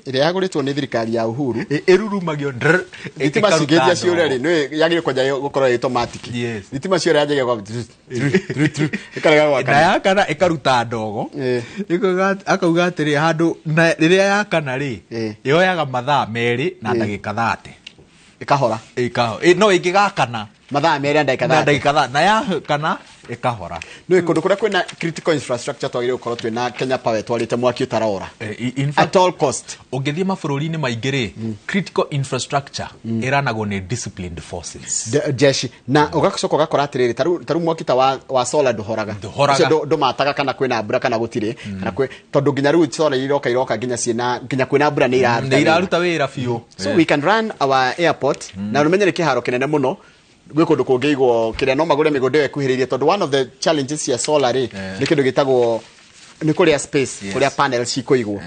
Speaker 1: yagũrĩtwo nĩ thirikari ya Uhuru
Speaker 4: ĩrurumagio ndr
Speaker 1: thitima
Speaker 4: ĩkaruta
Speaker 1: cingĩthia ciũre rĩ,
Speaker 4: ndogo.
Speaker 1: nĩ yagĩrĩire kwanja gũkorwo ĩ automatic. Thitima ciũre yanjagia kwa ĩkarega
Speaker 4: Na
Speaker 1: gwakana.
Speaker 4: Yakana ĩkaruta ndogo. Akauga atĩrĩ, handũ na rĩrĩa yakana rĩ, yoyaga mathaa 2 na ndagĩka 30
Speaker 1: ĩkahora.
Speaker 4: No ĩngĩgakana
Speaker 1: mathaa 2 na ndagĩka
Speaker 4: na
Speaker 1: 30.
Speaker 4: Ndagĩka na yakana ĩkahora.
Speaker 1: Nĩ kũndũ kũrĩa kwĩna critical infrastructure twagĩrĩire gũkorwo twĩna Kenya Power ĩtwarĩte mwaki ũtarora
Speaker 4: In fact,
Speaker 1: at all cost.
Speaker 4: Ũngĩthiĩ mabũrũri-inĩ maingĩ rĩ, critical infrastructure ĩranagwo nĩ disciplined forces.
Speaker 1: Jeshi. Na ũgacoka ũgakora atĩrĩrĩ, ta rĩu mwaki ta wa solar ndũhoraga.
Speaker 4: Ndũhoraga.
Speaker 1: Ũcio ndũmataga kana kwĩna mbura kana gũtirĩ, kana kwĩ, tondũ nginya rĩu solar iroka nginya ciĩna nginya kwĩna mbura nĩ iraruta
Speaker 4: Nĩ
Speaker 1: wĩra.
Speaker 4: iraruta wĩra biũ.
Speaker 1: So we can run our airport, na ũmenye nĩ kĩharo kĩnene mũno gwĩ kũndũ kũngĩigwo kĩrĩa no magũre mĩgũnda ĩyo ĩkuhĩrĩirie, tondũ one of the challenges cia solar rĩ, nĩ kĩndũ gĩtagwo nĩ kũrĩa space, kũrĩa panels cikũigwo.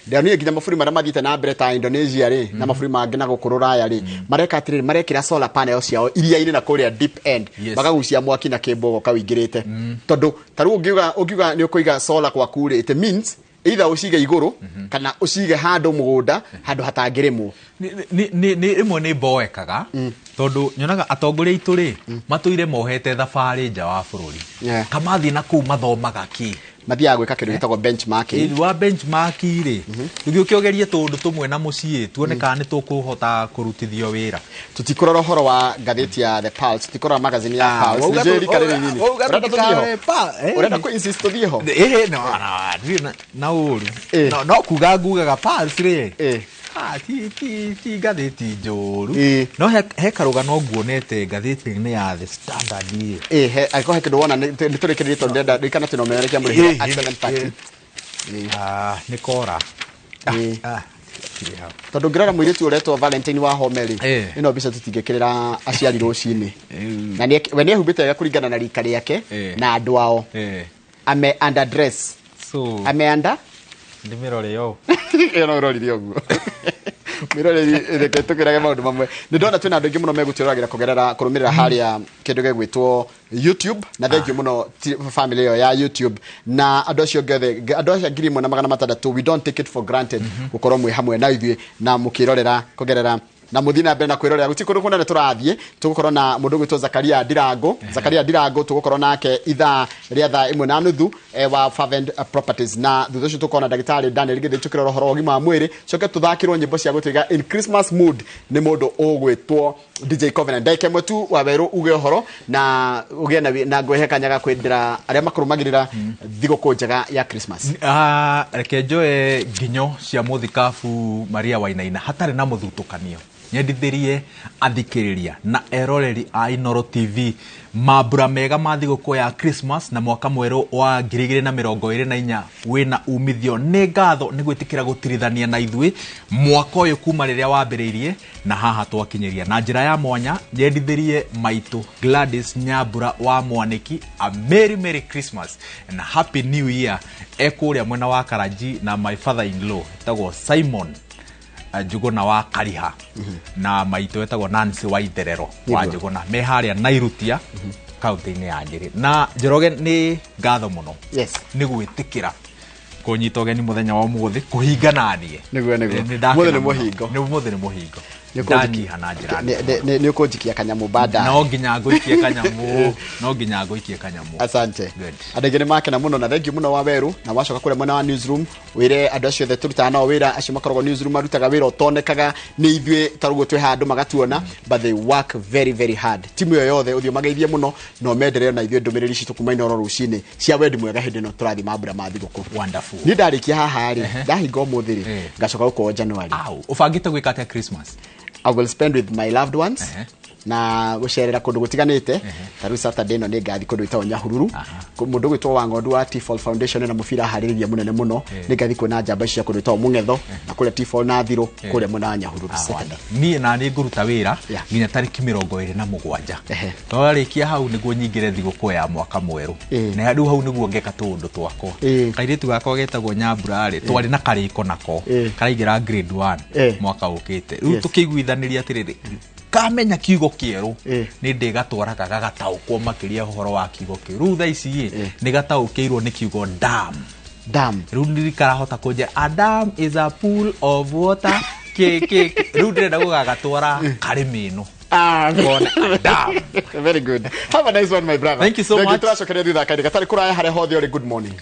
Speaker 1: Ndĩronire nginya mabũrũri marĩa mathiĩte na mbere ta Indonesia rĩ, na mabũrũri mangĩ na gũkũ rũraya rĩ, mareka atĩrĩrĩ, marekĩra solar panels ciao iria-inĩ na kũrĩa deep end, makagucia mwaki na kĩmbo goka wĩingĩrĩte, tondũ ta rĩu ũngiuga nĩ ũkũiga solar gwaku rĩ, it means Either ũcige igũrũ kana ũcige handũ mũgũnda handũ hatangĩrĩmwo.
Speaker 4: Nĩ rĩmwe nĩ mboekaga tondũ nyonaga atongoria aitũ rĩ matũire mohete thabarĩ nja wa bũrũri, kamathiĩ na kũu mathomaga kĩ?
Speaker 1: Mathiaga gwĩka kĩndũ gĩtagwo benchmarking.
Speaker 4: Wa benchmark rĩ, tũgĩũke ũgerie tũũndũ tũmwe na mũciĩ tuone kana nĩ tũkũhota kũrutithio wĩra.
Speaker 1: Tũtikũrora ũhoro wa ngathĩti ya The Pulse, tũtikũrora magazine ya Pulse. Nĩ njũĩ rika rĩrĩ nini. Ũrenda tũthiĩ ho? Ũrenda kũ insist tũthiĩ ho?
Speaker 4: Ĩĩ, no, ndirĩ na ũru. No kuga ngugaga Pulse rĩ, ti ngathĩti njũru, no he karũgano nguonete ngathĩti-inĩ ya The Standard rĩ.
Speaker 1: Angĩkorwo he kĩndũ wona nĩ tũrĩkĩrĩrie tondũ ndĩrenda ririkana twĩna ũmemerekia mũrĩhĩre at 7:30.
Speaker 4: Nĩ kora.
Speaker 1: Tondũ ngĩrora mũirĩtu ũretwo Valentine wa Home rĩ, ĩno mbica tũtingĩkĩrĩra aciari rũcinĩ. Na we nĩehumbĩte wega kũringana na rika rĩake na andũ ao. Ame underdress. Ame under?
Speaker 4: Ndĩmĩrore yo.
Speaker 1: Ĩyo no ũrorire ũguo. Mĩroreri reke tũkĩrage maũndũ mamwe. Nĩ ndona twĩna andũ aingĩ mũno megũtwĩroragĩra kũgerera kũrũmĩrĩra harĩa kĩndũ gĩgwĩtwo YouTube, na thengiũ mũno family ĩyo ya YouTube na andũ acio othe, andũ acio 1600, we don't take it for granted gũkorwo mwĩ hamwe na ithuĩ na mũkĩrorera kũgerera na mũthiĩ na mbere na kwĩrorera. Gũtirĩ kũndũ kũnene tũrathiĩ, tũgũkorwo na mũndũ ũgwĩtwo Zakaria Ndirango. Zakaria Ndirango tũgũkorwo nake ithaa rĩa 1:30 wa Fervent Properties, na thutha ũcio tũkorwo na ndagĩtarĩ Daniel Gĩthĩi tũkĩrora ũhoro wa ũgima wa mwĩrĩ, coke tũthakĩrwo nyĩmbo cia gũtũiga in Christmas mood nĩ mũndũ ũgwĩtwo DJ Covenant. Ndagĩka ĩmwe tu wa werũ uge ũhoro na ũgĩe na ngwĩhe kanya ga kwendera arĩa makũrũmagĩrĩra thigũkũ njega ya Christmas.
Speaker 4: Reke njoe nginyo cia mũthikabu Maria Wainaina hatarĩ na mũthutũkanio, nyendithĩrie athikĩrĩria na eroreri a Inooro TV mambura mega ma thigũkũ ya Christmas na mwaka mwerũ wa 2024 wĩna umithio. Nĩ ngatho nĩ gwĩtĩkĩra gũtirithania na ithuĩ mwaka ũyũ kuma rĩrĩa wambĩrĩirie na haha twakinyĩria. Na njĩra ya mwanya nyendithĩrie maitũ Gladys Nyambura wa Mwanĩki a Merry Merry Christmas na Happy New Year ekũrĩa mwena wa Karanji, na my father in law etagwo Simon Njuguna wa Kariha na maitũ etagwo Nancy wa Itherero wa Njuguna me harĩa Nairutia kaunti-inĩ ya Nyĩrĩ. Na Njoroge, nĩ ngatho mũno nĩ gwĩtĩkĩra kũnyita ũgeni mũthenya wa ũmũthĩ kũhinga naniĩ.
Speaker 1: Nĩguo nĩguo. Mũthĩ nĩ mũhingo.
Speaker 4: Mũthĩ nĩ mũhingo. Ndanyiha na njĩra
Speaker 1: nĩ ũkũnjikia kanyamũ baadaye.
Speaker 4: No nginya ngũikie kanyamũ. No nginya ngũikie kanyamũ.
Speaker 1: Asante. Andũ aingĩ nĩ makena mũno na thengiũ mũno wa werũ, na wacoka kũrĩa mwena wa newsroom wĩre andũ acio othe tũrutaga nao wĩra, acio makoragwo newsroom marutaga wĩra ũtonekaga nĩ ithuĩ ta ũguo twĩ handũ magatuona, but they work very very hard. Timu ĩyo yothe ũthiĩ ũmageithie mũno na ũmenderere na ithuĩ ndũmĩrĩri citũ kuma Inooro rũcinĩ cia wendi mwega hĩndĩ ĩno tũrathiĩ mambura ma thigũkũ.
Speaker 4: Wonderful.
Speaker 1: Niĩ ndarĩkia haha rĩ, ndahinga ũmũthĩ rĩ, ngacoka gũkorwo January.
Speaker 4: Ũbangĩte gwĩka atĩa Christmas?
Speaker 1: I will spend with my loved ones na gucerera kundu gutiganite. Ta riu Saturday no ni ngathi kundu gwitagwo Nyahururu, mundu gwitwo wa Ng'ondu wa T-Fall Foundation na mubira haririria munene muno, ni ngathi kuona njamba cia kundu gwitagwo Mung'etho na kuria T-Fall na Thiro kuria mwena wa Nyahururu Saturday.
Speaker 4: Niĩ na nĩ ngũruta wĩra nginya tarĩki 27. Twarĩkia hau nĩguo nyingĩre thigũkũ ya mwaka mwerũ, na rĩu hau nĩguo ngeka tũũndũ twakwa. Kairĩtu gakwa getagwo Nyambura rĩ, twarĩ na karĩko nako karaingĩra grade 1 mwaka ũkĩte. Rĩu tũkĩiguithanĩria atĩrĩrĩ, kamenya kiugo kĩerũ nĩ ndĩgatwaraga gagataũkwo makĩria ũhoro wa kiugo kĩu. Rĩu thaa ici ĩ nĩ gataũkĩirwo nĩ kiugo dam.
Speaker 1: Dam.
Speaker 4: Rĩu ndirikara kũnjĩra a dam is a pool of water kĩ kĩ. Rĩu ndĩrenda gũgagatwara karĩmĩ ĩno. Dam.
Speaker 1: Very good. Have a nice one, my brother.
Speaker 4: Thank you so much.
Speaker 1: Tũracokeria thutha kahinda gatarĩ kũraya harĩa hothe ũrĩ. Good morning.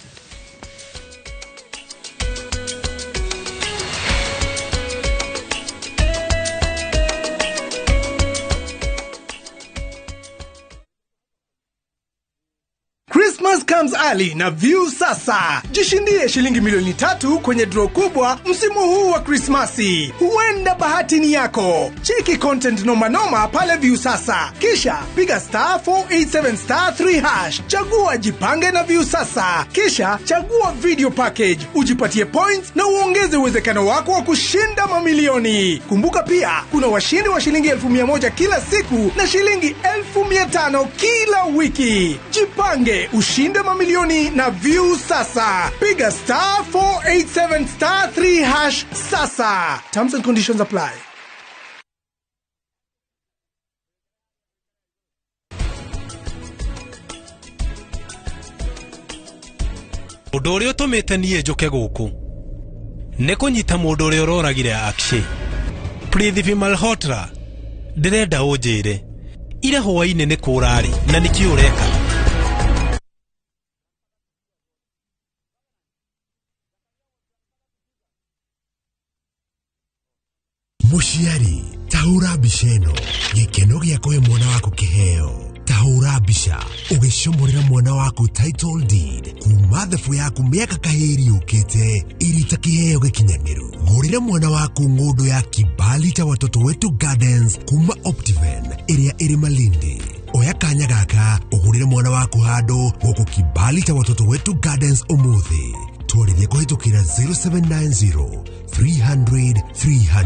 Speaker 13: Christmas comes early na View Sasa. Jishindie shilingi milioni 3 kwenye draw kubwa msimu huu wa Krismasi. Huenda bahati ni yako. Cheki content noma noma pale View Sasa. Kisha piga *487*3#. Chagua jipange na View Sasa. Kisha chagua video package. Ujipatie points na uongeze uwezekano wako wa kushinda mamilioni. Kumbuka pia kuna washindi wa shilingi 1,100 kila siku na shilingi 1,500 kila wiki. Jipange ushinde mamilioni na View Sasa. Piga *487*3# sasa. Terms and conditions apply.
Speaker 3: Ũndũ ũrĩa ũtũmĩte niĩ njũke gũkũ nĩ kũnyita mũndũ ũrĩa ũroragire Akshay. Prithvi Malhotra, ndĩrenda ũnjĩre ira hwaĩ-inĩ nĩ kũrarĩ na nĩkĩ ũreka?
Speaker 11: Mũciari, tahũra mbica ĩno, gĩkeno gĩa kũhe mwana waku kĩheo. Tahũra mbica ũgĩcomorera mwana waku title deed kuma thabu yaku mĩaka kahĩri yũkĩte ĩrĩ ta kĩheo gĩkinyanĩru. Gũrĩra mwana waku ng'ũndũ ya kibali cha Watoto Wetu Gardens kuma Optiven ĩrĩa ĩrĩ Malindi. Oya kanya gaka ũgũrĩre mwana waku handũ gũkũ kibali cha Watoto Wetu Gardens ũmũthĩ. Twarĩrie kũhĩtũkĩra 0790 300 300.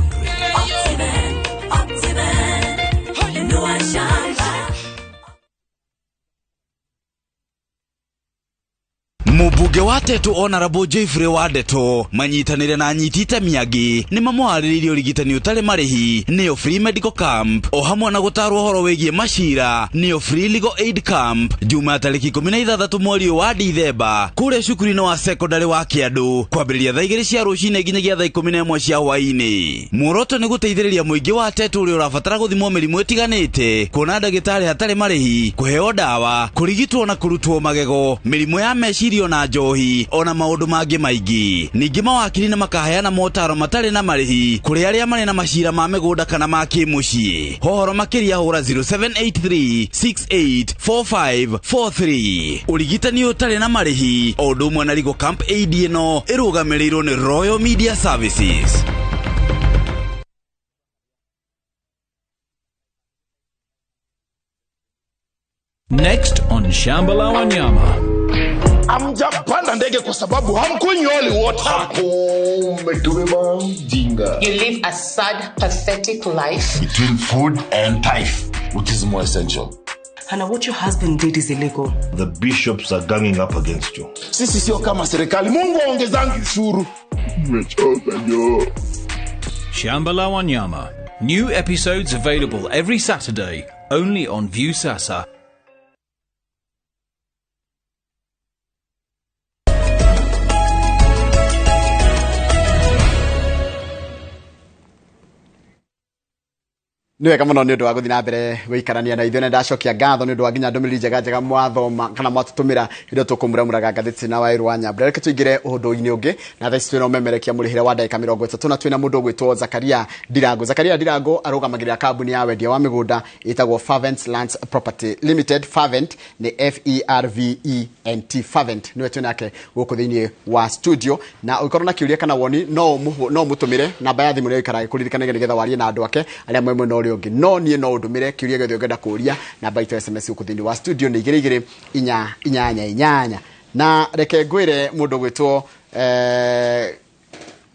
Speaker 18: Mũmbunge wa Tetu Honorable Jeffrey Wandeto manyitanĩre na anyiti itemi angĩ nĩ mamũharĩrĩirie ũrigitani ũtarĩ marĩhi nĩyo free medical camp o hamwe na gũtarwo ũhoro wĩgiĩ macira nĩyo free legal aid camp Juma tarĩki 16 mweri ũyũ wa Dithemba kũrĩa cukuru-inĩ wa secondary wa Kĩandũ kwambĩrĩria thaa 2 cia rũcinĩ nginyagia thaa 11 cia hwaĩ-inĩ. Muoroto nĩ gũteithĩrĩria mũingĩ wa Tetu ũrĩa ũrabatara gũthimwo mĩrimũ ĩtiganĩte, kuona ndagĩtarĩ hatarĩ marĩhi, kũheo ndawa, kũrigitwo na kũrutwo magego, mĩrimũ ya meciria na njohi ona maũndũ mangĩ maingĩ. Ningĩ mawakiri nĩ makaheana motaro matarĩ na marĩhi kũrĩ arĩa marĩ na macira ma mĩgũnda kana ma kĩmũciĩ. Hohoro makĩria hũra 0783 684543. Ũrigitani ũtarĩ na marĩhi o ũndũ ũmwe na Legal Camp Aid ĩno ĩrũgamĩrĩirwo nĩ Royal Media Services.
Speaker 12: Next on Shamba la Wanyama.
Speaker 15: Hamjapanda ndege kwa sababu hamkunywi holy water.
Speaker 14: Umetubeba mjinga.
Speaker 16: You live a sad, pathetic life.
Speaker 14: Between food and tithe, which is more essential?
Speaker 17: Hannah, what your husband did is illegal.
Speaker 14: The bishops are ganging up against you.
Speaker 15: Sisi sio kama serikali. Mungu aongezangi ushuru.
Speaker 14: Umechoka jo.
Speaker 12: Shamba la Wanyama. New episodes available every Saturday, only on Viusasa.
Speaker 1: Nĩ wega mũno nĩ ũndũ wa gũthiĩ na mbere gũikarania na ithuĩ na ndacokia ngatho nĩ ũndũ wa nginya ndũmĩrĩri njega njega mwathoma kana mwatũtũmĩra hĩndĩ ĩyo tũkũmuramuraga ngathĩti na Waĩrũ wa Nyambura. Reke tũingĩre ũndũ-inĩ ũngĩ na thaa ici twĩna ũmemerekia mũrĩhĩre wa ndagĩka 30 na twĩna mũndũ ũgwĩtwo Zakaria Ndirango. Zakaria Ndirango arũgamagĩrĩra kambuni ya wendia wa mĩgũnda ĩtagwo Fervent Lands Property Limited. Fervent nĩ F-E-R-V-E-N-T, Fervent nĩwe twĩ nake gũkũ thĩinĩ wa studio, na ũngĩkorwo na kĩũria kana woni no mũtũmĩre namba ya thimũ nĩyo ĩikaraga ĩkũririkanagia nĩgetha warie na andũ ake arĩa me mwena ũrĩa ũngĩ. No niĩ no ũndũmĩre kĩũria gĩothe ũngĩenda kũũria namba itũ SMS gũkũ thĩinĩ wa studio nĩ 2 2 4 8 8. Na reke ngwĩre mũndũ ũgwĩtwo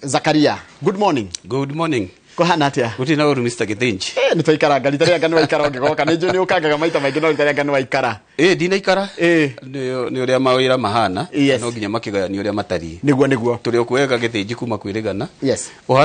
Speaker 1: Zakaria, good morning.
Speaker 19: Good morning.
Speaker 1: Kũhana atĩa?
Speaker 19: Gũtirĩ na ũru Mr. Githinji.
Speaker 1: Nĩ twaikaranga rita rĩa ngano waikara ũngĩgoka nĩ njũĩ nĩ ũkangaga maita maingĩ no rita rĩa ngano waikara.
Speaker 19: Ndinaikara. Nĩ ũrĩa mawĩra mahana.
Speaker 1: Yes.
Speaker 19: No nginya makĩgayani ũrĩa matariĩ.
Speaker 1: Nĩguo nĩguo.
Speaker 19: Tũrĩ o kwega Githinji kuma kwĩrĩgana.
Speaker 1: Yes.